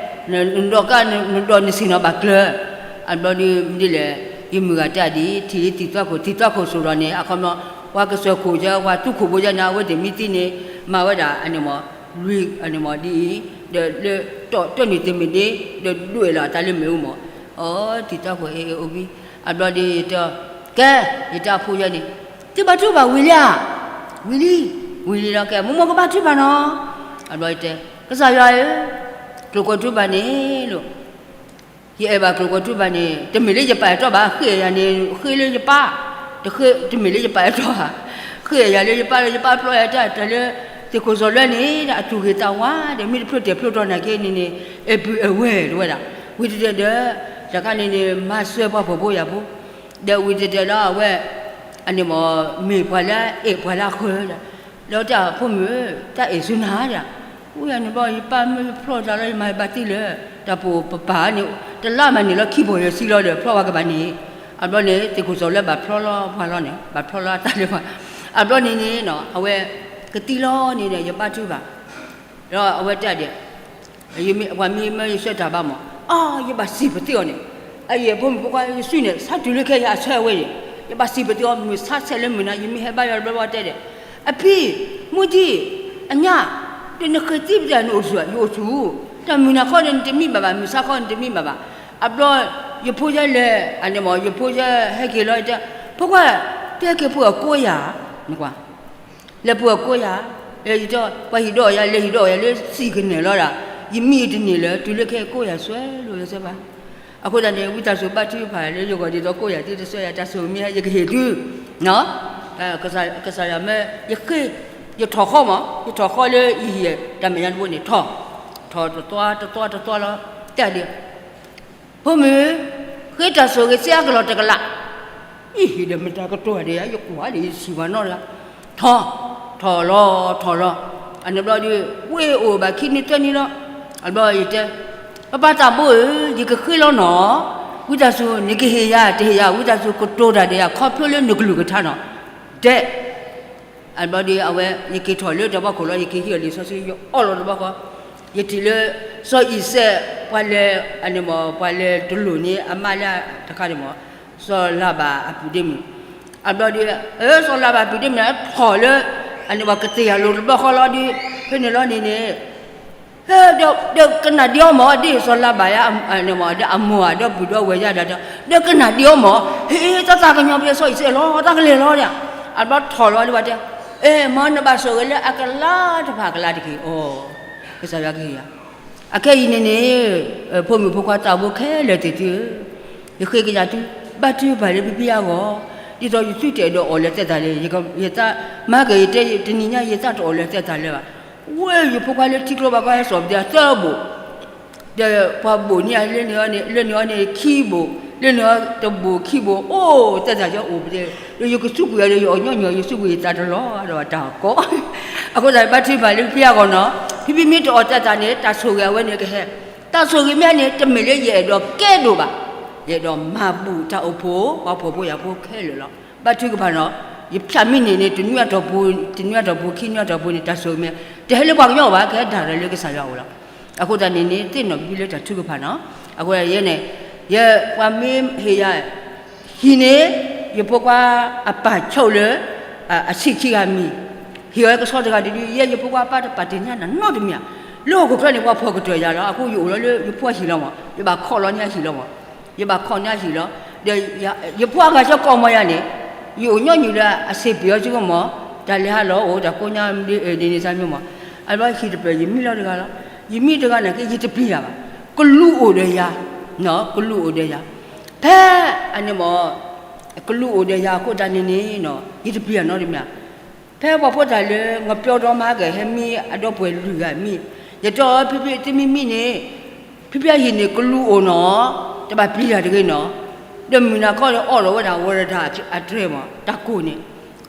နဒီးကး နဒီးနဆ့ၣ်နီၤဘၣ်ကျၢၤ, အဘျီဒ်လဲၣ်, ယမုၢ်ဂၤတဲဒ် ထံၣ်လံသံၣ်သွါခိၣ် သံၣ်သွါခိၣ်စိၤဒီးန့ၣ် အခီပညီ ပှၤကစၢၢ်ခိၣ်ယဲ ပှၤသူခိၣ်ဖိယဲန့ၣ် အဝဲသ့ၣ်မ့ၢ်သံန့ၣ် မၤဝဲဒၣ်အန့ၣ်မ့ၢ် လွံၢ်အန့ၣ်မ့ၢ်ဒ်အံၤ, ဒီးလၢတီၢ်တၢၢ်န့ၣ်တမ့ၢ်ဒ်, ဒီးဒွဲၣ်လီၤအသးလၢမ့ၣ်အူမ့ၢ်, အီ သံၣ်သွါခိၣ်အ့ၣ်အ့ၣ်အိၣ်ဝံၤ, အဘျီဒ်ယတဲ, ကဲ, ယတဲအဖိယဲန့ၣ်, သုဘါထုကဖၣ်ဝံၤလံဧါ, ဝံၤလံ, ဝံၤလံလီၤ ကဲ မိၢ်မိၢ်ကဘါထုကဖၣ်နီၤ, အဘျီယတဲ, ကစၢ်ယွၤဧၢ, ကျိၤကွဲၤထူဘၣ်န့ၣ်လီၤ ယအဲၣ်ဘၣ်ကျိၤကီၤထူဘၣ်န့ၣ် တမ့ၢ်လၢယပာ်အဲၣ်တီဘၣ်, ဃ့ယၤန့ၣ် ဃ့လၢယပၢ်, တမ့ၢ်လၢယပာ်အဲၣ်တီဘၣ်, ဃ့ယၤလၢယပၢ်လၢယပၢ်ဖျီယၤတၢ် တၢ်လၢသ့ၣ်ခိၣ်စီၤလၢန့ၣ် အသူၣ်ဂ့ၤသးဝါဒီး မ့ၢ်တဖျိတဲာ်ဖျိတီၤနာ်က့န့ၣ်န့ၣ် အဲၣ်ပုၢ်အဲၣ်ဝဲၢ်တဝဲဒၣ်, ဝံၤတတဲာ်ဒီး တခါန့ၣ်န့ၣ် မၤစၢၤပှၤဖှီၣ်ဖိယာ်ဖိ, ဒီးဝံၤတတဲာ်ဒီးအဝဲ အန့ၣ်မ့ၢ် မ့ၢ်ပှၤလၢအအဲၣ်ပှၤလၢအဃၢၤဒီး, ဒီးတၢ်ဖိမုၣ် တၢ်အဲၣ်ဆူနၤဒီး, အိၣ်ယၤန့ၣ်ဘျီ ယပၢ်မၢယဖျီတၢ်လီၤ ယမၤဘၣ်သ့လၢ တၢ်ပိာ်ပပၢ်န့ၣ် တလါမးန့ၣ်လီၤခံဘီၣ်ယဲၢ်ဆံလီၤဒီး ဖျီဝဲကဘၣ်န့ၣ်, အဘျီန့ၣ် သ့ၣ်ခိၣ်စီၤလၢဘၣ်ဖျီလီၤပှၤလီၤန့ၣ် ဘၣ်ဖျီလီၤအတၢ်လၢပှၤ, အဘျီန့ၣ်န့ၣ် အဝဲ ကသံလီၤန့ၣ်ဒီး ယဘါထုကဖၣ် ဒီးအဝဲတဲဒၣ် ပှၤမ့ၢ်မၢယဆှၢတၢ်ဘၣ်မး, အါ ယဘၣ်စံးပသ့အီၤန့ၣ်, အအံၤဖိမုၣ်ဖိခွါယစုန့ၣ် ဆါတုၤလၢခဲယၤအဆၢဝဲန့ၣ်, ယဘၣ်စံးပသ့အီၤ မုၢ်ဆါဆဲးလၢမုၢ်နၤ ယမ့ၢ်ဟဲဘါယွၤတဘျီဘျီတဲဒၣ်, အဖံ, မူဒံ, အညၣ်, ဒီးနဃ့သံပသ့ၣ်နအိၣ်ဆူၣ် ယအိၣ်ဆူၣ်, တၢ်မုၢ်နၤခီန့ၣ် နတမံဘၣ်ဘၣ်, မုၢ်ဆါခီနတမံဘၣ်ဘၣ်, အဘျီ ယဖိယဲလဲၣ် အန့ၣ်မ့ၢ် ယဖိယဲဟဲက့ၤလီၤတဲ, ဖိခွါ, တဲက့ၤဖိအကိးယၤ, နကွၢ် လဲၤပှၤကိးယၤ, ပှၤဟံၣ်ဒီးယၤ လဲၤဟံၣ်ဒီးယၤ လၢစံၣ်ကနဲၣ်လီၤဒၣ်, ယမံတန့ၢ်လၢ တုၤလၢခဲကိးယၤစွဲလိာ်ယဲစဲဘၣ်. အဃိသတးန့ၣ် ဝံသးစူၤဘါထုကဖၣ်လၢယဂီၢ်ဒ်သိးကိးယၤသ့တစွဲယၤ တၢ်ဆိၣ်ဂ့ၤမ့ၢ်ယကဟ့ၣ်သု, ကစၢ်ယွၤမၢယဃ့, ယထီၣ်ဃီမး ယထီၣ်ဃီလၢယဟံၣ်တၢ်မဲာ်ညါတဘိန့ၣ် ထီၣ်, ထီၣ်တသွါတသွါတသွါလီၤ, တဲဒၣ် ဖိမုၣ်, ဃ့တၢ်ဆိၣ်ဂ့ၤစ့အကလီၢ်တကလး, အံၤဟ့ၣ်ဒီးမတၤကတိၤဒံးဧါ ယကွၢ်ဒံးယစံးဘၣ်နီတဂၤ, ထီၣ်, ထီၣ်လီၤ ထီၣ်လီၤ, အန့ၣ်ဘျီဒီး ဝ့ၢ်အိၣ်ဘၣ်ခံနံၤသၢနံၤလီၤ, အဘျီယတဲ, ပၢ်ပၢ်သးဘိဧၢ, ယကဃ့လီၤနီၤ, ဝံသးစူၤ နကဟ့ၣ်ယၤ တဟ့ၣ်ယၤ ဝံသးစူၤကတိၤတၢ်ဒီးယၤ ခီဖျိလၢနကလုၢ်ကထါနီၤ, တဲ အဘျီဒီးအဝဲ ယက့ၤထီၣ်လၢတဘီခိၣ်လီၤ ယက့ၤဟံးအီၤလံာ်စီဆှံ ယအီၣ်လီၤတဘီဃီ, ယထံၣ်လၢ စီၤအံၤစဲး ပှၤလဲၤ အန့ၣ်မ့ၢ် ပှၤလဲၤတလိၣ်န့ၢ်အမါလၢတခါန့ၣ်မ့ၢ် စီၤလၤဘၣ်အပုၢ်ဒ့မုၣ်, အဘျီဒီး စီၤလၤဘၣ်အပုၢ်ဒ့မုၣ်န့ၣ် ထီၣ်လၢ အန့ၣ်မ့ၢ်ကသ့ၣ်ယၤလိၤတဘီဃီလီၤဒီး ဖဲန့ၣ်လီၤန့ၣ်န့ၣ် ဒီးကနၣ်ဒံးအီၤမ့ၢ် ဒ်စီၤလၤဘၣ်ယၤ အမိၢ်ဧါ ဒီးပုၢ်ဒီးဝဲၢ်ယၤဒီး ဒီးကနၣ်ဒံးအီၤမ့ၢ် ဟ့ၣ် တၢ်သးကညီၤဖဲစီၤအံၤစဲးလီၤ တၢ်ကလဲၤလီၤဒီး အဘျီထီၣ်လီၤဒ်ဝဲတဲ အဲၣ် မ့ၢ်နဘၣ်ဆိၣ်ဂ့ၤလၢအကလၤတဖၣ်ကလၤတက့ၢ်အီၤ, ကစၢ်ယွၤကဟ့ၣ်ယၤ, အခဲအံၤန့ၣ်န့ၣ် ဖိမုၣ်ဖိခွါသးဘိခဲလၢာ်သ့ၣ်သုဧၢ, ယဃ့ကညးသု ဘါထုကဖၣ်လၢဖံဖံအဂီၢ်, ဒ်သိးယသုတအဲၣ်ဒိးအီၣ်လၢၤသဲသးလၢၤ, ယသး မၤက့ၤယတဲ တနံၤညါယသးတအီၣ်လၢၤသဲသးလၢၤဘၣ်, ဝဲယဖိခွါလၢထံကျိဘၣ်ကီဟဲစိာ်ပသ့သၢဘိၣ် ဒီးပှၤဘိၣ်န့ၢ်လၢန့ၣ်အီၤန့ၣ် လၢန့ၣ်အီၤန့ၣ်ခံဘိၣ် လၢန့ၣ်အီၤတဘိၣ်ခံဘိၣ် အိၣ်သဲသးကအိၣ်ပသ့, ဒီးယကစူးကွံာ်အီၤဒီးယအီၣ်ညီနုၢ် ယစူးကွံာ်ယသးတလီၤဒီးတၢ်ကီ, အဃိသတးဘါထုကဖၣ်လၢဖံဖံအဂီၢ်နီၤ, ဖံဖံမ့ၢ်တအီၣ်သဲသးန့ၣ် တၢ်ဆိၣ်ဂ့ၤအဝဲန့ၣ်ကဟဲ, တၢ်ဆိၣ်ဂ့ၤမ့ၢ်န့ၣ် တမ့ၢ်လၢယအဲၣ်ဒိးကဲဒိၣ်ဘၣ်, ယအဲၣ်ဒိးမၤဘူၣ်တၢ်အိၣ်ဖှိၣ် ပှၤဖှီၣ်ဖိယာ်ဖိခဲလၢာ်လီၤ. ဘါထုကဖၣ်နီၤ, ယဖၠးမံန့ၣ်န့ၣ် တနွံအတီၢ်ပူၤ တနွံအတီၢ်ပူၤ ခံနွံအတီၢ်ပူၤန့ၣ် တၢ်ဆိၣ်ဂ့ၤမ့ၢ် တဟဲလၢပှၤကညီဘၣ် ကဟဲဒၣ်လၢကစၢ်ယွၤအအိၣ်လီၤ. အဃိသတးန့ၣ်န့ၣ် သ့ၣ်နီၣ်ဖံဖံလၢတၢ်ထုကဖၣ်နီၤ, အဃိယဲန့ၣ် ယပှၤမ့ၢ်ဟ့ၣ်ယၤ ဟံၣ်န့ၣ် ယဖိခွါအပၢ်ဆိးလၢ အဆံးခံဂၤမံၤ, ဟ့ၣ်အီၤကဆီတဂၤတဒု, ယဲယဖိခွါအပၢ်တပာ်တ့ၢ်ညါနၤနီတမံၤဧါ, လၢဟီၣ်ခိၣ်ချၢန့ၣ် ပှၤဖှီၣ်ကတၢၢ်ယၤလီၤ, အဃိယအိၣ်လီၤလၢယဖိအဟံၣ်လီၤမး, ယဘၣ်ခိးလီၤန့ၢ်အဟံၣ်လီၤမး, ယဘၣ်ခိးန့ၢ်အဟံၣ်လီၤ, ဒီးယဖိအဂၤဆၢကိးမီၤယၤန့ၣ်, ယအိၣ်ညီနုၢ်လၢအစ့ပ့ၤအီၤစုကမီၤ, တၢ်လဲၤဟးလီၤအိၣ် တၢ်ကိးညါဒ်န့ၣ်စၢ်မံမး, အဘျီဟံၣ်တဖျၢၣ်ယမံလီၤတဂၤလီၤ, ယမံတဂၤန့ၣ်က့ ယတပျံၤယၤဘၣ်, ကလူးအိၣ်ဒီးယၤ, ကလူးအိၣ်ဒီးယၤ ဖဲအန့ၣ်မ့ၢ် ကလူးအိၣ်ဒီးယၤအဃိသတးန့ၣ်န့ၣ်နီၤ ယတပျံၤယၤနီတမံၤဧါ, ဖဲပှၤဖိသၣ်လၢ ငပျီဒီမါကဲ ဟဲမံအဒီပုၢ်ဝဲၢ်လွံၢ်ဂၤမံ, ယတဲအီၤ ဖံဖံသုမံမံန့ၣ် ဖံဖံအဟံၣ်န့ၣ် ကလူးအိၣ်နီၤ, တဘၣ်ပျံၤတၢ်တဂ့ၤနီၤ, ဒီးမုၢ်နၤခီန့ၣ် အီၣ်လီၤဝဲဒၣ်ဝရၤတၢ်အတြဲၤမး တၢ်ကိၢ်န့ၣ်,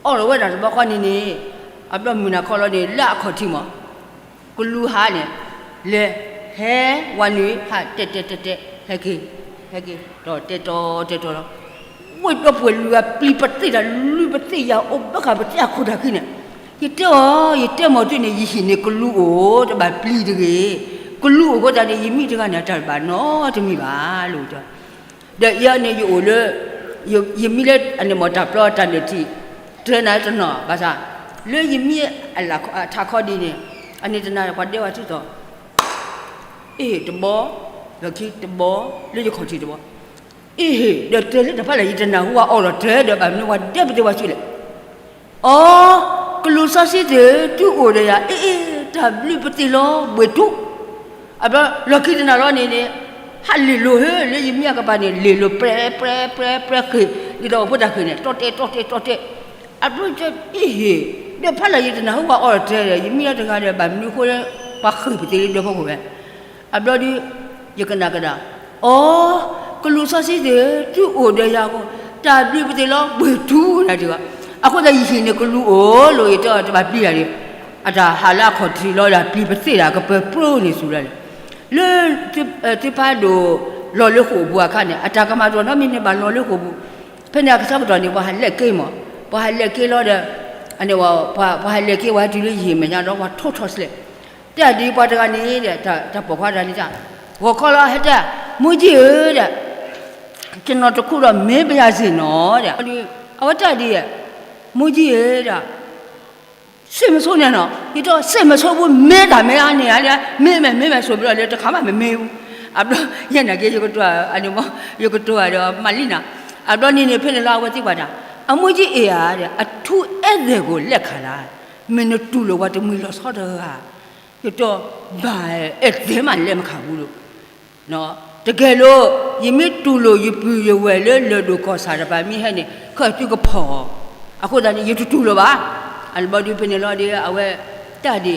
အီၣ်လီၤဝဲဒၣ်တဘျီဃီန့ၣ်န့ၣ်, အဘျီမုၢ်နၤခီလီၤန့ၣ် လၢအခီၣ်ထံးမး ကလူးဟးန့ၣ် လဲၤ ဟဲဝဲနုာ် ဟးတဲတဲတဲတဲ ဟဲက့ၤ ဟဲက့ၤ ဒီးတဲတီတဲတီလီၤ. ဝဲဒီပုၢ်ဝဲၢ်လွံၢ်ဂၤ ပျံၤပသ့ၣ်တၢ် လွံၢ်ပသ့ၣ်ယၤ အိၣ်ဘၣ်ဃးပသ့ၣ်အခိၣ်တၢ်ခံန့ၣ်, ယတဲအီၤ ယတဲမီၤတ့ၢ်န့ၣ် ယဟံၣ်န့ၣ် ကလူးအိၣ် တဘၣ်ပျံၤတဂ့ၤ, ကလူးအိၣ်အဃိသတးန့ၣ် ယမံတဂၤန့ၣ် တၢ်တဘၣ်နီတမံၤဘၣ်လီၤ. ဒီးယၤန့ၣ် ယအိၣ်လၢ ယမံလၢအန့ၣ်မ့ၢ်တၢ်ပျီတၢ်မဲာ်ထံ တၢ်နၤတနီၤ ဘၣ်ဆၣ် လၢယမံအထးခီဒ်န့ၣ် အန့ၣ်တနၤပှၤဒဲဝဲဆူၣ်သီ အ့ၣ်တဘီ လီၢ်ခံတဘီ လၢယခီၣ်ထံးတဘီ အ့ၣ် ဒီးတၢ်လၢတၢ်ဖးလဲၣ် ယတနၢ်ဟူဝဲအီၤဒီးတၢ်ဒီး ဘၣ်မနုၤပှၤဒဲပသ့ၣ်ဝဲဆူၣ်လဲၣ် အီ ကလူးစီဆှံသ့ၣ် သုအိၣ်ဒီးယၤ အ့ၣ် အ့ၣ် တၢ်ဘျုးပသ့ၣ်လီၤ ဘှ့ၣ်ထူ အဘျီလီၢ်ခံတနၤလီၤန့ၣ်န့ၣ် ဟးလ့ၣ်လိၤဟဲလၢယမံအကပၤန့ၣ် လ့ၣ်လိၤပြဲပြဲပြဲပြဲဃ့ၢ်, ဒ်သိးပဖိသၣ်ဃ့ၢ်န့ၣ် တီၢ်တဲာ်တီၢ်တဲာ်တီၢ်တဲာ်, အဘျီအဟ့ၣ်, ဒီးဖးလၢယတနၢ်ဟူပှၤအီၤတဲာ်ဒီး ယမံလၢတဂၤဒီး ဘၣ်မနုၤအဃိလၢ ပှၤဃ့ၢ်ပသ့လၢဒၢဖီခိၣ်ဝဲ, အဘျီဒီး ယကနၣ်ကဒါ, အိ, ကလူးစီဆှံသ့ၣ် သုအိၣ်ဒီးယၤအဃိ တၢ်ဘျုးပသ့ၣ်လီၤဘှ့ၣ်ထူနၤတဂၤ, အဃိသတးယဟံၣ်န့ၣ်ကလူးအိၣ်လီၤ ယတဲအီၤတဘၣ်ပျံၤတၢ်ဒီး, အတၢ်ဟးလၢအခီၣ်ထံးလီၤဒီးပျံၤပသ့ၣ်ဒၣ်ကပၢၤပြိန့ၣ်စူၤလီၤန့ၣ်, လၢ သုဖးဒိၣ်လီၤလၢဃိာ်ပူၤအခါန့ၣ် အတၢ်ကမၣ်တအိၣ်နီတမံၤန့ၣ်ဘၣ်လီၤလၢဃိာ်ပူၤ, ဖဲန့ၣ်အဆၢကတီၢ်န့ၣ် ပှၤဟးလဲၤက့ၤမး, ပှၤဟးလဲၤက့ၤလီၤဒီး, အန့ၣ်ဝဲ, ပှၤဟးလဲၤက့ၤဝဲတုၤလၢယဟံၣ်မဲာ်ညါဒီး ပှၤထိၣ်ထီၣ်စလဲၣ်, တဲဒ်ပှၤတဂၤန့ၣ်ဒီး တၢ်ပိာ်ခွါတဂၤန့ၣ် ဂီၤခီလီၤဟဲတဲ, မူကံဧၢဒီး ကျွန်တော်တခုတော့မေးပါရစေနော် အဝဲတဲဒ်အံၤ, မူကံဧၢဒီး စစ်မဆိုးနဲ့နော်, ယတဲ စစ်မဆိုးဘူး မေးတာ မေးတာ န့ၣ်ဧါ, မေးမယ် မေးမယ်ဆိုပြီးတော့လည်း တစ်ခါမှမမေးဘူး, အဘျီ ယဲနာ်က့ၤ ယကတိၤ, ယကတိၤဒီး မၤလံနၤ, အဘျီန့ၣ်န့ၣ် ဖဲန့ၣ်လီၤ အဝဲသံကွၢ်တၢ်, အမူကံဧၢဧါဒီး အထူးဧည့်သည်ကိုလက်ခံလား, မ့ၢ်နတူၢ်လိာ်ပှၤတမှံၤလီၤဆီတဂၤ, ယတဲ ဘၣ်ဧဲ, ဧည့်သည်မှလက်မခံဘူးလို့ တကယ်လို့ ယမ့ၢ်တူၢ်လိာ်ယပုၢ်ယဝဲၢ်လၢလၢၢ်ဒိၣ်ကီၢ်ဆၣ်တဖၣ်မ့ၢ်ဟဲန့ၣ် ခဲအံၤသုကဖီၣ်အီၤ, အဃိသတးန့ၣ် ယတတူၢ်လိာ်ဘၣ်, အဘျီဒုးဖဲန့ၣ်လီၤဒီး အဝဲတဲဒ်အံၤ,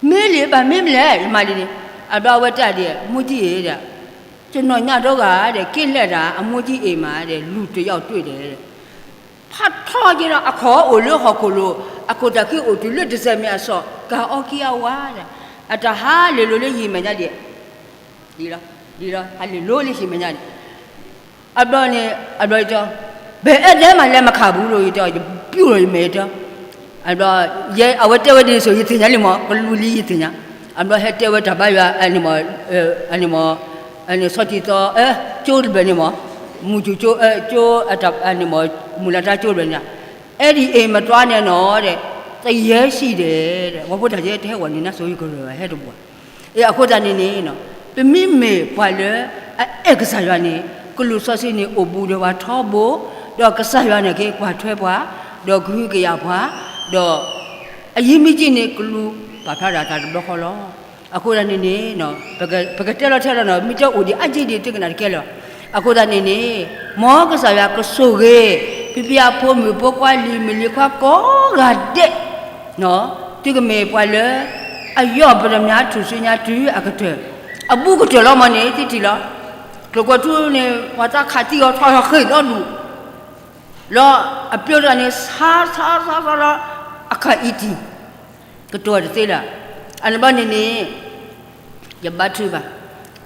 မေးလေ ဘာမေးမလဲ ယမၤဒ်န့ၣ်, အဘျီအဝဲတဲဒ်အံၤ မူကံဧၢဒီး ကျွန်တော်ညတုန်းကဒီး ကင်းလှည့်တာ အမူကံအိမ်မှာဒီး လူတစ်ယောက်တွေ့တယ် ဖးထီက့ၤဒီး အခီၣ်အိၣ်လၢဟီၣ်ခိၣ်လိၤ, အခိၣ်သးခံအိၣ်တုၤလၢ တစဲးမ့ၢ်အစီၣ် ကၤအီကံအဝါဒီး, အတၢ်ဟးလ့ၣ်လိၤလၢယဟံၣ်မဲာ်ညါဒ်အံၤ, ဒ်လီၤ, ဒ်လီၤ ဟးလ့ၣ်လိၤလၢယဟံၣ်မဲာ်ညါန့ၣ်, အဘျီန့ၣ် အဘျီယတဲ, ဘယ်ဧည့်သည်မှလက်မခံဘူးလို့ ယတဲ, ယပျူၢ်လီၤယမဲာ်ယတဲ အဘျီ ယဲအဝဲတဲဝဲဒ်န့ၣ်ဆိ ယသ့ၣ်ညါလံမး ကလူးလံယသ့ၣ်ညါ, အဘျီဟဲတဲဝဲတၢ်ဘါယွၤ အန့ၣ်မး, အန့ၣ်မး, အန့ၣ်ဆီထံသီ ကၠိတဘ့ၣ်န့ၣ်မး, မုၢ်စူၤကၠိ ကၠိ အန့ၣ်မး မုၢ်လၢ်တၢ်ကၠိတဘ့ၣ်န့ၣ်, အဲဒီအိမ်မသွားနဲ့နော်တဲ့, သရဲရှိတယ်တဲ့, ဝဲဖိတၢ်ယဲတဟဲဝဲန့ၣ် နဆိယကရၢၢ်ဟဲတဘၣ် အဃိသတးန့ၣ်န့ၣ်, ပမ့မ့ၢ်ပှၤလၢအအဲၣ်ကစၢ်ယွၤန့ၣ်, ကလူးစီဆှံန့ၣ်အိၣ်ဘူးဒီးပှၤထီဘိ, ဒီးကစၢ်ယွၤန့ၣ်က့ၤကွၢ်ထွဲပှၤ, ဒီးကဟုကယာ်ပှၤ, ဒီးအယံၤမ့ၢ်က့ၤန့ၣ် ကလူးပာ်ဖျါဒၣ်တၢ်တဘျီဃီလီၤ. အဃိသတးန့ၣ်န့ၣ်, ပကတဲလီၤထဲလီၤနီၤ မ့ၢ်တအိၣ်ဒံးအါက့ဒံးတကနၣ်တကဲလၢၤ, အဃိသတးန့ၣ်န့ၣ်, မ်ကစၢ်ယွၤကဆိၣ်ဂ့ၤ, ဖံဖံအဖိမုၣ်ဖိခွါလံၤမုၣ်လံၤခွါကိးဂၤဒဲး သုကမ့ၢ်ပှၤလၢ အယီၢ်ပတ္တမြားထူၣ်စုညါတုၤအကတၢၢ်, အဘူးကတၢၢ်လီၤမးန့ၣ် သုထံၣ်လီၤ. ကျိာ်ကွဲၤထူန့ၣ် ပှၤသးခးသံအီၤထီၣ်ဃ့ၢ်ဒီဒူၣ်, လီၤအပျိတဂၤန့ၣ် ဆါဆါဆါဆါလီၤ, အခးအံၤတံၢ်, ကတိၤတသ့လၢၤ, အန့ၣ်ဘျီန့ၣ်န့ၣ် ယဘါထုကဖၣ်,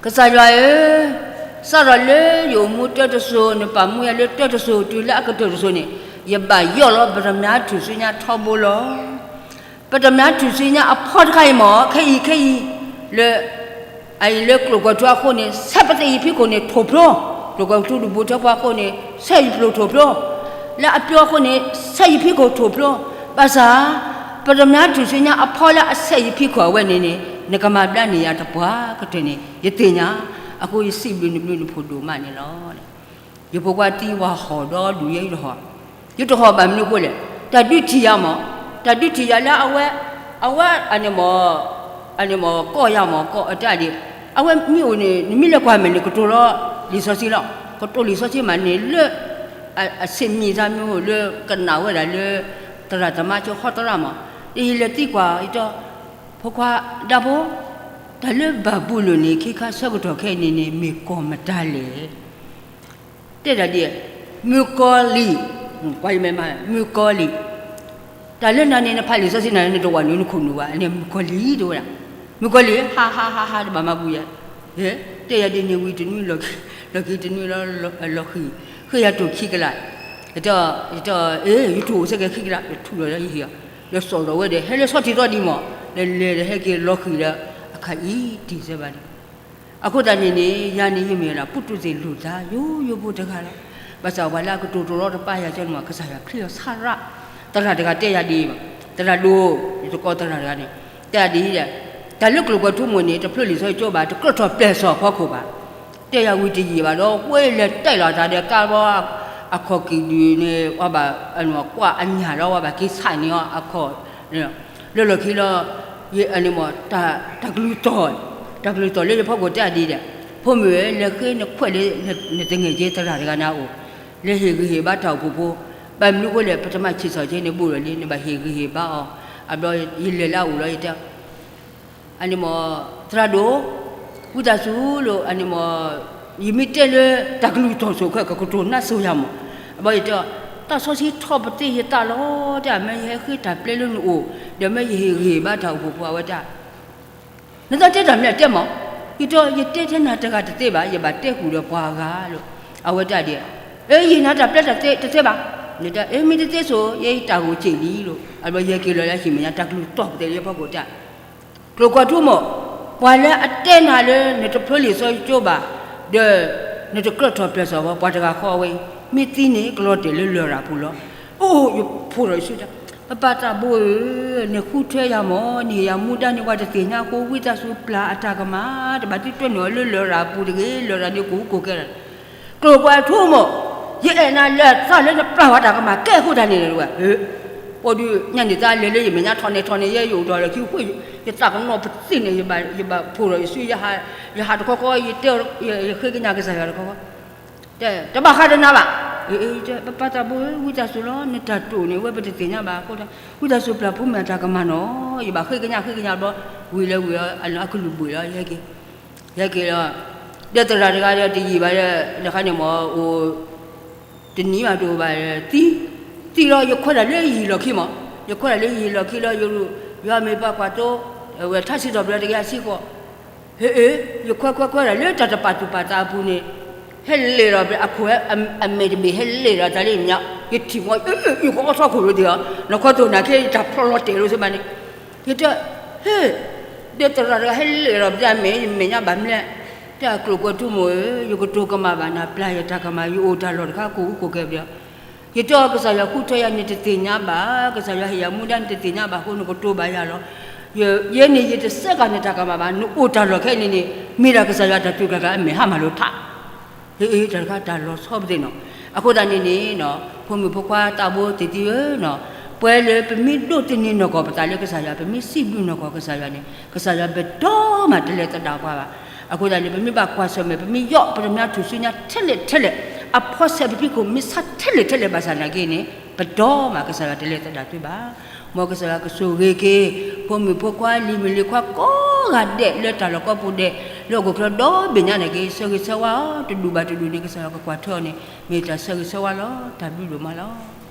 ကစၢ်ယွၤဧၢ, စးထီၣ်လၢယအိၣ်မူတၢတစိၤ နပာ်မူယၤလၢတၢတစိၤ တုၤလၢအကတၢၢ်တစိၤန့ၣ်, ယဘၣ်ယီၢ်လီၤ ပတ္တမြားထူၣ်စုညါထီဘိလီၤ. ပတ္တမြားထူၣ်စုညါအဖီတခါအံၤမ့ၢ် ခဲအံၤခဲအံၤ, လၢ အအံၤလၢကျိာ်ကွဲၤထူအဃိန့ၣ် ဆဲးပသ့ၣ်ယဖံခိၣ်န့ၣ်ထိၣ်ဖျိ, ကျိာ်ကွဲၤထူဒူၣ်ဘိထၢပှၤအဃိန့ၣ် ဆဲးယဖျိၣ်ထိၣ်ဖျိ, လၢအပျိအဃိန့ၣ် ဆဲးယဖံခိၣ်ထိၣ်ဖျိ, ဘၣ်ဆၣ် ပတ္တမြားထူၣ်စုညါအဖီလၢအဆဲးယဖံခိၣ်အဝဲန့ၣ်န့ၣ် နကမၤဘျါန့ၢ်ယၤတပှၢ်ကတၢၢ်န့ၣ် ယသ့ၣ်ညါ, အဃိယစံးဘျုးနဘျုးနဖှိၣ်ဒိၣ်မးန့ၣ်လီၤ. ယဖိခွါသံဝဲဟီၣ်ဒီဒူၣ်ယဲယတဟီၣ်, ယတဟီၣ်ဘၣ်မနုၤအဃိလဲၣ်, တၢ်ဒုးထံၣ်ယၤမး, တၢ်ဒုးထံၣ်ယၤလၢအဝဲ, အဝဲ အန့ၣ်မး, အန့ၣ်မး ကိးယၤမး ကိးအတၢ်ဒ်, အဝဲမ့ၢ်အိၣ်န့ၣ် နမ့ၢ်လဲၤကွၢ်မဲာ်န့ၣ် ကတိၤလီၤလံာ်စီဆှံလီၤ, ကတိၤလံာ်စီဆှံမးန့ၣ်လၢ အဆ့ၣ်မံၤသးမ့ၢ်အိၣ်လၢကနၣ်ဝဲဒၣ်လၢ သရၣ်သမါကၠိဟီသရၣ်မး, ယလဲၤသံကွၢ်ယတဲ, ဖိခွါဒါဖိ, တၢ်လၢဘၤဘူလိၣ်န့ၣ် ခ့ခါဆၢကတီၢ်ခဲအံၤန့ၣ်န့ၣ် မ့ၢ်ကီၢ်မတၤလဲၣ် တဲဒၣ်ဒ်အံၤ, မုၣ်ကီၤလံၢ်, ကွၢ်ယမဲာ်မး, မုၣ်ကီၤလံၢ်, တၢ်လၢနၤန့ၣ် နဖးလံာ်စီဆှံနၤ နတဝဲနုာ်နခိၣ်နူာ်ဘၣ်, အန့ၣ်မုၣ်ကီၤလံၢ်တဲဝဲဒၣ်, မုၣ်ကီၤလံၢ် ဟါဟါဟါဟါ တဘၣ်မၤပူၤယဲ, တဲယၤဒ်န့ၣ်ဝံၤတနွံ လီၢ်ခံတနွံလီၤ, လီၢ်ဃံၤ, ဃ့ယၤတိၢ်ခံကလး, ယတဲ, ယတဲ, အ့ ယတိၢ်အိၣ်စ့ၢ်ကီးခံကလး, ယထူၣ်လီၤလၢယဟံၣ်အီၤ, လၢစိာ်ထီၣ်ဝဲဒီး ဟဲလၢဆီထံးသီဒံးမး, လဲၤလဲၤဒီးဟဲက့ၤလီၤဃံၤဒီး အခးအံၤတံၢ်စၢၤဘၣ်န့ၣ် အဃိသတးန့ၣ်န့ၣ် ယၤန့ၣ်ယမ့ၢ်ဝဲဒၣ် ပုၢ်တူၢ်သ့ၣ်လိာ်သး ယိယိဖိတဂၤလီၤ. ဘၣ်ဆၣ်ပှၤလၢအကတိၤတရီတပါယၤကၠီန့ၣ်မး ကစၢ်ယွၤခရံာ်အီၤဆၣ်ရၣ်, သရၣ်တဂၤတဲယၤဒ်အံၤ, သရၣ်ဒိၣ်, ယသကိးသရၣ်တဂၤန့ၣ်, တဲယၤဒ်အံၤ, တၢ်လၢကျိာ်ကွဲၤထူမိၢ်န့ၣ် တဖျၢၣ်လံာ်စီဆှံကၠိဘၣ်, တကြၢးထီၣ်ပျဲၢ်စီၣ်ဖီခိၣ်ဘၣ်. တဲယၤဝံၤတယံာ်ဘၣ်ဒီး ဝဲလဲၤတဲလီၤတၢ်ဒီးကါဘီ အခီၣ်ကံၣ်ဒုၣ်န့ၣ် ဝဲဘၣ်ကွၢ်အညၣ်ဒီး ဝဲဘၣ်က့ၤဆးန့ၢ်အီၤအခီၣ်, လၢလီၢ်ခံလီၤ, ယန့ၣ်မး တၢ်ကလုၢ်တီၢ်, တၢ်ကလုၢ်တီၢ်လၢယဖီခိၣ်တဲဒ်အံၤဒီး ဖိမုၣ်ဧၢ, လဲၤဃ့နခွဲးလၢနတငဲၢ်က့သရၣ်တဂၤန့ၣ်အအိၣ်, လဲၤဟ့ၣ်ဂံၢ်ဟ့ၣ်ဘါတၢ်အိၣ်ဖှိၣ်ဖိ, ဘၣ်မနုၤဃိလဲၣ်, ပတမၤဆံးစီၣ်က့န့ၣ်ဘူးဒီးလံ, နဘၣ်ဟ့ၣ်ဂံၢ်ဟ့ၣ်ဘါအီၤ. အဘျီယလဲၤလၢအအိၣ်လီၤ, ယတဲ အန့ၣ်မ့ၢ် သရၣ်ဒိၣ်, ဝံသးစူၤလီၤ, အန့ၣ်မ့ၢ် ယမ့ၢ်တဲလၢတၢ်ကလုၢ်တီၢ်စိၤခဲ ကကတိၤနါစိၤယၤမး. အဘျီယတဲ, သးစီဆှံထီၣ်ပသ့ၣ်ယသးလီၤ, တဲ မ့ၢ်ယဟဲဃ့တၢ်ပျဲလၢနအိၣ်, ဒီးမ့ၢ်ယဟ့ၣ်ဂံၢ်ဟ့ၣ်ဘါတၢ်အိၣ်ဖှိၣ်ဖိ အဝဲတဲ နသးတဲတၢ်မနုၤလဲၣ်တဲမး. ယတဲ, ယတဲထဲနၤတဂၤတသ့ဘၣ်, ယဘၣ်တဲဃုာ်ဒီးပှၤဂၤလီၤ. အဝဲတဲဒ်, အ့ ယဟ့ၣ်နၤတၢ်ပျဲတသ့ဘၣ်. နတဲ အ့ မ့ၢ်တသ့စိၤ ယတၢ်ဂိၢ်စ့ၢ်လံလီၤ. အဘျီယဟဲက့ၤလီၤလၢဟံၣ်မဲာ်ညါ တၢ်ကလုၢ်တီၢ်ပသ့ၣ်လၢယဖီခိၣ်တဲ ကျိာ်ကွၢ်ထူမး, ပှၤလၢအတဲနၤလၢနတဖျိလံာ်စီဆှံကၠိဘၣ်, ဒီးနတကြၢးထီၣ်ပျဲၢ်စီၣ်ဘၣ် ပှၤတဂၤဃီအဝဲအံၤ, မ့ၢ်သံန့ၣ် ကလီၤတဲာ်လၢလရာ်ပူၤလီၤ. အိၣ် ယဖှိၣ်ထီၣ်ယစုတဲ, ပပၢ်သးဘိဧၢ, နဃုထၢယၤမး, နဟ့ၣ်ယၤမူဒါန့ၣ် ပှၤတသ့ၣ်ညါအဃိ ဝံသးစူၤပျၢ်အတၢ်ကမၣ်, တဘၣ်သံတွဲနုာ်အီၤလၢလရာ်ပူၤတဂ့ၤ, လရာ်န့ၣ်ကိၣ်ကိၣ်ကဲလီၤ. ကျိာ်ကွၢ်ထူမး, ယအဲၣ်နၤလၢသးလၢနပျၢ်ဝဲတၢ်ကမၣ်ကဲအဃိသတးန့ၣ်, ပှၤဒုးညါန့ၣ်သးလဲၤလၢယမဲာ်ညါထီၣ်န့ၣ်ထီၣ်န့ၣ် ယဲယအိၣ်ဒီးလၢခံဃိ ယသးကနီၣ်ပသ့ၣ်န့ၣ် ယဘၣ်ဖှိၣ်ထီၣ်ယစု, ယဟးတခီခီ ယတဲ ယဃ့ကညးကစၢ်ယွၤတခီခီ, တဲ တဘၣ်ဃးဒီးနၤဘၣ်. ပပၢ်သးဘိဧၢ, ဝံသးစူၤလီၤ, နတၢ်တိာ်န့ၣ် အဝဲပတသ့ၣ်ညါဘၣ်အဃိ, ဝံသးစူၤပျၢ်ဖိမုၣ်အတၢ်ကမၣ်နီၤ, ယဘၣ်ဃ့ကညးဃ့ကညးဘျီ, ဝံၤလၢဝံၤလီၤ အကလုၢ်ဘှံးလီၤ, ယဟဲက့ၤ, ယဟဲက့ၤလီၤ, ဒီးသရၣ်တဂၤဒီးတယံာ်ဘၣ်ဒီး တခါန့ၣ်မ့ၢ်အိၣ် တနံၤဘၣ်တအိၣ်ဘၣ်, သံ, သံလီၤ ယခွဲးတၢ်လၢယဟံၣ်လီၢ်ခံမး, ယခွဲးတၢ်လၢယဟံၣ်လီၢ်ခံလီၤ, ယွၤမ့ၢ်ပှၤကွၢ်သိ, ဝဲထါစံးထီၣ်ပတြၢၤတကယၤစံဃိး, ဟ့ၣ်, ယခွဲးခွဲးခွဲးတၢ်လၢတၢ်တပာ်သူၣ်ပာ်သးအပူၤန့ၣ်, ဟဲလဲၤဒီးအခိၣ်အမဲာ်တဘ့ၣ် ဟဲလဲၤဒီးတၢ်လၢညါ, ယထံၣ်မီၤ, ယကအီထီခိၣ်လိာ်သ့ၣ်လီၤ, နခီသိၣ်နၤခဲ ယတၢ်ဖျီလီၤတဲာ်လိာ်သ့ၣ်ဘၣ်န့ၣ်, ယတဲ, ဟ့ၣ်, ဒီးသရၣ်တဂၤဟဲလဲၤဒီးပတၢ်မဲာ် ယမဲာ်ညါဘၣ်မလဲၣ်, တဲအကျိာ်ကွၢ်ထူမးဧၢ, ယကတိၤကမၣ်ဘၣ်နၤ ပျၢ်ယတၢ်ကမၣ် ယအိၣ်တၢ်လီၢ်တခါ ကိၣ်အူကိၣ်ကဲပျီ, ယတဲအီၤ ကစၢ်ယွၤဃုထၢယၤန့ၣ်တသ့ၣ်ညါဘၣ်, ကစၢ်ယွၤဟ့ၣ်ယၤမူဒါန့ၣ်တသ့ၣ်ညါဘၣ်အဃိ နကတိၤဘၣ်ယၤလီၤ. ယဲန့ၣ်ယတစဲးကၤနတၢ်ကမၣ်ဘၣ်, နအိၣ်တၢ်လီၢ်ခဲအံၤန့ၣ်န့ၣ် မ့ၢ်ဒၣ်ကစၢ်ယွၤတၢ်တုၤကျါကျါအမဲာ်ဟါမၢ်လိာ်ထး ဟ့ၣ် တၢ်တခါတၢ်လီၤဆီပသ့ၣ်နီၤ, အဃိသတးန့ၣ်န့ၣ် ဖိမုၣ်ဖိခွါသးဘိသ့ၣ်သ့ၣ်ဧၢ, ပှဲၤလၢပမ့ၢ်ဒိးသန့ၤနီၢ်ကီၢ်ပသးလၢကစၢ်ယွၤ ပမ့ၢ်စံးဘျုးနီၢ်ကီၢ်ကစၢ်ယွၤန့ၣ် ကစၢ်ယွၤပဒိၣ်မးတလဲၤသဒၣ်ပှၤဘၣ်. အဃိသတးန့ၣ် ပမ့ၢ်ဘၣ်ကွၢ်ဆၢၣ်မဲာ် ပမ့ၢ်ယီၣ်ပတၢ်မဲာ်ထူၣ်စုညါထဲလဲၣ်ထဲလဲၣ်, အဖီဆဲးပဖံးခိၣ်မ့ၢ်ဆါထဲလဲၣ်ထဲလဲၣ်ဘၣ်ဆၣ်နာ်က့န့ၣ် ပဒိၣ်မးကစၢ်ယွၤတလဲၤသဒၣ်သုဘၣ်. မ်ကစၢ်ယွၤကဆိၣ်ဂ့ၤက့ၤ ဖိမုၣ်ဖိခွါလံၤမုၣ်လံၤခွါကိးဂၤဒဲးလၢတၢ်လီၢ်ကိးပူၤဒဲး လၢဟီၣ်ခိၣ်ချၢဒီဘ့ၣ်ညါန့ၣ်က့ၤ ဆၢဂ့ၤဆၢဝါအီၤ တဒူၣ်ဘၣ်တဒူၣ်န့ၣ် ကစၢ်ယွၤကကွၢ်ထွဲအီၤန့ၣ် မ့ၢ်တၢ်ဆၢဂ့ၤဆၢဝါလီၤ. တၢ်ဘျုးဒိၣ်မးလီၤ.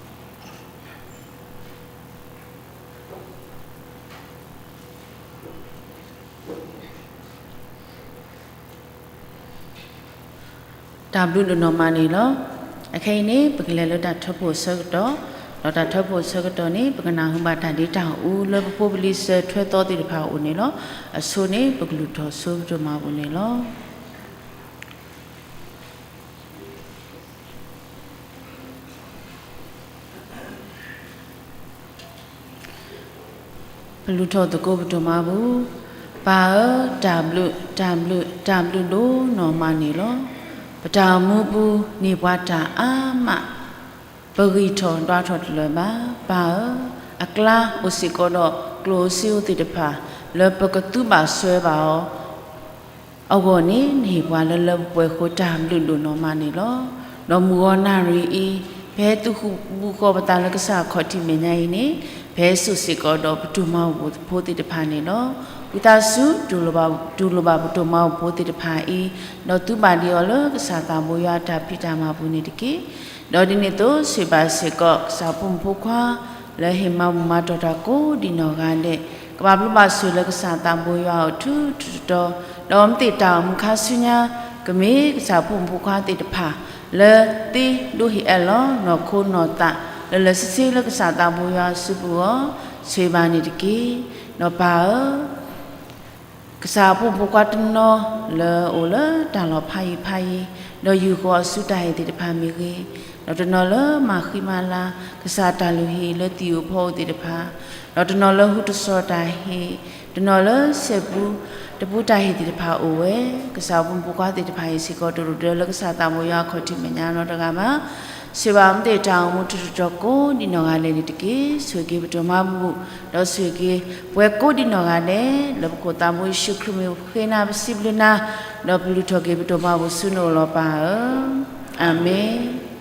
တၢ်ဘျုးဒိၣ်နီၢ်မးန့ၣ်လီၤ. အခဲအံၤန့ၣ် ပကလဲၤလၢတၢ်ထၢဖှိၣ်အဆၢကတီၢ်, ဒီးတၢ်ထၢဖှိၣ်အဆၢကတီၢ်န့ၣ် ပကနၢ်ဟူဘၣ်တၢ်ဒ့တၢ်အူလၢပဖိပလံၤစၢၤထွဲသီသ့ၣ်တဖၣ်အအိၣ်န့ၣ်လီၤ. အဆိန့ၣ် ပကလုၢ်ထီၣ်ဆိပဒိၣ်မးပူၤန့ၣ်လီၤ. ပလူၤထီၣ်သကိးပဒိၣ်မးပူၤ, ပၢ်ဧၢ, တၢ်ဘျုး, တၢ်ဘျုး, တၢ်ဘျုးဒိၣ်နီၢ်မးန့ၣ်လီၤ. ပတၢ်အိၣ်မူပူၤန့ၢ်ပှၤတၢ်အါမး, ပဂံၢ်ထီၣ်ဒွးထီၣ်တလၢာ်ဘၣ်. ပၢ်ဧၢ, အကျါအိၣ်စ့ၢ်ကီးဒီးကျိၣ်ဧိၤစ့ဧိၤသ့ၣ်တဖၣ် လၢပကသူဘၣ်စွဲဘၣ်အီၤ အဂီၢ်န့ၣ် နဟ့ၣ်ပှၤလၢလၢပှဲၤပှဲၤအဃိ တၢ်ဘျုးဒိၣ်နီၢ်မးန့ၣ်လီၤ. ဒီးမုၢ်ဂီၤနၣ်ရံၣ်အံၤ ပဟဲသုးဃူးပူၤဃီၤပသးလၢကစၢ်ခီၣ်ထံးမဲာ်ညါအံၤန့ၣ် ပဟဲစိာ်စ့ၢ်ကီးဒီးပဒိၣ်မးပဖိသ့ၣ်တဖၣ်န့ၣ်လီၤ. ဝံသးစူၤ တူၢ်လိာ်ဘၣ်ပဒိၣ်မးပဖိသ့ၣ်တဖၣ်အံၤ ဒီးသုဘၣ်ဒံးအီၤလၢကစၢ်သးဘိယွၤအတၢ်ဖံးတၢ်မၤပူၤန့ၣ်တက့ၢ်. ဒီးဒ်န့ၣ်အသိး ဆိၣ်ဂ့ၤဘၣ်စ့ၢ်ကီး ကစၢ်ဖိမုၣ်ဖိခွါ လၢဟ့ၣ်မၤဘူၣ်မၤတီၢ်တၢ်ကိးဒံးနီၢ်ဂၤဒဲး ကဘၣ်ဘျုးဘၣ်ဆိၣ်လၢကစၢ်သးဘိယွၤအအိၣ်ထူထူတီတီ, ဒီးမ့ၢ်သ့ၣ်တၢ်အိၣ်မူခါဆူညါ ကမ့ၢ်ကစၢ်ဖိမုၣ်ဖိခွါသ့ၣ်တဖၣ် လၢသ့ဒိးဟ့ၣ်အၢၣ်လီၤ နီၢ်ခိနီၢ်သး လၢလၢဆ့ဆ့လၢကစၢ်သးဘိယွၤအစုပူၤအဂီၢ် ဆိၣ်ဂ့ၤဘၣ်န့ၣ်တက့ၢ်. ဒီးပၢ်ဧၢ ကစၢ်အဖိမုၣ်ဖိခွါတနီၤလၢအိၣ်လၢတၢ်လီၢ်ဖးယံၤဖးယံၤ, ဒီးယူာ်ဃီၤအစုတၢ်ဟ့ၣ်သ့ၣ်တဖၣ်မ့ၢ်ဂ့ၤ, ဒီးတနီၤလၢမၤဃံမၤလၤ ကစၢ်တၢ်လုၢ်ဟံၣ်လၢသံၣ်ဧိၤဖီဧိၤသ့ၣ်တဖၣ်, ဒီးတနီၤလၢဟူတစီၤတၢ်ဟ့ၣ်, တနီၤလၢစဲးပူတပူတၢ်ဟ့ၣ်သ့ၣ်တဖၣ်အိၣ်ဝဲ, ကစၢ်အဖိမုၣ်ဖိခွါသ့ၣ်တဖၣ်အံၤစ့ၢ်ကီး တအိၣ်ဒၣ်လၢကစၢ်သးဘိယွၤအခီၣ်ထံးမဲာ်ညါနီတဂၤဘၣ်. ဆိၣ်ဂ့ၤဘၣ်မုၢ်သ့ၣ်တၢ်အိၣ်မူထူးထူးတီၤတီၤကိးဒံးနီၢ်ဂၤဒဲးန့ၣ်တက့ၢ်. ဆိၣ်ဂ့ၤက့ၤပဒိၣ်မၤဘူၣ်, ဒီးဆိၣ်ဂ့ၤက့ၤပဝဲကိးဒံးနီၢ်ဂၤဒဲး, လၢပခိၣ်သးဘိယ့ၣ်ၡူးခရံာ်မံၤပဃ့နၤ ပစံးဘျုးနၤ, ဒီးပလုၢ်ထီၣ်က့ၤပဒိၣ်မၤဘူၣ်ဆူနအိၣ်လီၤပၢ်ဧၢ, အၤမ့ၣ်.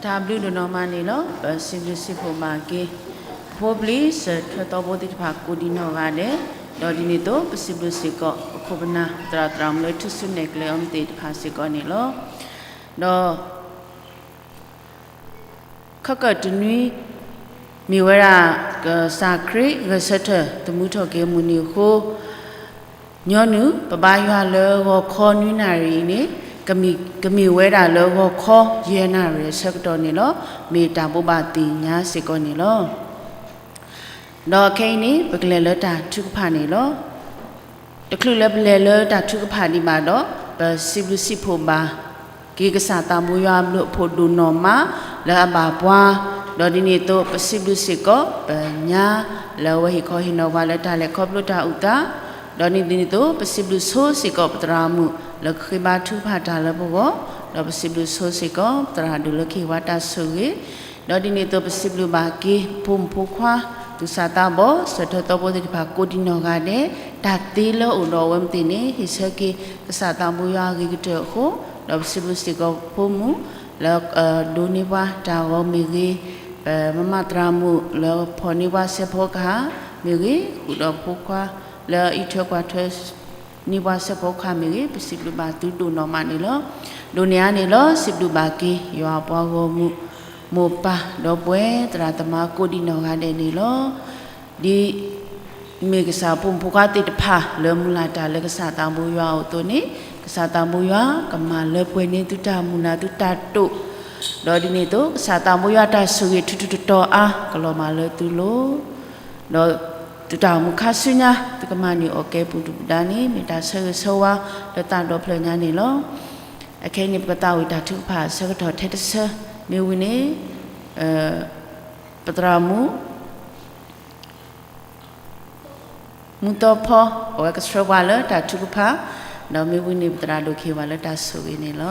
တၢ်ဘျုးဒိၣ်နီၢ်မးန့ၣ်လီၤ. ပစံးဘျုးစံးဖှိၣ်ဘၣ်က့ၤ ပဖိပလံၤ စၢၤထၢၣ်သီဖိသ့ၣ်တဖၣ်ကိးဒံးနီၢ်ဂၤဒဲး, ဒီးဒ်န့ၣ်အသိး ပစံးဘျုးစ့ၢ်ကီး ပခိၣ်ပနၢ် သရၣ်သရၣ်မုၣ်လၢထူၣ်စုနဲၣ်ကျဲအီၤမ့ၢ်သ့ၣ်တဖၣ်စ့ၢ်ကီးန့ၣ်လီၤ. ဒီး ခဲကနံၣ်အံၤ မ့ၢ်ဝဲဒၣ် ကစၢ်ခရံာ်ဂဲၤဆၢထၢၣ်သမူထီၣ်က့ၤအမုၢ်နံၤအဃိ, ညီနုၢ် ပဘါယွၤလၢဂီၤခီနွံနၣ်ရံၣ်အံၤန့ၣ် ကမ့ၢ်ဝဲဒၣ်လၢဂီၤခီယဲၢ်နၣ်ရံၣ်အဆၢကတီၢ်န့ၣ်လီၤ. မ့ၢ်တၢ်ဘိးဘၣ်သ့ၣ်ညါစ့ၢ်ကီးန့ၣ်လီၤ. ဒီးခဲအံၤန့ၣ် ပကလဲၤလၢတၢ်ထုကဖၣ်န့ၣ်လီၤ. တချုးလၢပလဲၤလၢတၢ်ထုကဖၣ်ဒံးဘၣ်ဒီး ပစံးဘျုးစံးဖှိၣ်ဘၣ်က့ၤကစၢ်သးဘိယွၤအဘျုးအဖှိၣ်ဒိၣ်နီၢ်မးလၢအဘၣ်ပှၤ, ဒီးဒ်န့ၣ်အသိး ပစံးဘျုးစ့ၢ်ကီး ပညါလၢအဝဲဟ့ၣ်ခီဟ့ၣ်နီၤပှၤလၢတၢ်လဲၤခီဖျိတၢ်အုၣ်သး, ဒီးဒ်န့ၣ်အသိး ပစံးဘျုးဆိစ့ၢ်ကီးပသရၣ်မုၣ်လၢကဃ့ဘါထုကဖၣ်တၢ်လၢပဂီၢ်, ဒီးပစံးဘျုးဆိစ့ၢ်ကီး ပသရၣ်ဒိၣ်လၢကဟ့ၣ်ဝဲတၢ်ဆိၣ်ဂ့ၤ, ဒီးဒ်န့ၣ်အသိး ပစံးဘျုးဘၣ်က့ၤ ဖိမုၣ်ဖိခွါ သူၣ်စၢ်သးဘီၣ် စၢၤထၢၣ်သီဖိသ့ၣ်တဖၣ်ကိးဒံးနီၢ်ဂၤဒဲး, တၢ်သ့လၢအအိၣ်ဒီးအဝဲမ့ၢ်သ့ၣ်န့ၣ် ဟ့ၣ်ဆၢက့ၤကစၢ်သးဘိယွၤအဂ့ၤကတၢၢ်အဃိ, ဒီးပစံးဘျုးစ့ၢ်ကီးဖိမုၣ်လၢ ဒိးန့ၢ်ပှၤတၢ်ဂီၤမ့ၢ်ဂ့ၤ, ပမၤမၤသရၣ်မုၣ်လၢဖီၣ်န့ၢ်ပှၤစဲးဖီကဟၣ်မ့ၢ်ဂ့ၤ, ဃုာ်ဒီးဖိခွါလၢအအံးထွဲကွၢ်ထွဲ န့ၢ်ပှၤစဲးဖီကဟၣ်မ့ၢ်ဂ့ၤ, ပစံးဘျုးဘၣ်သုဒိၣ်နီၢ်မးန့ၣ်လီၤ. ဒိးန့ၢ်အါန့ၣ်လီၤ စံးဘျုးဘၣ်က့ၤယွၤအပှၤဂီၢ်မုၢ် မိၢ်ပၢ်ဒီပုၢ်ဝဲၢ်သရၣ်သမါကိးဒံးနီၢ်ဂၤဒဲးန့ၣ်လီၤ. ဒ်မ့ၢ်ကစၢ်ဖိမုၣ်ဖိခွါသ့ၣ်တဖၣ်လၢမုၢ်လၢ်တၢ်လၢကစၢ်သးဘိယွၤအအိၣ်အသိးန့ၣ်, ကစၢ်သးဘိယွၤကမၤလၢပှဲၤန့ၢ်သုတၢ်မုၢ်လၢ်သုတၢ်တိာ်, ဒီးဒ်န့ၣ်အသိး ကစၢ်သးဘိယွၤတၢ်ဆိၣ်ဂ့ၤထူးထူးတီၤတီၤအါ ကလီၤမၢ်လၢသုလိၤ ဒီးသုတၢ်အိၣ်မူခါဆူညါ သုကမၤန့ၢ်အီၣ်ကဲပူၤဒုၣ်ပူၤဒါန့ၣ် မ့ၢ်တၢ်ဆၢဂ့ၤဆၢဝါလၢသးဒီဖျၢၣ်ညါန့ၣ်လီၤ. အခဲအံၤန့ၣ် ပကသးဝံၣ်တၢ်ထုကဖၣ်အဆၢကတီၢ်ထဲတဆၢ, မ့ၢ်ဝံၤန့ၣ် ပသရၣ်မုၣ် မူသီဖီ အဝဲကဆှၢပှၤလၢတၢ်ထုကဖၣ်, ဒီးမ့ၢ်ဝံၤန့ၣ် ပသရၣ်ဒိၣ်ကဟ့ၣ်ပှၤလၢတၢ်ဆိၣ်ဂ့ၤန့ၣ်လီၤ.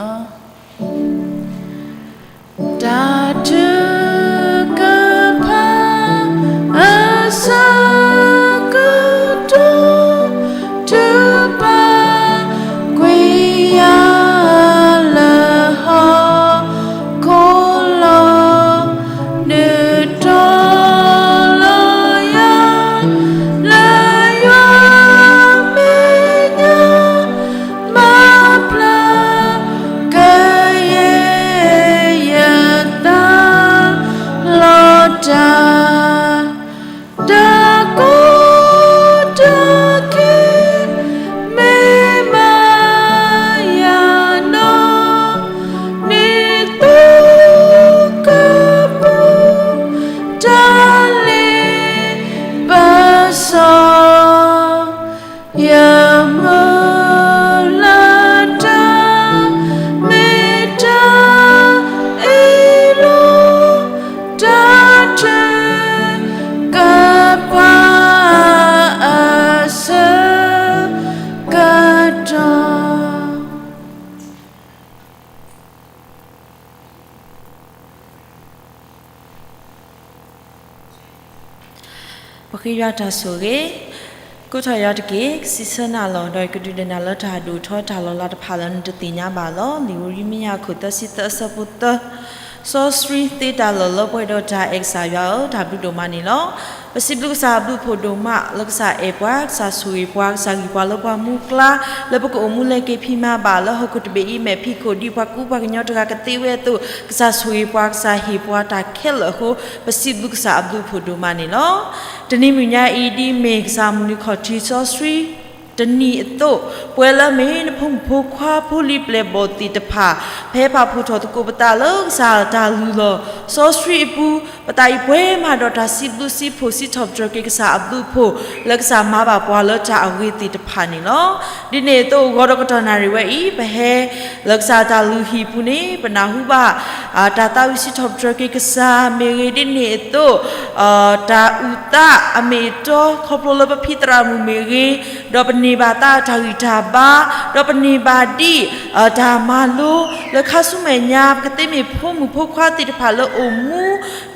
တၢ်ထုကဖၣ် အဆၢကတီၢ် ထုကဖၣ် ကွံာ်ယၤလၢဟီၣ်ခိၣ် ခိၣ်လီၤ ဒုးတီၤလီၤယၤ လၢယွၤမဲာ်ညါ မၤဖျါ ကယဲၢ်ယသး လီၤတၢ် တၢ်ကီတၢ်ခဲ မ့ၢ်မၤယၤနီၢ် ဒ်သိးကပူၤ တၢ်လ့ပစီ ယမုၢ်လၢ်တၢ် မ့ၢ်တၢ်အ့ၣ်လိာ် တၢ်ထုကဖၣ် အဆၢကတီၢ် ပဃ့ယွၤတၢ်ဆိၣ်ဂ့ၤ, ကိးထီၣ်ယွၤတက့ၢ်, ကစံးဆၢနၤလီၤ, ဒီးယကဒုးနဲၣ်နၤလၢတၢ်ဒိၣ်ထီၣ်တၢ်လီၤလးတဖၣ်လၢနတသ့ၣ်ညါဘၣ်လီၤ. လံာ်ဧိၤရံမံယၤခိၣ်သၢဆံသၢအဆၢဖိသၢ, စီဆှံသ့တၢ်လီၢ်လၢပှဲၤဒီးတၢ်အဲၣ်ကစၢ်ယွၤဧၢ, တၢ်ဘျုးဒိၣ်မးန့ၣ်လီၤ. ပစံးဘျုးကစၢ်အဘျုးအဖှိၣ်ဒိၣ်မး လၢကစၢ်အဲၣ်ပှၤ, ကစၢ်ဆိၣ်ဂ့ၤပှၤ, ကစၢ်ဂံၢ်ပှၤလၢပှၤမူကျါ, လၢပကအိၣ်မူလဲၤက့ၤဖံးမၤဘၣ်လၢဟီၣ်ခိၣ်တဘ့ၣ်အံၤ မဲာ်ဖံးခိၣ်ဒ်ပှၤကူပှၤကညီတဂၤကသ့ဝဲအသိး, ကစၢ်ဆိၣ်ဂ့ၤပှၤ, ကစၢ်ဟ့ၣ်ပှၤတၢ်ခဲလၢာ်အဃိ, ပစံးဘျုးကစၢ်အဘျုးအဖှိၣ်ဒိၣ်မးန့ၣ်လီၤ. တနံၤမုၢ်ညါအံၤ ဒ်မ့ၢ်ကစၢ်မုၢ်နံၤခီၣ်ထံးစီဆှံ တနံၤအသိး, ပဝဲလၢအမ့ၢ်နဖိမုၣ်ဖိခွါဖိလံၤပျဲၢ်ဘီၣ်သ့ၣ်တဖၣ်, ဖဲပာ်ဖှိၣ်ထီၣ်သကိးပသးလၢကစၢ်တၢ်လုၢ်လီၢ်စီဆှံအပူၤ, ပသးအံၤပှဲၤမးဒီးတၢ်စံးဘျုးစံးဖှိၣ်စံးထီၣ်ပတြၢၤက့ၤကစၢ်အဘျုးအဖှိၣ် လၢကစၢ်မၤဘၣ်ပှၤလၢတၢ်အဂ့ၤသ့ၣ်တဖၣ်န့ၣ်လီၤ. ဒ်န့ၣ်အသိး ဂီၤဒီးကတီၢ်နၣ်ရံၣ်ဝဲအံၤ ပဟဲလၢကစၢ်တၢ်လုၢ်ဟံၣ်ပူၤန့ၣ် ပနၢ်ဟူဘၣ် တၢ်သးဝံၣ်စံးထီၣ်ပတြၢၤက့ၤကစၢ်မ့ၢ်ဂ့ၤ, ဒ်န့ၣ်အသိး တၢ်အုၣ်သးအမ့ၢ်အတီ ခီဖျိလၢပဖံသရၣ်မုၣ်မ့ၢ်ဂ့ၤ, ဒီးပ ပန့ၢ်ဘၣ်သးတၢ်ဂံၢ်တၢ်ဘါ, ဒီးပန့ၢ်ဘၣ်ဒံးတၢ်မၤလိလၢခါဆူမဲာ်ညါ, ပကသ့မ့ၢ်ဖိမုၣ်ဖိခွါသ့ၣ်တဖၣ်လၢအိၣ်မူ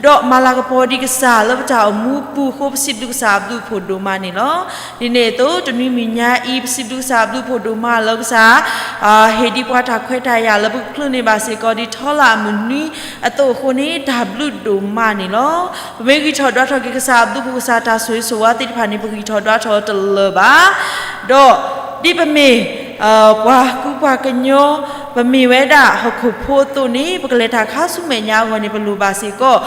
ဒီးမၤလၤကပီၤဒံးကစၢ်လၢပတၢ်အိၣ်မူပူၤအဃိ ပစံးဘျုးကစၢ်အဘျုးအဖှိၣ်ဒိၣ်မးန့ၣ်လီၤ. ဒ်န့ၣ်အသိး တနွံမုၢ်ညါအံၤ ပစံးဘျုးကစၢ်အဘျုးအဖှိၣ်ဒိၣ်မးလၢကစၢ် ဟ့ၣ်ဒံးပှၤတၢ်ခွဲးတၢ်ယာ်လၢပကချုးန့ၢ်ဘၣ်စ့ၢ်ကီး ဒ်ထီလၣ်အမုၢ်နွံအသိးအဃိန့ၣ် တၢ်ဘျုးဒိၣ်မးန့ၣ်လီၤ. ပမ့ၢ်ဂံၢ်ထီၣ်ဒွးထီၣ်က့ၤကစၢ်အဘျုးအဖှိၣ် ကစၢ်တၢ်ဆိၣ်ဂ့ၤဆိၣ်ဝါသ့ၣ်တဖၣ်န့ၣ် ပဂံၢ်ထီၣ်ဒွးထီၣ်တလၢာ်ဘၣ်. ဒီးဒ်ပမ့ၢ် ပှၤကူပှၤကညီ, ပမ့ၢ်ဝဲဒၣ်ဟီၣ်ခိၣ်ဖိအသိးန့ၣ် ပကလဲၤတၢ်ခါဆူမဲာ်ညါအဂီၢ်န့ၣ် ပလိၣ်ဘၣ်စ့ၢ်ကီး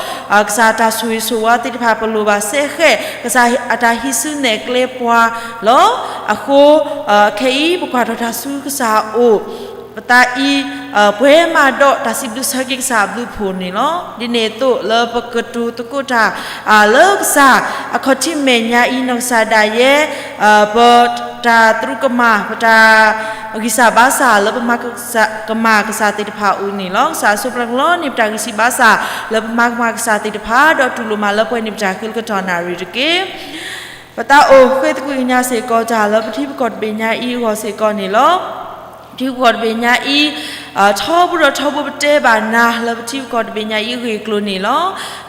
ကစၢ်တၢ်ဆိၣ်ဂ့ၤဆိၣ်ဝါသ့ၣ်တဖၣ်, ပလိၣ်ဘၣ်စဲဃဲး ကစၢ်အတၢ်ဟံးစုနဲၣ်ကျဲပှၤလီၤ. အဃိ ခဲအံၤ ပကွၢ်ထီၣ်တၢ်ဆူကစၢ်အအိၣ်, ပသးအံၤ ပှဲၤမးဒီးတၢ်စံးဘျုးဆၢက့ၤကစၢ်အဘျုးအဖှိၣ်န့ၣ်လီၤ. ဒ်န့ၣ်အသိးလၢပကတိၤသကိးတၢ် လၢကစၢ်အခီၣ်ထံးမဲာ်ညါအံၤ နီၢ်ကစၢ်ဒၣ်ယဲ ပတၢ်သရူးကမၣ် ပတၢ်ဂံၢ်စၢ်ဘါစၢ်လၢပမၤကမၣ်ကစၢ်သ့ၣ်တဖၣ်အအိၣ်န့ၣ်လီၤ. ကစၢ်အစိးပျၢ်ကလီန့ၢ်ပတၢ်ဂံၢ်စၢ်ဘါစၢ်လၢပမၤကမၣ်ကစၢ်သ့ၣ်တဖၣ် ဒီးတူၢ်လိာ်မးလၢပှဲၤန့ၢ်ပတၢ်ဃ့ကတီၢ်နၣ်ရံၣ်တက့ၢ်. ပသးအိၣ်ဃ့သကွံာ်ကညးစ့ၢ်ကီးတၢ်လၢပထံပကီၢ်တဘ့ၣ်ညါအံၤအဂီၢ်စ့ၢ်ကီးန့ၣ်လီၤ. ထံပကီၢ်တဘ့ၣ်ညါအံၤ ထီဘိဒီးထီဘိပတဲဘၣ်နၤ လၢပထံပကီၢ်တဘ့ၣ်ညါအံၤအဂ့ၢ်အကျိၤန့ၣ်လီၤ.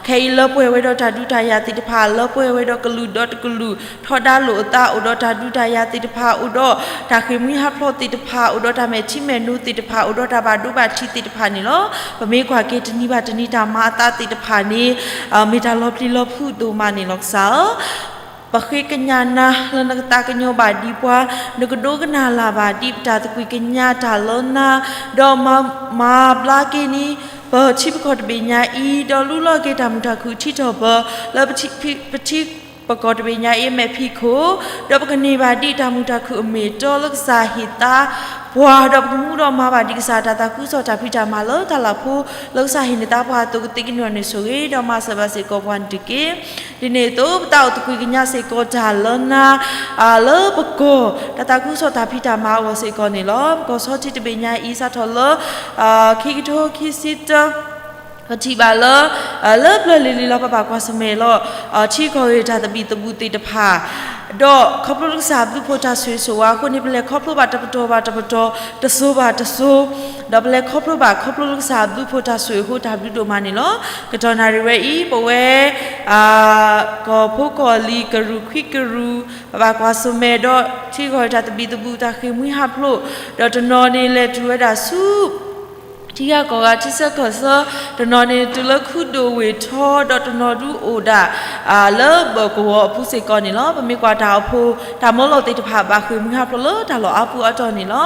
ခဲအံၤလၢပှဲၤဝဲဒီးတၢ်ဒုးတၢ်ယၤသ့ၣ်တဖၣ်, လၢပှဲၤဝဲဒီးကလုာ်ဒီးတကလုာ် ထီဒါလိာ်အသး အိၣ်ဒီးတၢ်ဒုးတၢ်ယၤသ့ၣ်တဖၣ်, အိၣ်ဒီးတၢ်ဃ့ၢ်မှံဟးဖျိးသ့ၣ်တဖၣ်, အိၣ်ဒီးတၢ်မဲာ်ထံမဲာ်နိသ့ၣ်တဖၣ်, အိၣ်ဒီးတၢ်ဘၣ်ဒိဘၣ်ထံးသ့ၣ်တဖၣ်န့ၣ်လီၤ. ပမ့ၢ်ကွၢ်က့ၤတနံၤဘၣ်တနံၤတၢ်မၤအသးသ့ၣ်တဖၣ်န့ၣ် မ့ၢ်တၢ်လီၤပျံၤလီၤဖုးဒိၣ်မးန့ၣ်လီၤ. ကစၢ်ဧၢ, ပဃ့ကညးနၤလၢနကသးကညီၤဘၣ်ဒံးပှၤ, နကဒိကနၣ်လၢ်ဘၣ်ဒံးပတၢ်သကွံာ်ကညးတၢ်လၢနၤ, ဒီးမၤဘျါက့ၤန့ၣ် ပထံပကီၢ်တဘ့ၣ်ညါအံၤ, ဒီးလူလီၤက့ၤတၢ်မုာ်တၢ်ခုၣ်ထံထီၣ်ပၢၢ် လၢပထံပကီၢ်တဘ့ၣ်ညါအံၤအမဲာ်ဖံးခိၣ်, ဒီးပကန့ၢ်ဘၣ်ဒံးတၢ်မုာ်တၢ်ခုၣ်အမ့ၢ်အတီလၢကစၢ်ဟ့ၣ်သါပှၤ, ဒီးပကမူဒီးမၤဘၣ်ဒံးကစၢ်တၢ်သးခုကစီၣ်တၢ်ဖံးတၢ်မၤလၢတၢ်လၤဖိ လၢကစၢ်ဟ့ၣ်န့ၢ်သါပှၤအသိး ကသ့ကညီၤန့ၢ်ဆိၣ်ဂ့ၤ ဒီးမၤစၢၤဘၣ်စ့ၢ်ကီးပှၤန့ၣ်တက့ၢ်. ဒ်န့ၣ်အသိး ပသးအိၣ်သကွံာ်ကညးစ့ၢ်ကီးတၢ်လၢနၤ လၢပကီၢ် တၢ်သးခုကစီၣ်တၢ်ဖံးတၢ်မၤအဂီၢ်စ့ၢ်ကီးန့ၣ်လီၤ. ပကီၢ်ဆီထံးတဘ့ၣ်ညါအံၤ စးထီၣ်လၢ ခံကထိခံဆံတၢ ပထံၣ်ဘၣ်လၢ လၢပျၢၤလံၤလံၤလီၤ ပဘၣ်ကွၢ်ဆၢၣ်မဲာ်လီၤ ထံကီၢ်ဂ့ၢ်တၢ်သဘံၣ်သဘုၣ်သ့ၣ်တဖၣ်, ဒီးခီဖျိလၢကစၢ်အဘျုးအဖှိၣ်တၢ်ဆိၣ်ဂ့ၤဆိၣ်ဝါအဃိန့ၣ် ပလဲၤခီဖျိဘၣ်တပတီၢ်ဘၣ်တပတီၢ် တစိၤဘၣ်တစိၤ, ဒီးပလဲၤခီဖျိဘၣ်ခီဖျိလၢကစၢ်အဘျုးအဖှိၣ်တၢ်ဆိၣ်ဂ့ၤအဃိ တၢ်ဘျုးဒိၣ်မးန့ၣ်လီၤ. ကတီၢ်နၣ်ရံၣ်ဝဲအံၤ ပဝဲ ကီၢ်ဖိကီၢ်လံၤကရူၢ်ခွံကရူၢ် ပဘၣ်ကွၢ်ဆၢၣ်မဲာ်ဒီး ထံကီၢ်ဂ့ၢ်တၢ်သဘံၣ်သဘုၣ် တၢ်ဃ့ၢ်မှံဟးဖျိး, ဒီးတနီၤန့ၣ်လဲၤတုၤဝဲဒၣ်ဆူ ထံဂၤကီၢ်ဂၤ ထံဆၢကီၢ်ဆၢ, တနီၤန့ၣ်တုၤလၢခူဒိၣ်ဝ့ၢ်ထီ, ဒီးတနီၤဒုးအိၣ်ဒၣ် လၢဘၢၣ်ကဝီၤအပူၤစ့ၢ်ကီးန့ၣ်လီၤ. ပမ့ၢ်ကွၢ်တၢ်အိၣ်ဖှိၣ် တၢ်မၢလီၤသ့ၣ်တဖၣ် ဘၣ်ဃ့ၢ်မှံဟးဖျိးလၢတၢ်လီၢ်အါပူၤအါတီၢ်န့ၣ်လီၤ.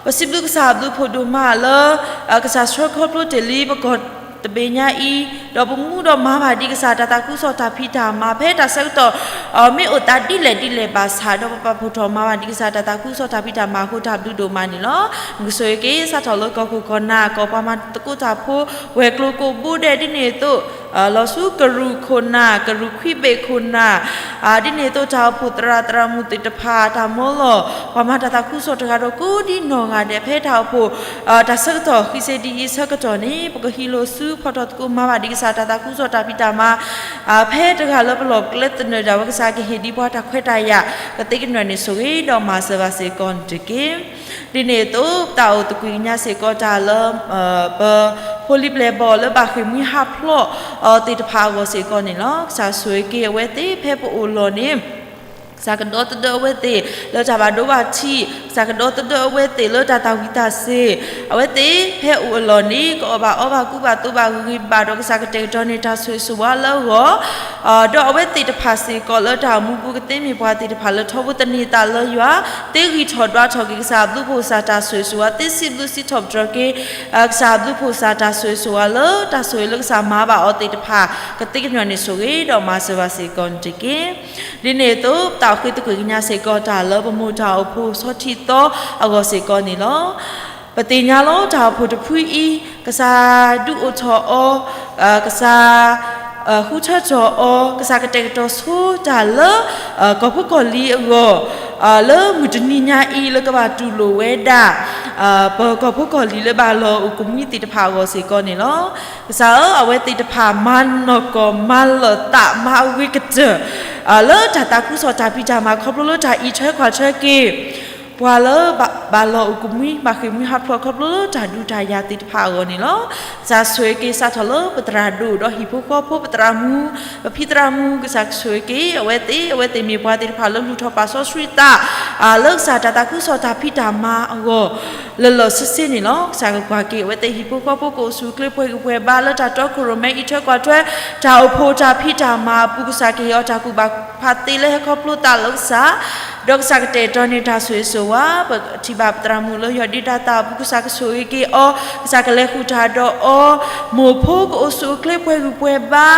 ပစံးဘျုးကစၢ်အဘျုးအဖှိၣ်ဒိၣ်မးလၢ ကစၢ်ဆှၢခီဖျိတ့ၢ်လံပကီၢ်တဘ့ၣ်ညါအံၤ, ဒီးပမူဒီးမၤဘၣ်ဒံးကစၢ်တၢ်သးခုကစီၣ်တၢ်ဖံးတၢ်မၤ ဖဲတၢ်ဆၢကတီၢ် မ့ၢ်အိၣ်သးဒ်လဲၣ်ဒ်လဲၣ်ဘၣ်ဆၣ် ဒီးပပာ်ဖှိၣ်ထီၣ်မၤဘၣ်ဒံးကစၢ်တၢ်သးခုကစီၣ်တၢ်ဖံးတၢ်မၤအဃိ တၢ်ဘျုးဒိၣ်မးန့ၣ်လီၤ. နကဆိၣ်ဂ့ၤက့ၤစးထီၣ်လၢကီၢ်ခိၣ်ကီၢ်နၢ် ကီၢ်ပှၤမၤသကိးတၢ်ဖိ ဝဲၤကျိၤကိးဘိဒဲးဒ်န့ၣ်အသိး လီၤဆူကရူၢ်ခိၣ်နၢ် ကရူၢ်ခွံဘ့ၣ်ခိၣ်နၢ် ဒ်န့ၣ်အသိး တၢ်အိၣ်ဖှိၣ်သရၣ်သရၣ်မုၣ်သ့ၣ်တဖၣ် တၢ်မၢလီၤ ပှၤမၤတၢ်သးခုကစီၣ်တဂၤဒီးကိးဒံနီၢ်ဂၤဒဲး ဖဲတၢ်အိၣ်ဖှိၣ် တၢ်ဆၢကတီၢ်ဃံစ့ဒ်အံၤဆၢကတီၢ်န့ၣ် ပကဟံးလိာ်စုဖီၣ်ထီၣ်သကိးမၤဘၣ်ဒံးကစၢ်တၢ်သးခုကစီၣ်တၢ်ဖံးတၢ်မၤ ဖဲတဂၤလၢပလီၢ်ပကျဲသနၢၣ်ဒၣ်ဝဲ ကစၢ်ကဟ့ၣ်ဒံးပှၤတၢ်ခွဲးတၢ်ယာ် ကသ့ကညီၤန့ၢ်ဆိၣ်ဂ့ၤဒီးမၤစၢၤဘၣ်စ့ၢ်ကီးန့ၣ်တက့ၢ်. ဒ်န့ၣ်အသိး ပသးအိၣ်သကွံာ်ကညးစ့ၢ်ကီးတၢ်လၢ ပဖိလံၤပျဲၢ်ဘီၣ်လၢဘၣ်ဃ့ၢ်မှံဟးဖျိးသ့ၣ်တဖၣ်အဂီၢ်စ့ၢ်ကီးန့ၣ်လီၤ. ကစၢ်ဆိၣ်ဂ့ၤက့ၤအဝဲသ့ၣ်ဖဲပအိၣ်လီၢ်န့ၣ် ကစၢ်ကဒီသဒၢအဝဲသ့ၣ်လၢတၢ်ဘၣ်ဒိဘၣ်ထံး, ကစၢ်ကဒီသဒၢအဝဲသ့ၣ်လၢတၢ်သၣ်ဝံၤသးစ့ၤ, အဝဲသ့ၣ်ဖဲအိၣ်အလီၢ်န့ၣ် ကအီၣ်ဘၣ်အီဘၣ်ကူဘၣ်သိးဘၣ်ဂ့ၤဘၣ်ဒီး ကစၢ်ကတဲာ်ကတီၤန့ၢ်တၢ်ဆိၣ်ဂ့ၤဆိၣ်ဝါလၢအဂီၢ် ဒီးအဝဲသ့ၣ်တဖၣ်စ့ၢ်ကီးလၢတၢ်အိၣ်မူပူၤ ကသ့မ့ၢ်ပှၤသ့ၣ်တဖၣ်လၢထီဘိသန့ၤသးလၢယွၤ, သ့ဂံၢ်ထီၣ်ဒွးထီၣ်က့ၤကစၢ်အဘျုးအဖှိၣ် ကစၢ်တၢ်ဆိၣ်ဂ့ၤဆိၣ်ဝါ, သ့စံးဘျုးစံးထီၣ်ပတြၢၤက့ၤ ကစၢ်အဘျုးအဖှိၣ် ကစၢ်တၢ်ဆိၣ်ဂ့ၤဆိၣ်ဝါလၢ တၢ်ဆိၣ်ဂ့ၤလၢကစၢ်မၤဘၣ်အီၤသ့ၣ်တဖၣ် ကသ့ကညီၤန့ၢ်ဆိၣ်ဂ့ၤဒီးမၤစၢၤဘၣ်စ့ၢ်ကီးန့ၣ်တက့ၢ်. ဒ်န့ၣ်အသိး ပသးအိၣ်ဃ့သကွံာ်ကညးစ့ၢ်ကီးတၢ်လၢပမိၢ်တၢ်အိၣ်ဖှိၣ်ဆီထံသီအဂီၢ်စ့ၢ်ကီးန့ၣ်လီၤ. ပသ့ၣ်ညါလီၤတၢ်အိၣ်ဖှိၣ်တဖုအံၤ ကစၢ်ဒုးအိၣ်ထီၣ်အီၤ, ကစၢ် ဃုထၢထီၣ်အီၤ, ကစၢ်ကတဲာ်ကတီၤဆိတၢ်လၢ ကီၢ်ဖိကီၢ်လံၤအဂီၢ် လၢမုၢ်တနံၤညါအံၤ လၢကဘၣ်တူၢ်လိာ်ဝဲဒၣ် ပကီၢ်ဖိကီၢ်လံၤလၢဘၣ်လီၤအိၣ်ကမှံသ့ၣ်တဖၣ်အဂီၢ်စ့ၢ်ကီးန့ၣ်လီၤ. ကစၢ်ဧၢ, အဝဲသ့ၣ်တဖၣ်မၤနီၢ်ကီၢ်မၤလၢာ်သးမၤအဂ့ၤကတၢၢ် လၢတၢ်သးခုကစီၣ်တၢ်ဖံးတၢ်မၤခီဖျိလၢတၢ်အံးထွဲကွၢ်ထွဲက့ၤ ပှၤလၢဘၣ်လီၢ်အိၣ်ကမှံ ဘၣ်ဃ့ၢ်မှံဟးဖျိးခီဖျိလၢတၢ်ဒုးတၢ်ယၤသ့ၣ်တဖၣ်အဂီၢ်န့ၣ်လီၤ. ကစၢ်ဆိၣ်ဂ့ၤက့ၤစးထီၣ်လၢပသရၣ်ဒိၣ်ဒီးဟံၣ်ဖိဃီဖိ ပသရၣ်မုၣ် ပဖံသရၣ်မုၣ် ကစၢ်ဆိၣ်ဂ့ၤက့ၤအဝဲသ့ၣ် အဝဲသ့ၣ်မ့ၢ်ပှၤသ့ၣ်တဖၣ်လၢလူၤထီၣ်ပာ်စီဆှံသး လၢကစၢ်တၢ်သးခုကစီၣ်တၢ်ဖံးတၢ်မၤအဂီၢ် လၢလၢဆ့ဆ့န့ၣ်လီၤ. ကစၢ်ကကွၢ်က့ၤအဝဲသ့ၣ်ဟံၣ်ဖိဃီဖိ ကအိၣ်ဆူၣ်အိၣ်ချ့ပှဲၤဂံၢ်ပှဲၤဘါလၢတၢ်တီခိၣ်ရိၣ်မဲအံးထွဲကွၢ်ထွဲ တၢ်အိၣ်ဖှိၣ်တၢ်ဖံးတၢ်မၤအပူၤ ကစၢ်ကဟ့ၣ်အီၤတၢ်ကူၣ်ဘၣ်ကူၣ်ဖးသ့လၢဟဲခီဖျိသးလၢကစၢ် ဒီးကစၢ်ကတဲာ်ကတီၤန့ၢ်တၢ်ဆိၣ်ဂ့ၤဆိၣ်ဝါ ပထံၣ်ဘၣ်ပသရၣ်မုၣ်လၢယီၢ်ဒ့တၢ်သၣ်အပူၤ ကစၢ်ကဆိၣ်ဂ့ၤက့ၤအီၤ ကစၢ်ကလဲၤဃုာ်တၢ်ဒီးအီၤ မိၢ်ဖိကအိၣ်ဆူၣ်အိၣ်ချ့ပှဲၤဂံၢ်ပှဲၤဘါ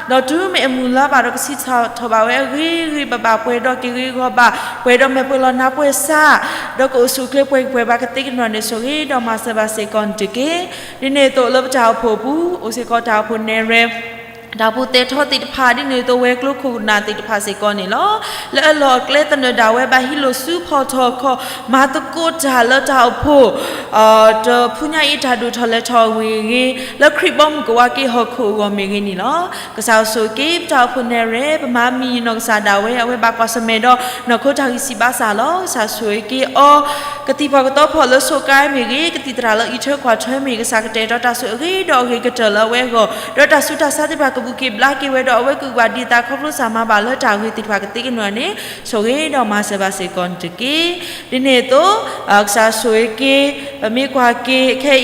ဒီးတုၤမ့ၢ်အမုၢ်လၢ်ဘၣ်ဒီးကစံးထီၣ်ဘၣ်ဝဲအဂ့ၤဂ့ၤဘၣ်ဘၣ် ပှဲၤဒီးက့ၤဂ့ၤဂီၤဘၣ် ပှဲၤဒီးမဲာ်ပှဲၤလီၤနါပှဲၤစၢ် ဒီးကအိၣ်ဆူၣ်အိၣ်ချ့ပှဲၤဂံၢ်ပှဲၤဘါကသ့ကနွၢ်န့ၣ် ဆိၣ်ဂ့ၤဒီးမၤစၢၤဘၣ်စ့ၢ်ကီးန့ၣ်တက့ၢ်. ဒ်န့ၣ်အသိးလၢပတၢ်အိၣ်ဖှိၣ်အပူၤ အိၣ်စ့ၢ်ကီးတၢ်အိၣ်ဖှိၣ်နဲၣ်ရွဲၣ် တၢ်အိၣ်ဖှိၣ်သဲးထီသ့ၣ်တဖၣ် ဒ်န့ၣ်အသိးဝဲၤကျိၤခိၣ်နၢ်သ့ၣ်တဖၣ်စ့ၢ်ကီးန့ၣ်လီၤ. လၢအလီၢ်အကျဲသနၢၣ်ဒၣ်ဝဲဘၣ်ဟံးလိာ်စုဖီၣ်ထီၣ်ခီၣ် မၤသကိးတၢ်လၢတၢ်အိၣ်ဖှိၣ် တဖုညါအံၤတၢ်ဒိၣ်ထီၣ်လဲၤထီၣ်မ့ၢ်ဂ့ၤ လၢခရံာ်ဘီမုၢ်ကဝါက့ၤဟီၣ်ခိၣ်အဂီၢ်မ့ၢ်ဂ့ၤန့ၣ်လီၤ. ကစၢ်ဆိၣ်ဂ့ၤက့ၤပတၢ်အိၣ်ဖှိၣ်နဲၣ်ရွဲၣ် ပမၤမံယနီၢ်ကစၢ်ဒၣ်ဝဲ အဝဲဘၣ်ကွၢ်ဆၢၣ်မဲာ်ဒီးနီၢ်ခိတၢ်ဂံၢ်စၢ်ဘါစၢ်လီၤ. ကစၢ်ဆိၣ်ဂ့ၤက့ၤအီၤ ကသံၣ်ဖီၣ်ကသီဖီၣ်လၢဆိးကါမ့ၢ်ဂ့ၤ ကသံၣ်သရၣ်လၢအံးထွဲကွၢ်ထွဲမ့ၢ်ဂ့ၤ ကစၢ်ကတဲာ်ကတီၤတၢ်ဆိၣ်ဂ့ၤဒီးအဂ့ၤကတၢၢ်လၢအဝဲအဂီၢ် ဒီးတၢ်ဆူးတၢ်ဆါသ့ၣ်တဖၣ်ကဘူၣ်က့ၤဘျါက့ၤဝဲဒီး အဝဲကအုၣ်ဘၣ်ဒံးသးခီဖျိစၢ်မၤဘၣ်လၢတၢ်ဂ့ၤသ့ၣ်တဖၣ်ကသ့ကနွၢ်န့ၣ် ဆိၣ်ဂ့ၤဒီးမၤစၢၤဘၣ်စ့ၢ်ကီးန့ၣ်တက့ၢ်. ဒ်န့ၣ်အသိး ကစၢ်ဆိၣ်ဂ့ၤက့ၤ ပမ့ၢ်ကွၢ်က့ၤခဲ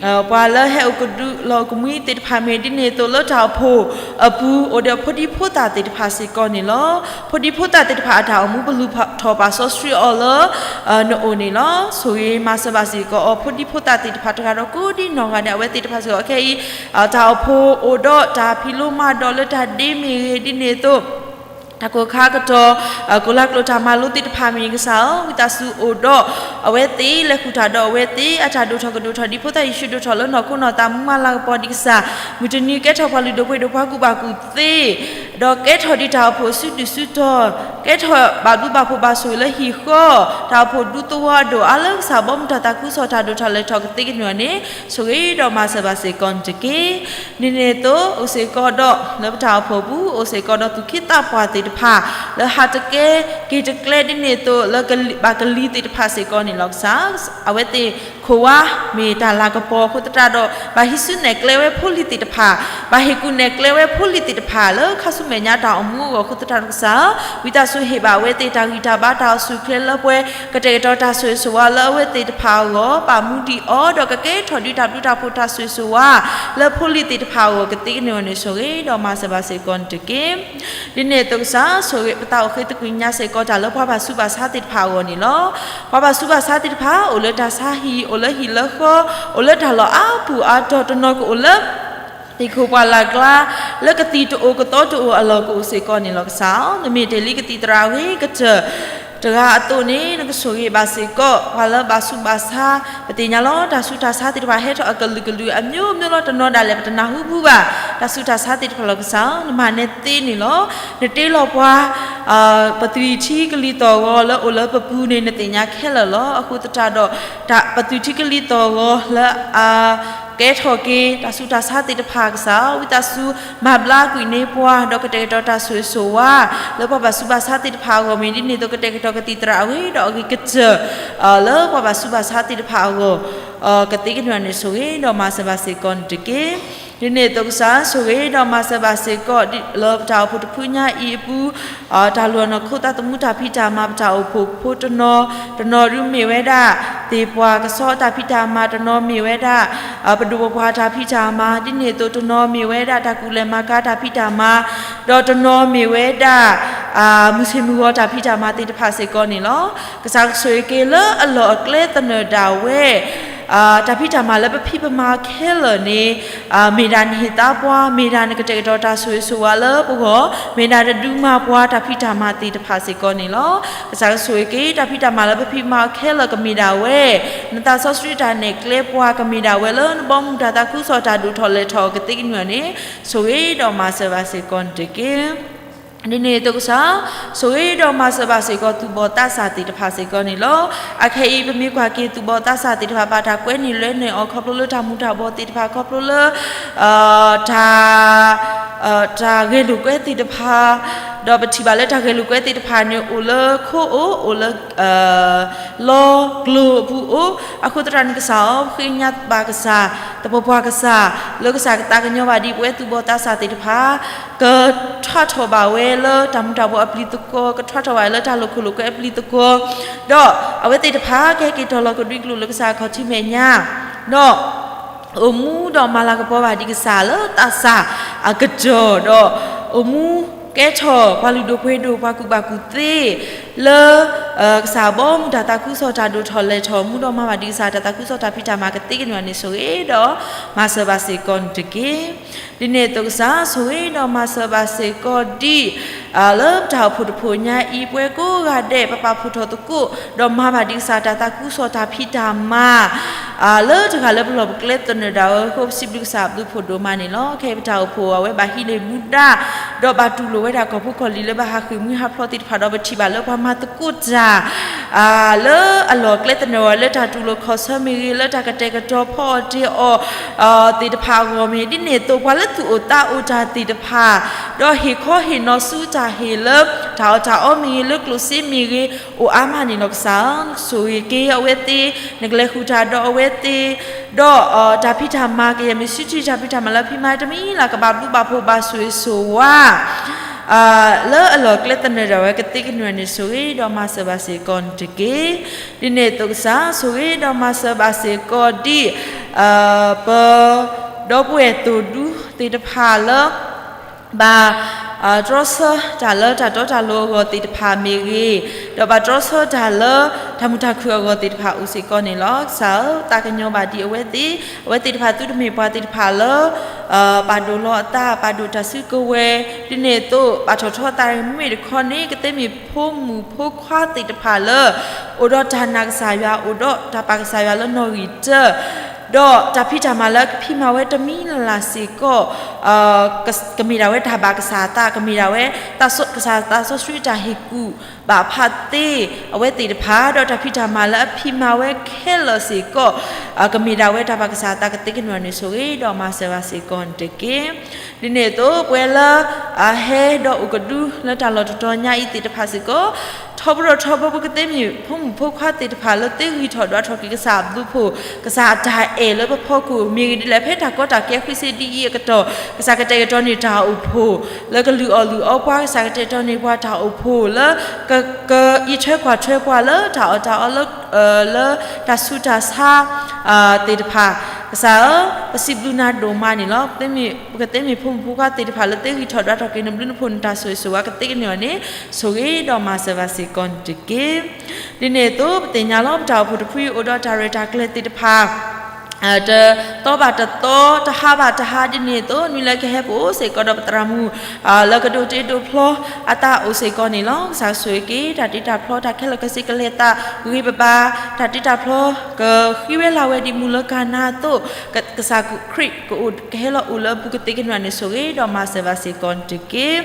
အံၤ ပှၤလၢဟဲအိၣ်ကဒုးလီၢ်အိၣ်ကမှံသ့ၣ်တဖၣ်မ့ၢ် ဒ်န့ၣ်အသိးလၢတၢ်အိၣ်ဖှိၣ်အပူၤ အိၣ်ဒီးဖိဒံဖိသၣ်သ့ၣ်တဖၣ်စ့ၢ်ကီးန့ၣ်လီၤ. ဖိဒံဖိသၣ်သ့ၣ်တဖၣ်အတၢ်အိၣ်မူ ပလူၤထီၣ်ပာ်စီဆှံအီၤလၢ နအိၣ်န့ၣ်လီၤ. ဆိၣ်ဂ့ၤမၤစၢၤဘၣ်စ့ၢ်ကီးအီၤ ဖိဒံဖိသၣ်သ့ၣ်တဖၣ်တဂၤဒီးကိးဒံနီၢ်ဂၤဒဲး အဝဲသ့ၣ်တဖၣ်စ့ၢ်ကီးခဲအံၤ တၢ်အိၣ်ဖှိၣ်အိၣ်ဒီးတၢ်ဖံးလိမၤဒိးလၢတၢ်ဒ့မ့ၢ်ဂ့ၤ ဒ်န့ၣ်အသိး တၢ်ကိၢ်ခါကတီၢ် ကိၢ်လၢ်ကျိၤတၢ်မၤလိသ့ၣ်တဖၣ်မ့ၢ်ဂ့ၤ ကစၢ်ဧၢ ဝံသးစူၤအိၣ်ဒီးအဝဲသ့ၣ် လဲၤဃုာ်တၢ်ဒီးအဝဲသ့ၣ် အတၢ်ဒိၣ်ထီၣ်ကဒိၣ်ထီၣ် ဒ်ဖိသၣ်ယ့ၣ်ၡူးဒိၣ်ထီၣ်လၢနီၢ်ခိနီၢ်သးမူမၤလၤကပီၤဒံးကစၢ်, မုၢ်တနံၤကဲထီၣ်ပှၤလုၢ်ဒိၣ်ပှ့ၤဒိၣ် ပှၤကူၣ်ဘၣ်ကူၣ်သ့ ဒီးကဲထီၣ်ဒံးတၢ်အိၣ်ဖှိၣ်စုဒုၣ်စုတီၤ, ကဲထီၣ်ဘၣ်ဘျုးဘၣ်ဖှိၣ်ဘၣ်ဆိၣ်ဂ့ၤလၢဟံၣ်ဃီ, တၢ်အိၣ်ဖှိၣ်ဒူသဝီအဒိၣ်အါလၢကစၢ်ဘီမုၢ်တၢ်သးခုကစီၣ်တၢ်ဒိၣ်ထီၣ်လဲၤထီၣ်ကသ့ကနွၢ်န့ၣ် ဆိၣ်ဂ့ၤဒီးမၤစၢၤဘၣ်စ့ၢ်ကီးန့ၣ်တက့ၢ်. ဒ်န့ၣ်အသိး အိၣ်စ့ၢ်ကီးဒီးလၢပတၢ်အိၣ်ဖှိၣ်ပူၤ အိၣ်စ့ၢ်ကီးဒီးသူၣ်က့သးပှၢ်သ့ၣ်တဖၣ် လၢဟးတကဲက့ၤတကျဲ ဒ်န့ၣ်အသိးလၢကလံၤဘၣ်ကလံၤသ့ၣ်တဖၣ်စ့ၢ်ကီးန့ၣ်လီၤ. ကစၢ် အဝဲသ့ၣ်ခိၣ်ဝါမ့ၢ်တၢ်လၤကပီၤအဃိသတးဒီး ဘၣ်ဟံးစုနဲၣ်ကျဲဝဲဖိလံၤသ့ၣ်တဖၣ်, ဘၣ်ဟ့ၣ်ကူၣ်နဲၣ်ကျဲဝဲဖိလံၤသ့ၣ်တဖၣ် လၢခါဆူမဲာ်ညါတၢ်အိၣ်မူအဂီၢ်အဃိသတးဒီးကစၢ် ဝံသးစူၤဟ့ၣ်ဘၣ်အဝဲသ့ၣ်တၢ်ဂံၢ်တၢ်ဘါတၢ်အိၣ်ဆူၣ်အိၣ်ချ့လၢပှဲၤ ကတဲာ်ကတီၤတၢ်ဆိၣ်ဂ့ၤဆိၣ်ဝါလၢအဝဲသ့ၣ်တဖၣ်အဂီၢ် ဘၣ်မူဒံးအီၤ ဒီးကကဲထီၣ်ဒံးတၢ်ဘျုးတၢ်ဖှိၣ်တၢ်ဆိၣ်ဂ့ၤဆိၣ်ဝါ လၢဖိလံၤသ့ၣ်တဖၣ်အဂီၢ်ကသ့ကန့ၢ်အီၤန့ၣ် ဆိၣ်ဂ့ၤဒီးမၤစၢၤဘၣ်စ့ၢ်ကီးန့ၣ်တက့ၢ်. ဒ်န့ၣ်အသိးကစၢ် ဆိၣ်ဂ့ၤပသးအိၣ်ဃ့သကွံာ်ညါစ့ၢ်ကီးတၢ်လၢပှၤဘၣ်ဆူးဘၣ်ဆါသ့ၣ်တဖၣ်အဂီၢ်န့ၣ်လီၤ. ပှၤဘၣ်ဆူးဘၣ်ဆါသ့ၣ်တဖၣ် အိၣ်လၢတၢ်ဆါဟံၣ် အိၣ်လၢဟံၣ်လၢဃီ အိၣ်လၢတၢ်လီၢ်အါပူၤအါတီၢ် တနီၤကအိၣ်လၢ သ့ၣ်ခိၣ်ပှၢ်လၢ်ကျါ လၢကသံၣ်တအိၣ်ကသီတအိၣ်အလီၢ်ကအိၣ်စ့ၢ်ကီးန့ၣ်လီၤ. ကစၢ်ဧၢ နမ့ၢ်တ့ၢ်လံကသံၣ်သရၣ်အဂ့ၤကတၢၢ်တဂၤအသိးန့ၣ် နကဆိၣ်ဂ့ၤဘၣ်စ့ၢ်ကီး ပှၤလၢဘၣ်ဆူးဘၣ်ဆါ ပသ့ၣ်ညါလီၤ တၢ်ဆူးတၢ်ဆါသ့ၣ်တဖၣ်ဟဲထီၣ်အကလုာ်ကလုာ်အမျိုးမျိုးလီၤ တနီၤဒၣ်လဲာ်ပတနၢ်ဟူဘူးဘၣ် တၢ်ဆူးတၢ်ဆါသ့ၣ်တဖၣ်လီၤ. ကစၢ်ဧၢ နမၤနဲသ့န့ၣ်လီၤ. နတ့လီၤပှၤ ပသွံၣ်ထံကလံၤသီၣ်ဂီၤလၢအိၣ်လၢပပူၤန့ၣ် နသ့ၣ်ညါခဲလၢာ်လီၤ. အဃိသတးဒီး ပသွံၣ်ထံကလံၤသီၣ်ဂီၤလၢအ ကဲထီၣ်က့ၤ တၢ်ဆူးတၢ်ဆါသ့ၣ်တဖၣ်ကစၢ်ဧၢ ဝံသးစူၤ မၤဘျါကွံာ်န့ၢ်ပှၤ ဒီးကတဲာ်ကတီၤတၢ်ဆိၣ်ဂ့ၤဆိၣ်ဝါ လၢပှၤဘၣ်ဆူးဘၣ်ဆါသ့ၣ်တဖၣ်အဂီၢ်မ့ၢ်ဒ်န့ၣ်အသိး ကတဲာ်ကတီၤကသံၣ်သရၣ်အဂ့ၤဒီးအဂ့ၤကတၢၢ် လၢပှၤဘၣ်ဆူးဘၣ်ဆါသ့ၣ်တဖၣ်အဂီၢ် ကသ့ကနွၢ်န့ၣ် ဆိၣ်ဂ့ၤဒီးမၤစၢၤဘၣ်စ့ၢ်ကီးန့ၣ်တက့ၢ်. ဒ်န့ၣ်အသိးကစၢ် ဆိၣ်ဂ့ၤဒီးမၤစၢၤဘၣ်စ့ၢ်ကီး လၢပတၢ်အိၣ်ဖှိၣ်တဖုညါအံၤအပူၤ တၢ်လူၢ်နီၢ်ခိသးသမူတၢ်ဖံးတၢ်မၤ ပတၢ်အိၣ်ဖှိၣ်ဖိတနီၤ တနီၤဒုးမ့ၢ်ဝဲဒၣ် သ့ၣ်ပှၢ်ကဆီတၢ်ဖံးတၢ်မၤ တနီၤမ့ၢ်ဝဲဒၣ် ပဒိၣ်ပပှၢ်တၢ်ဖံးတၢ်မၤ ဒ်န့ၣ်အသိးတနီၤမ့ၢ်ဝဲဒၣ် တၢ်ကူၣ်လဲၤမၤကၤတၢ်ဖံးတၢ်မၤ ဒီးတနီၤမ့ၢ်ဝဲဒၣ် မုၢ်ဆ့ၣ်မုၢ်ဂီၤတၢ်ဖံးတၢ်မၤသ့ၣ်တဖၣ်စ့ၢ်ကီးန့ၣ်လီၤ. ကစၢ်ကဆိၣ်ဂ့ၤက့ၤလၢအလီၢ်အကျဲသနၢၣ်ဒၣ်ဝဲ တၢ်ဖံးတၢ်မၤလၢပဖံးပမၤခဲလၢာ်န့ၣ် မ့ၢ်ဒၣ်နဟ့ၣ်သါပှၤ မ့ၢ်ဒၣ်နကတဲာ်ကတီၤတၢ်ဆိၣ်ဂ့ၤဆိၣ်ဝါလၢပဂီၢ် မ့ၢ်ဒၣ်နဒုးမၤပှၤတၢ်ဖံးတၢ်မၤသ့ၣ်တဖၣ်စ့ၢ်ကီးန့ၣ်လီၤ. ကစၢ်ကဆိၣ်ဂ့ၤက့ၤ တၢ်ဖံးတၢ်မၤလၢပဖံးမၤခဲလၢာ်ကမ့ၢ်ဒၣ်ဝဲ နသးစီဆှံတၢ်နဲၣ်ကျဲပှၤ ကမ့ၢ်ဒၣ်ဝဲလၢနဘီမုၢ်တၢ်သးခုကစီၣ်တၢ်ဒိၣ်ထီၣ်လဲၤထီၣ်ကသ့ကနွၢ်န့ၣ် ဆိၣ်ဂ့ၤဒီးမၤစၢၤဘၣ်စ့ၢ်ကီးန့ၣ်တက့ၢ်. ဒ်န့ၣ်အသိးကစၢ်, ဆိၣ်ဂ့ၤဒီးမၤစၢၤဘၣ်စ့ၢ်ကီးသူၣ်ဘီၣ်သးစၢ်သ့ၣ်တဖၣ်စ့ၢ်ကီးန့ၣ်လီၤ. အခဲအံၤပမ့ၢ်ကွၢ်က့ၤသူၣ်ဘီၣ်သးစၢ်သ့ၣ်တဖၣ် ဘၣ်တၢ်ကွဲန့ၢ်လွဲန့ၢ်အီၤခီဖျိလၢတၢ်မူၤတၢ်ဘှီးသ့ၣ်တဖၣ် ခီဖျိလၢ တၢ် တၢ်ဂဲၤလိာ်ကွဲသ့ၣ်တဖၣ်, ဒီးပထံၣ်ဘၣ်လၢတၢ်ဂဲၤလိာ်ကွဲသ့ၣ်တဖၣ်န့ၣ် အိၣ်လၢခိအိၣ် အိၣ်လၢ လီကျိၤအပူၤအိၣ်, အဃိသတးန့ၣ်ကစၢ်ဧၢ, ပဃ့ကညးဘၣ်ကစၢ်, သပှၢ်ပှၢ်ကစၢ်, လၢကစၢ်ကသးကညီၤဘၣ်ဒံးပဝဲသူၣ်ဘီၣ်သးစၢ်သ့ၣ်တဖၣ်, ကထွါထီၣ်ဘၣ်ဝဲလၢတၢ်မူၤတၢ်ဘှီးအပျံၤသကွီၤ, ကထွါထီၣ်ဘၣ်ဝဲလၢတၢ်လိာ်ခိၣ်လိာ်ကွဲအပျံၤသကွီၤ, ဒီးအဝဲသ့ၣ်တဖၣ်ကဟဲက့ၤတီၤလီၤကဒွံကျိာ်လၢကစၢ်အခီၣ်ထံးမဲာ်ညါ, ဒီး အိၣ်မူဒီးမၤလၤကပီၤဘၣ်ဒံးကစၢ်လၢသးစၢ်အကတီၢ်, ဒီးအိၣ်မူကဲထီၣ်ပှၤလုၢ်ဒိၣ်ပှ့ၤဒိၣ် ပှၤကူၣ်ဘၣ်ကူၣ်သ့ လၢ ကစၢ်ဘီမုၢ်တၢ်သးခုကစီၣ်တၢ်ဒိၣ်ထီၣ်လဲၤထီၣ် မူဒီးမၤဘၣ်ဒံးကစၢ်တၢ်သးခုကစီၣ်တၢ်ဖံးတၢ်မၤကသ့ကနုာ်န့ၣ် ဆိၣ်ဂ့ၤဒီးမၤစၢၤဘၣ်စ့ၢ်ကီးန့ၣ်တက့ၢ်. ဒ်န့ၣ်အသိးကစၢ် ဆိၣ်ဂ့ၤဒီးမၤစၢၤဘၣ်စ့ၢ်ကီးဒံး လၢပတၢ်အိၣ်ဖှိၣ်တဖှိၣ်ညါအံၤ ပဝဲကိးဂၤဒဲး ပပာ်ဖှိၣ်ထီၣ်သကိး ဒီးမၤဘၣ်ဒံးကစၢ်တၢ်သးခုကစီၣ်တၢ်ဖံးတၢ်မၤ လၢတဂၤလၢပလီၢ်ပကျဲသနၢၣ်ဒၣ်ဝဲအဃိ ပစံးဘျုးကစၢ်အဘျုးဖးဒိၣ်မးန့ၣ်လီၤ. ခဲအံၤပတၢ်အိၣ်ဖှိၣ်အဝဲဘၣ်ဟံးန့ၢ်မူဒါ ဒီးဘၣ်တူၢ်လိာ်ဝဲဒၣ်ကီၢ်ဖိကီၢ်လံၤလၢဘၣ်ဟးဃ့ၢ်မှံဟးဖျိးသ့ၣ်တဖၣ် ဒီးပထံၣ်ဘၣ်လၢပှၤမၤသကိးတၢ် လၢအလီၢ်ကျဲသနၢၣ်ဝဲလၢတၢ်တူၢ်လိာ်ခီၣ်ဆၢမ့ၢ်ဂ့ၤ လၢတၢ်ကတဲာ်ကတီၤဖီအီၣ်တ့ၢ်အီၣ် သ့ၣ်တဖၣ်အဂီၢ်မ့ၢ် ဒ်န့ၣ်အသိး ပှၤလၢသူၣ်အိၣ်သးအိၣ်တၢ်သ့ၣ်တဖၣ် ဒီးဟ့ၣ်ခီဟ့ၣ်နီၤဆူတၢ်ဟ့ၣ်လၢ တၢ်အီၣ်တၢ်အီမ့ၢ်ဂ့ၤ လၢကျိၣ်စ့မ့ၢ်ဂ့ၤ အိၣ်အါမးန့ၣ်လီၤ. ကစၢ်ဧၢ, နကဆိၣ်ဂ့ၤက့ၤအဝဲသ့ၣ်, နကလဲၤဃုာ်တၢ်ဒီးအဝဲသ့ၣ်, ဒီးတၢ်ဖံးတၢ်မၤကယဲၢ်မ့ၢ်ဆူထံ တၢ်ဖံးတၢ်မၤလၢဖံးမၤတမံၤလၢ် ကဘၣ်ဘျုးဘၣ်ဖှိၣ်ဘၣ်ဆိၣ်ဂ့ၤဆိၣ်ဝါ လၢအလီၢ်ကျဲသနၢၣ်ဒၣ်ဝဲကသ့ကနုာ်န့ၣ် ဆိၣ်ဂ့ၤဒီးမၤစၢၤဘၣ်စ့ၢ်ကီးန့ၣ်တက့ၢ်. ဒ်န့ၣ်အသိးကစၢ် ဆိၣ်ဂ့ၤဒီးမၤစၢၤဘၣ်စ့ၢ်ကီးဒံး ပ ဒီပုၢ်ဝဲၢ်သိၣ်ဒူသ့ၣ်တဖၣ်လၢ ဘၣ် တြီဆၢတၢ်လၢတၢ်တီတၢ်လိၤအဂီၢ်သ့ၣ်တဖၣ်မ့ၢ်ဂ့ၤ, ဒီးဘၣ်တြီဆၢတၢ်လၢတၢ်မုာ်တၢ်ခုၣ်အဂီၢ်သ့ၣ်တဖၣ်အိၣ်စ့ၢ်ကီးန့ၣ်လီၤ. ကစၢ်ဧၢ, သးကညီၤဘၣ်ဒံးအဝဲသ့ၣ်, အဝဲသ့ၣ်တဖၣ်သုတမ့ၢ်ပှၤသ့ၣ်တဖၣ်လၢ ပာ်ဒိၣ်လီၤအသး ပာ်ဒိၣ်တၢ်စုကဝဲၤ, ဒ်န့ၣ်အသိး ဘၣ်ထီၣ်ထီအသးတဂ့ၤ မ့မ့ၢ်တခီန့ၣ် ကသ့မ့ၢ်ဖိမုၣ်ဖိခွါသ့ၣ်တဖၣ်လၢ အိၣ်ဒီးတၢ်နာ်ကစၢ်ယွၤ အိၣ်ဒီးတၢ်ပာ်ကစၢ်ယွၤလၢနီၣ်ဂံၢ်တၢ, ဒီးတၢ်ဖံးတၢ်မၤလၢကဖံးမၤဝဲတမံၤလၢ်လၢ်စ့ၢ်ကီး ကမ့ၢ်ဒၣ်ဝဲတၢ်ဘၣ်ကစၢ်အသး, ကမ့ၢ်ဒၣ်ဝဲ ကစၢ်သးစီဆှံတၢ်ဟ့ၣ်ကူၣ်ဘၣ်ဖးသ့ အဝဲသ့ၣ်တဖၣ်, ဒီးတၢ်ဖံးတၢ်မၤလၢအဖံးမၤဝဲခဲလၢာ်စ့ၢ်ကီး ကမ့ၢ်ဒၣ်ဝဲတၢ်ဘၣ်ကစၢ်အသးကသ့ကနုာ်န့ၣ် ဆိၣ်ဂ့ၤဒီးမၤစၢၤဘၣ်စ့ၢ်ကီးန့ၣ်တက့ၢ်. ဒ်န့ၣ်အသိး ပဝဲလၢ အဟဲဒီးအိၣ်ကဒုလၢတၢ်လီၢ်တတီၤညါအံၤသ့ၣ်တဖၣ်စ့ၢ်ကီး ထီဘိထီဘိ ပကသ့မ့ၢ်ဖိမုၣ်ဖိခွါသ့ၣ်တဖၣ်လၢသ့ဂံၢ်ထီၣ်ဒွးထီၣ်က့ၤကစၢ်အဘျုးအဖှိၣ်, ကစၢ်အတၢ်အဲၣ်လၢပဖီခိၣ် မ့ၢ်ဂ့ၤဒ်လဲၣ် ဖဲတၢ်ကီတၢ်ခဲဃံစ့ဒ်အံၤအကတီၢ် ကစၢ်ကတဲာ်ကတီၤန့ၢ်တၢ်အိၣ်ဖှိၣ် လၢကလုၢ်အီၣ်လုၢ်အီပှၤ, ကစၢ်ကတဲာ်ကတီၤန့ၢ်ပှၤတၢ်အိၣ်ဖှိၣ်လၢ ကအံးထွဲကွၢ်ထွဲပှၤလၢတၢ်အီၣ်တၢ်အီလၢ လၢတၢ်ဆူးတၢ်ဆါ သ့ၣ်တဖၣ်, ကစၢ်ဧၢ, ပစံးဘျုးနၤဒိၣ်မးန့ၣ်လီၤ. ပကသ့မ့ၢ်ဖိမုၣ်ဖိခွါသ့ၣ်တဖၣ်လၢသ့ဂံၢ်ထီၣ်ဒွးထီၣ်က့ၤ နဘျုးနဖှိၣ်နတၢ်ဆိၣ်ဂ့ၤဆိၣ်ဝါကသ့ကနုာ်အီၤန့ၣ် ဆိၣ်ဂ့ၤဒီးမၤစၢၤဘၣ်စ့ၢ်ကီးန့ၣ်တက့ၢ်. ဒ်န့ၣ်အသိး ပသ့ၣ်ညါလီၤ ပတၢ်အိၣ်ဖှိၣ်တဖုအံၤအိၣ်ဒီးတၢ်ရဲၣ်တၢ်ကျဲၤသ့ၣ်တဖၣ် တသီဘၣ်တသီ တဟါဘၣ်တဟါ ဒ်န့ၣ်အသိး နွံလၢကဟဲပအိၣ်စ့ၢ်ကီးဒီးပသရၣ်မုၣ် လၢကဒိးတ့ဒိးဖျီအသးအိၣ်စ့ၢ်ကီးန့ၣ်လီၤ. ကစၢ်ဆိၣ်ဂ့ၤက့ၤ တၢ်တ့တၢ်ဖျီ တၢ်ခဲလၢာ်ခဲဆ့ကလဲၤသးဂ့ၤဘၣ်ဘၣ်, တၢ်တ့တၢ်ဖျီ ကဃံဝဲလၤဝဲဒ်မုၢ်လၢကၤနါအသိး, ကစၢ်ခရံာ်ကအိၣ်ကဟဲလီၤအိၣ်လၢအပူၤကသ့ကနုာ်န့ၣ် ဆိၣ်ဂ့ၤဒီးမၤစၢၤဘၣ်စ့ၢ်ကီးန့ၣ်တက့ၢ်.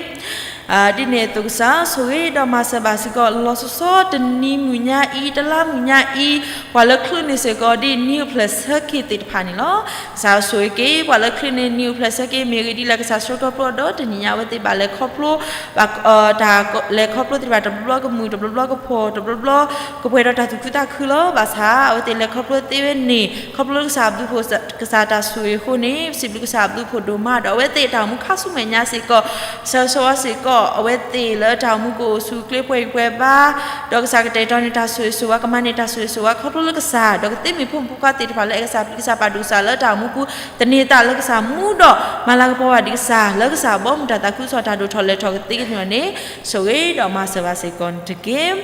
ဒ်န့ၣ်အသိးကစၢ် ဆိၣ်ဂ့ၤဒီးမၤစၢၤဘၣ်စ့ၢ်ကီး လီၤဆီဆီတနံၤမုၢ်ညါအံၤ တလါမုၢ်ညါအံၤ ပှၤလၢချုးန့ၢ်စ့ၢ်ကီးဒ်နံၣ်အိၣ်ဖျဲၣ်ဆၢက့ၤသ့ၣ်တဖၣ်န့ၣ်လီၤ. ကစၢ်ဆိၣ်ဂ့ၤက့ၤ ပှၤလၢချုးန့ၢ်နံၣ်အိၣ်ဖျဲၣ်ဆၢက့ၤ မ့ၢ်ဂ့ၤဒ်လဲၣ် ကစၢ်ဆှၢခီဖျိဒီးတနံၣ်ညါ အဝဲသ့ၣ်ဘၣ်လဲၤခီဖျိ ဘၣ် တၢ်လဲၤခီဖျိသ့ၣ်တဖၣ် တဘျီဘျီကမုာ် တဘျီဘျီကဖှီၣ် တဘျီဘျီကပှဲၤဒီးတၢ်သူၣ်ခုသးခုလီၤ. ဘၣ်ဆၣ် အဝဲသ့ၣ်လဲၤခီဖျိသ့ဝဲန့ၣ် ခီဖျိလၢကစၢ်အဘျုးအဖှိၣ် ကစၢ်တၢ်ဆိၣ်ဂ့ၤအဃိန့ၣ် ပစံးဘျုးကစၢ်အဘျုးအဖှိၣ်ဒိၣ်မး ဒီးအဝဲသ့ၣ်အတၢ်အိၣ်မူခါဆူမဲာ်ညါစ့ၢ်ကီး ဆၢဂ့ၤဆၢဝါစ့ၢ်ကီး အဝဲသ့ၣ်လၢတၢ်အိၣ်မူကအိၣ်ဆူၣ်အိၣ်ချ့ပှဲၤဂံၢ်ပှဲၤဘါ ဒီးကစၢ်ကတဲာ်ကတီၤန့ၢ်တၢ်ဆိၣ်ဂ့ၤဆိၣ်ဝါ ကမၤန့ၢ်တၢ်ဆိၣ်ဂ့ၤဆိၣ်ဝါခီဖျိလၢကစၢ် ဒီးကသ့မ့ၢ်ဖိမုၣ်ဖိခွါသ့ၣ်တဖၣ်လၢအဲၣ်ကစၢ်ပျံၤကစၢ်ပာ်ဒိၣ်ကစၢ်လၢတၢ်အိၣ်မူပူၤ သန့ၤသးလၢကစၢ်မူဒီး မၤလၤကပီၤဘၣ်ဒံးကစၢ် လၢကစၢ်ဘီမုၢ်တၢ်သးခုကစီၣ်တၢ်ဒိၣ်ထီၣ်လဲၤထီၣ်ကသ့ကနုာ်န့ၣ် ဆိၣ်ဂ့ၤဒီးမၤစၢၤဘၣ်စ့ၢ်ကီးန့ၣ်တက့ၢ်.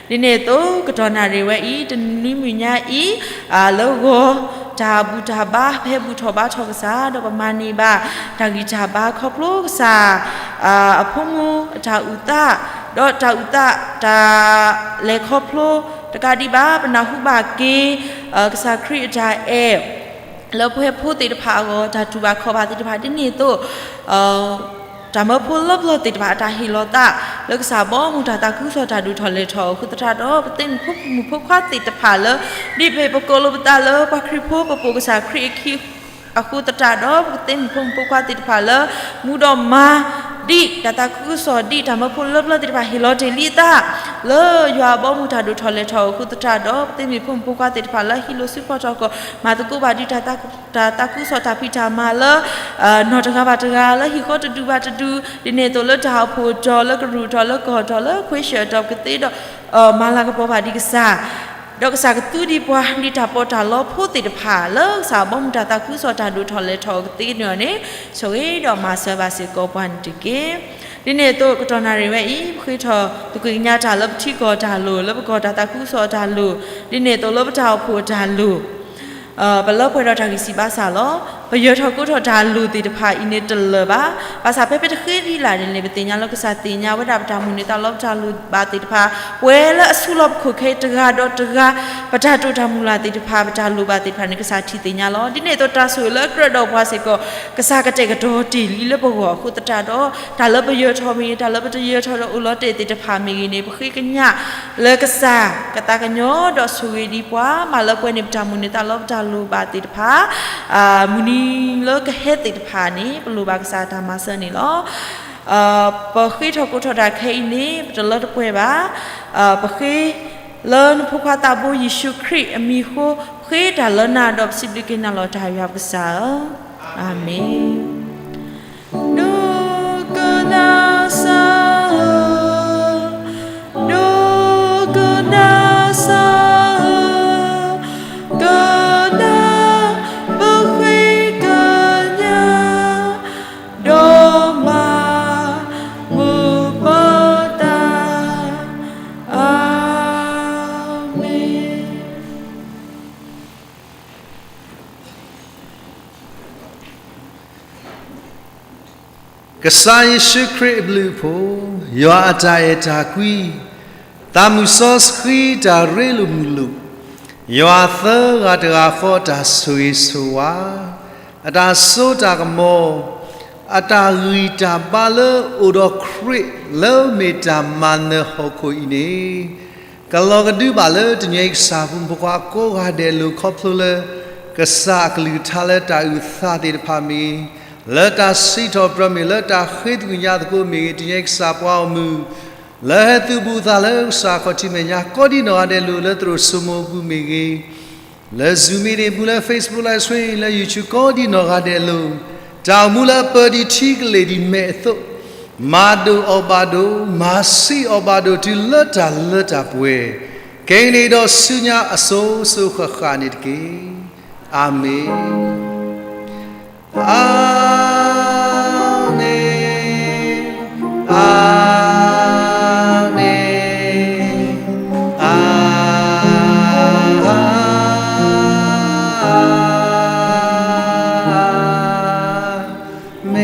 ဒ်န့ၣ်အသိး ကတီၢ်နၣ်ရံၣ်ဝဲအံၤ တနွံမုၢ်ညါအံၤ လၢဂီၤ တၢ်ဘူၣ်တၢ်ဘါ ဖဲဘူၣ်ထီၣ်ဘါထီၣ်ကစၢ် ဒီးပမၤန့ၢ်ဘၣ် တၢ်ဂံၢ်တၢ်ဘါခီဖျိကစၢ် အဖိမုၣ်အတၢ်အုၣ်သး ဒီးတၢ်အုၣ်သး တၢ်လဲၤခီဖျိ တကးဒံးဘၣ် ပနၢ်ဟူဘၣ်က့ၤ ကစၢ်ခရံာ်အတၢ်အဲၣ် လၢပှၤဖိသ့ၣ်တဖၣ်အဂီၢ် တၢ်တူၢ်ဘၣ်ခီၣ်ဘၣ်သ့ၣ်တဖၣ် ဒ်န့ၣ်အသိး တၢ်မၢဖိလၢပျၢၤသ့ၣ်တဖၣ်အတၢ်ဟ့ၣ်လီၤသး လၢကစၢ်ဘီမုၢ်တၢ်သးခုကစီၣ်တၢ်ဒိၣ်ထီၣ်လဲၤထီၣ်အဃိသတးဒီး ပသ့မုၣ်ဖိမုၣ်ဖိခွါသ့ၣ်တဖၣ်လၢ ဒ်ပကိးလိာ်ပသးလၢပှၤခရံာ်ဖိ ပပိာ်ကစၢ်ခရံာ်အခံ အဃိသတးဒီး ပသ့မုၣ်ဖိမုၣ်ဖိခွါသ့ၣ်တဖၣ်လၢ မူဒီးမၤ ဒ်တၢ်သးခုကစီၣ် ဒ်တၢ်မၢဖိလၢပျၢၤသ့ၣ်တဖၣ်ဟ့ၣ်လီၤတ့ၢ်လံအသး လၢယွၤအဘီမုၢ်တၢ်ဒိၣ်ထီၣ်လဲၤထီၣ်အဃိသတးဒီး ပသ့မုၣ်ဖိမုၣ်ဖိခွါသ့ၣ်တဖၣ်လၢဟံးလိာ်စုဖီၣ်ထီၣ်ကီၢ် မၤသကိးဘၣ်ဒံးတၢ်သး တၢ်သးခုကစီၣ်တၢ်ဖံးတၢ်မၤလၢ နီၢ်တဂၤဘၣ်တဂၤ လၢဟံၣ်ဃီတဒူၣ်ဘၣ်တဒူၣ် ဒ်န့ၣ်အသိးလၢတၢ်အိၣ်ဖှိၣ်အတီၢ် လၢကရူၢ်အတီၢ် လၢကီၢ်အတီၢ် လၢခွ့ၡၢၣ်အတီၢ် ပကသ့ဒီး မၤလၤကပီၤဘၣ်ဒံးကစၢ် ဒီးကစၢ်ကသူဒံးပှၤ ဒ်တၢ်ပီးတၢ်လီဖိသ့ၣ်တဖၣ် လၢကစၢ်ဘီမုၢ်တၢ်သးခုကစီၣ်တၢ်ဒိၣ်ထီၣ်လဲၤထီၣ်အကသ့န့ၣ်န့ၣ် ဆိၣ်ဂ့ၤဒီးမၤစၢၤဘၣ်စ့ၢ်ကီးပှၤန့ၣ်တက့ၢ်. ဒ်န့ၣ်အသိး ကတီၢ်နၣ်ရံၣ်ဝဲအံၤ ပဃ့ထီၣ်သကွံာ်ကညးတၢ်လၢပထံကီၢ်တၢ်လိၣ် လၢပကီၢ်တၢ်သးခုကစီၣ်တၢ်လိၣ် ဒ်န့ၣ်အသိးလၢပတၢ်အိၣ်ဖှိၣ်တၢ်လိၣ် ပလၢပှဲၤဒီးတၢ်ဂံၢ်စၢ်ဘါစၢ်လီၤ. ပယၢၤထီၣ်ကိးထီၣ်တၢ်လိၣ်သ့ၣ်တဖၣ်အံၤန့ၣ်တလၢာ်ဘၣ်. ဘၣ်ဆၣ်ဖဲပတဃ့ဒံးလၢ်န့ၣ်န့ၣ် ပသ့ၣ်ညါလၢကစၢ်သ့ၣ်ညါဝဲဒၣ်ပတၢ်မိၣ်န့ၢ်သးလီပတၢ်လိၣ်ဘၣ်သ့ၣ်တဖၣ် ပှဲၤလၢအဆူၣ်လီၤပခိၣ်ခဲအံၤတဂၤဒီးတဂၤ ပတၢ်တိာ်တၢ်မုၢ်လၢ်သ့ၣ်တဖၣ် ပတၢ်လိၣ်ဘၣ်သ့ၣ်တဖၣ်န့ၣ် ကစၢ်ထံၣ်သ့ၣ်ညါလီၤ. ဒ်န့ၣ်အသိးတၢ်ဆိၣ်ဂ့ၤလၢအကြၢးဒီးပှၤစ့ၢ်ကီး ကစၢ်ကတဲာ်ကတီၤတ့ၢ်လံလၢပဂီၢ်အဃိသတးဒီး တၢ်လၢပယၢၤထီၣ်မ့ၢ်ဂ့ၤ တၢ်လၢပတယၢၤထီၣ်ဒီးအိၣ်လီၤတဲာ်သ့ၣ်တဖၣ်မ့ၢ်ဂ့ၤန့ၣ် ပဃ့ကညးလၢကစၢ်ကသးကညီၤဒီးဆိၣ်ဂ့ၤဒံးပှၤ မၤလၢပှဲၤန့ၢ်ပတၢ်မိၣ်န့ၢ်သးလီပတၢ်လိၣ်ဘၣ်သ့ၣ်တဖၣ် မုၢ်နံၤလၢကဟဲသ့ၣ်တဖၣ်န့ၣ် ပလိၣ်ဘၣ်ကစၢ်တၢ်မၤစၢၤန့ၣ်လီၤ. ပဃ့ထီၣ်ကိးထီၣ်တၢ်ခဲအံၤန့ၣ် ပတလၢတပှဲၤဘၣ်. ပဃ့လၢနဖိခွါသးဘိယ့ၣ်ၡူးခရံာ်အမံၤအဃိ ပဃ့တၢ်လၢနၤဒီးပစံးဘျုးက့ၤနၤလီၤတၢ်ယွၤပကစၢ်ဧၢ, အၤမ့ၣ်. ဒိကနၣ်စၢ်ဧၢ, ဒိကနၣ်စၢ်ဧၢ, ကနၣ်ပဃ့ကညး ဒီးမၤမုာ်ပတၢ်, အၤမ့ၣ်. ကစၢ်ယ့ၣ်ၡူးခရံာ်အဘျုးအဖှိၣ်, ယွၤအတၢ်အဲၣ်တၢ်ကွံ, သးမုၢ်စီဆှံတၢ်ရ့လိာ်မုာ်လိာ်, ယွၤသၢဂၤတဂၤဃီအတၢ်ဆိၣ်ဂ့ၤဆိၣ်ဝါ, အတၢ်စိတၢ်ကမီၤ, အတၢ်ဂံၢ်တၢ်ဘါလၢအိၣ်ဒီးခရံာ်လၢမ့ၢ်တၢ်မၤနၢၤဟီၣ်ခိၣ်အံၤန့ၣ် ကလီၤကဒုဘၣ်လၢတနံၤအံၤကစၢ်ဖိမုၣ်ဖိခွါကိးဂၤဒဲးအလိၤ ခီဖျိလၢ ကစၢ်အကလုၢ်ကထါလၢတၢ်အုၣ်သးသ့ၣ်တဖၣ်မ့ၢ်ဂ့ၤ, လၢတၢ်စံးထီၣ်ပတြၢၤမ့ၢ်ဂ့ၤ, လၢတၢ်ဃ့သကွံာ်ကညးသကိးမ့ၢ်ဂ့ၤ, တနံၤအံၤကစၢ်ပှၤဂီၢ်မုၢ် လၢဟဲသုးဘူးသးလၢကစၢ်ခီၣ်ထံးမဲာ်ညါ ကိးဒံနီၢ်ဂၤဒဲးအလိၤ လၢသရိာ်စိမိၤအပူၤမ့ၢ်ဂ့ၤ, လၢ Zoom meeting ပူၤ လၢ Facebook Live Stream လၢ YouTube ကိးဒံနီၢ်ဂၤဒဲးအလိၤ, တၢ်အိၣ်မူလၢအပၢၢ်ဒံးထံကလ့ၢ်ဒံးမဲာ်အသိး, မၤဒိၣ်အီၣ်ဘၣ်ဒိၣ်, မၤဆံးအီၣ်ဘၣ်ဒိၣ် တုၤလၢတၢ်လၢတၢ်ပှဲၤ, ခဲအံၤန့ၣ်ဒီးဆူညါအစိၤစိၤဃၣ်ဃၣ်န့ၣ်တက့ၢ်. အၤမ့ၣ်. အၤမ့ၣ်, အၤမ့ၣ်, အၤမ့ၣ်. မ်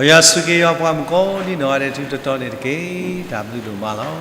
ယွၤဆိၣ်ဂ့ၤယွၤပှၤမုၣ်ကိးဒံနီၢ်ဂၤဒဲး ထူးထူးတီၤတီၤန့ၣ်တက့ၢ်. တၢ်ဘျုးဒိၣ်မးလီၤ.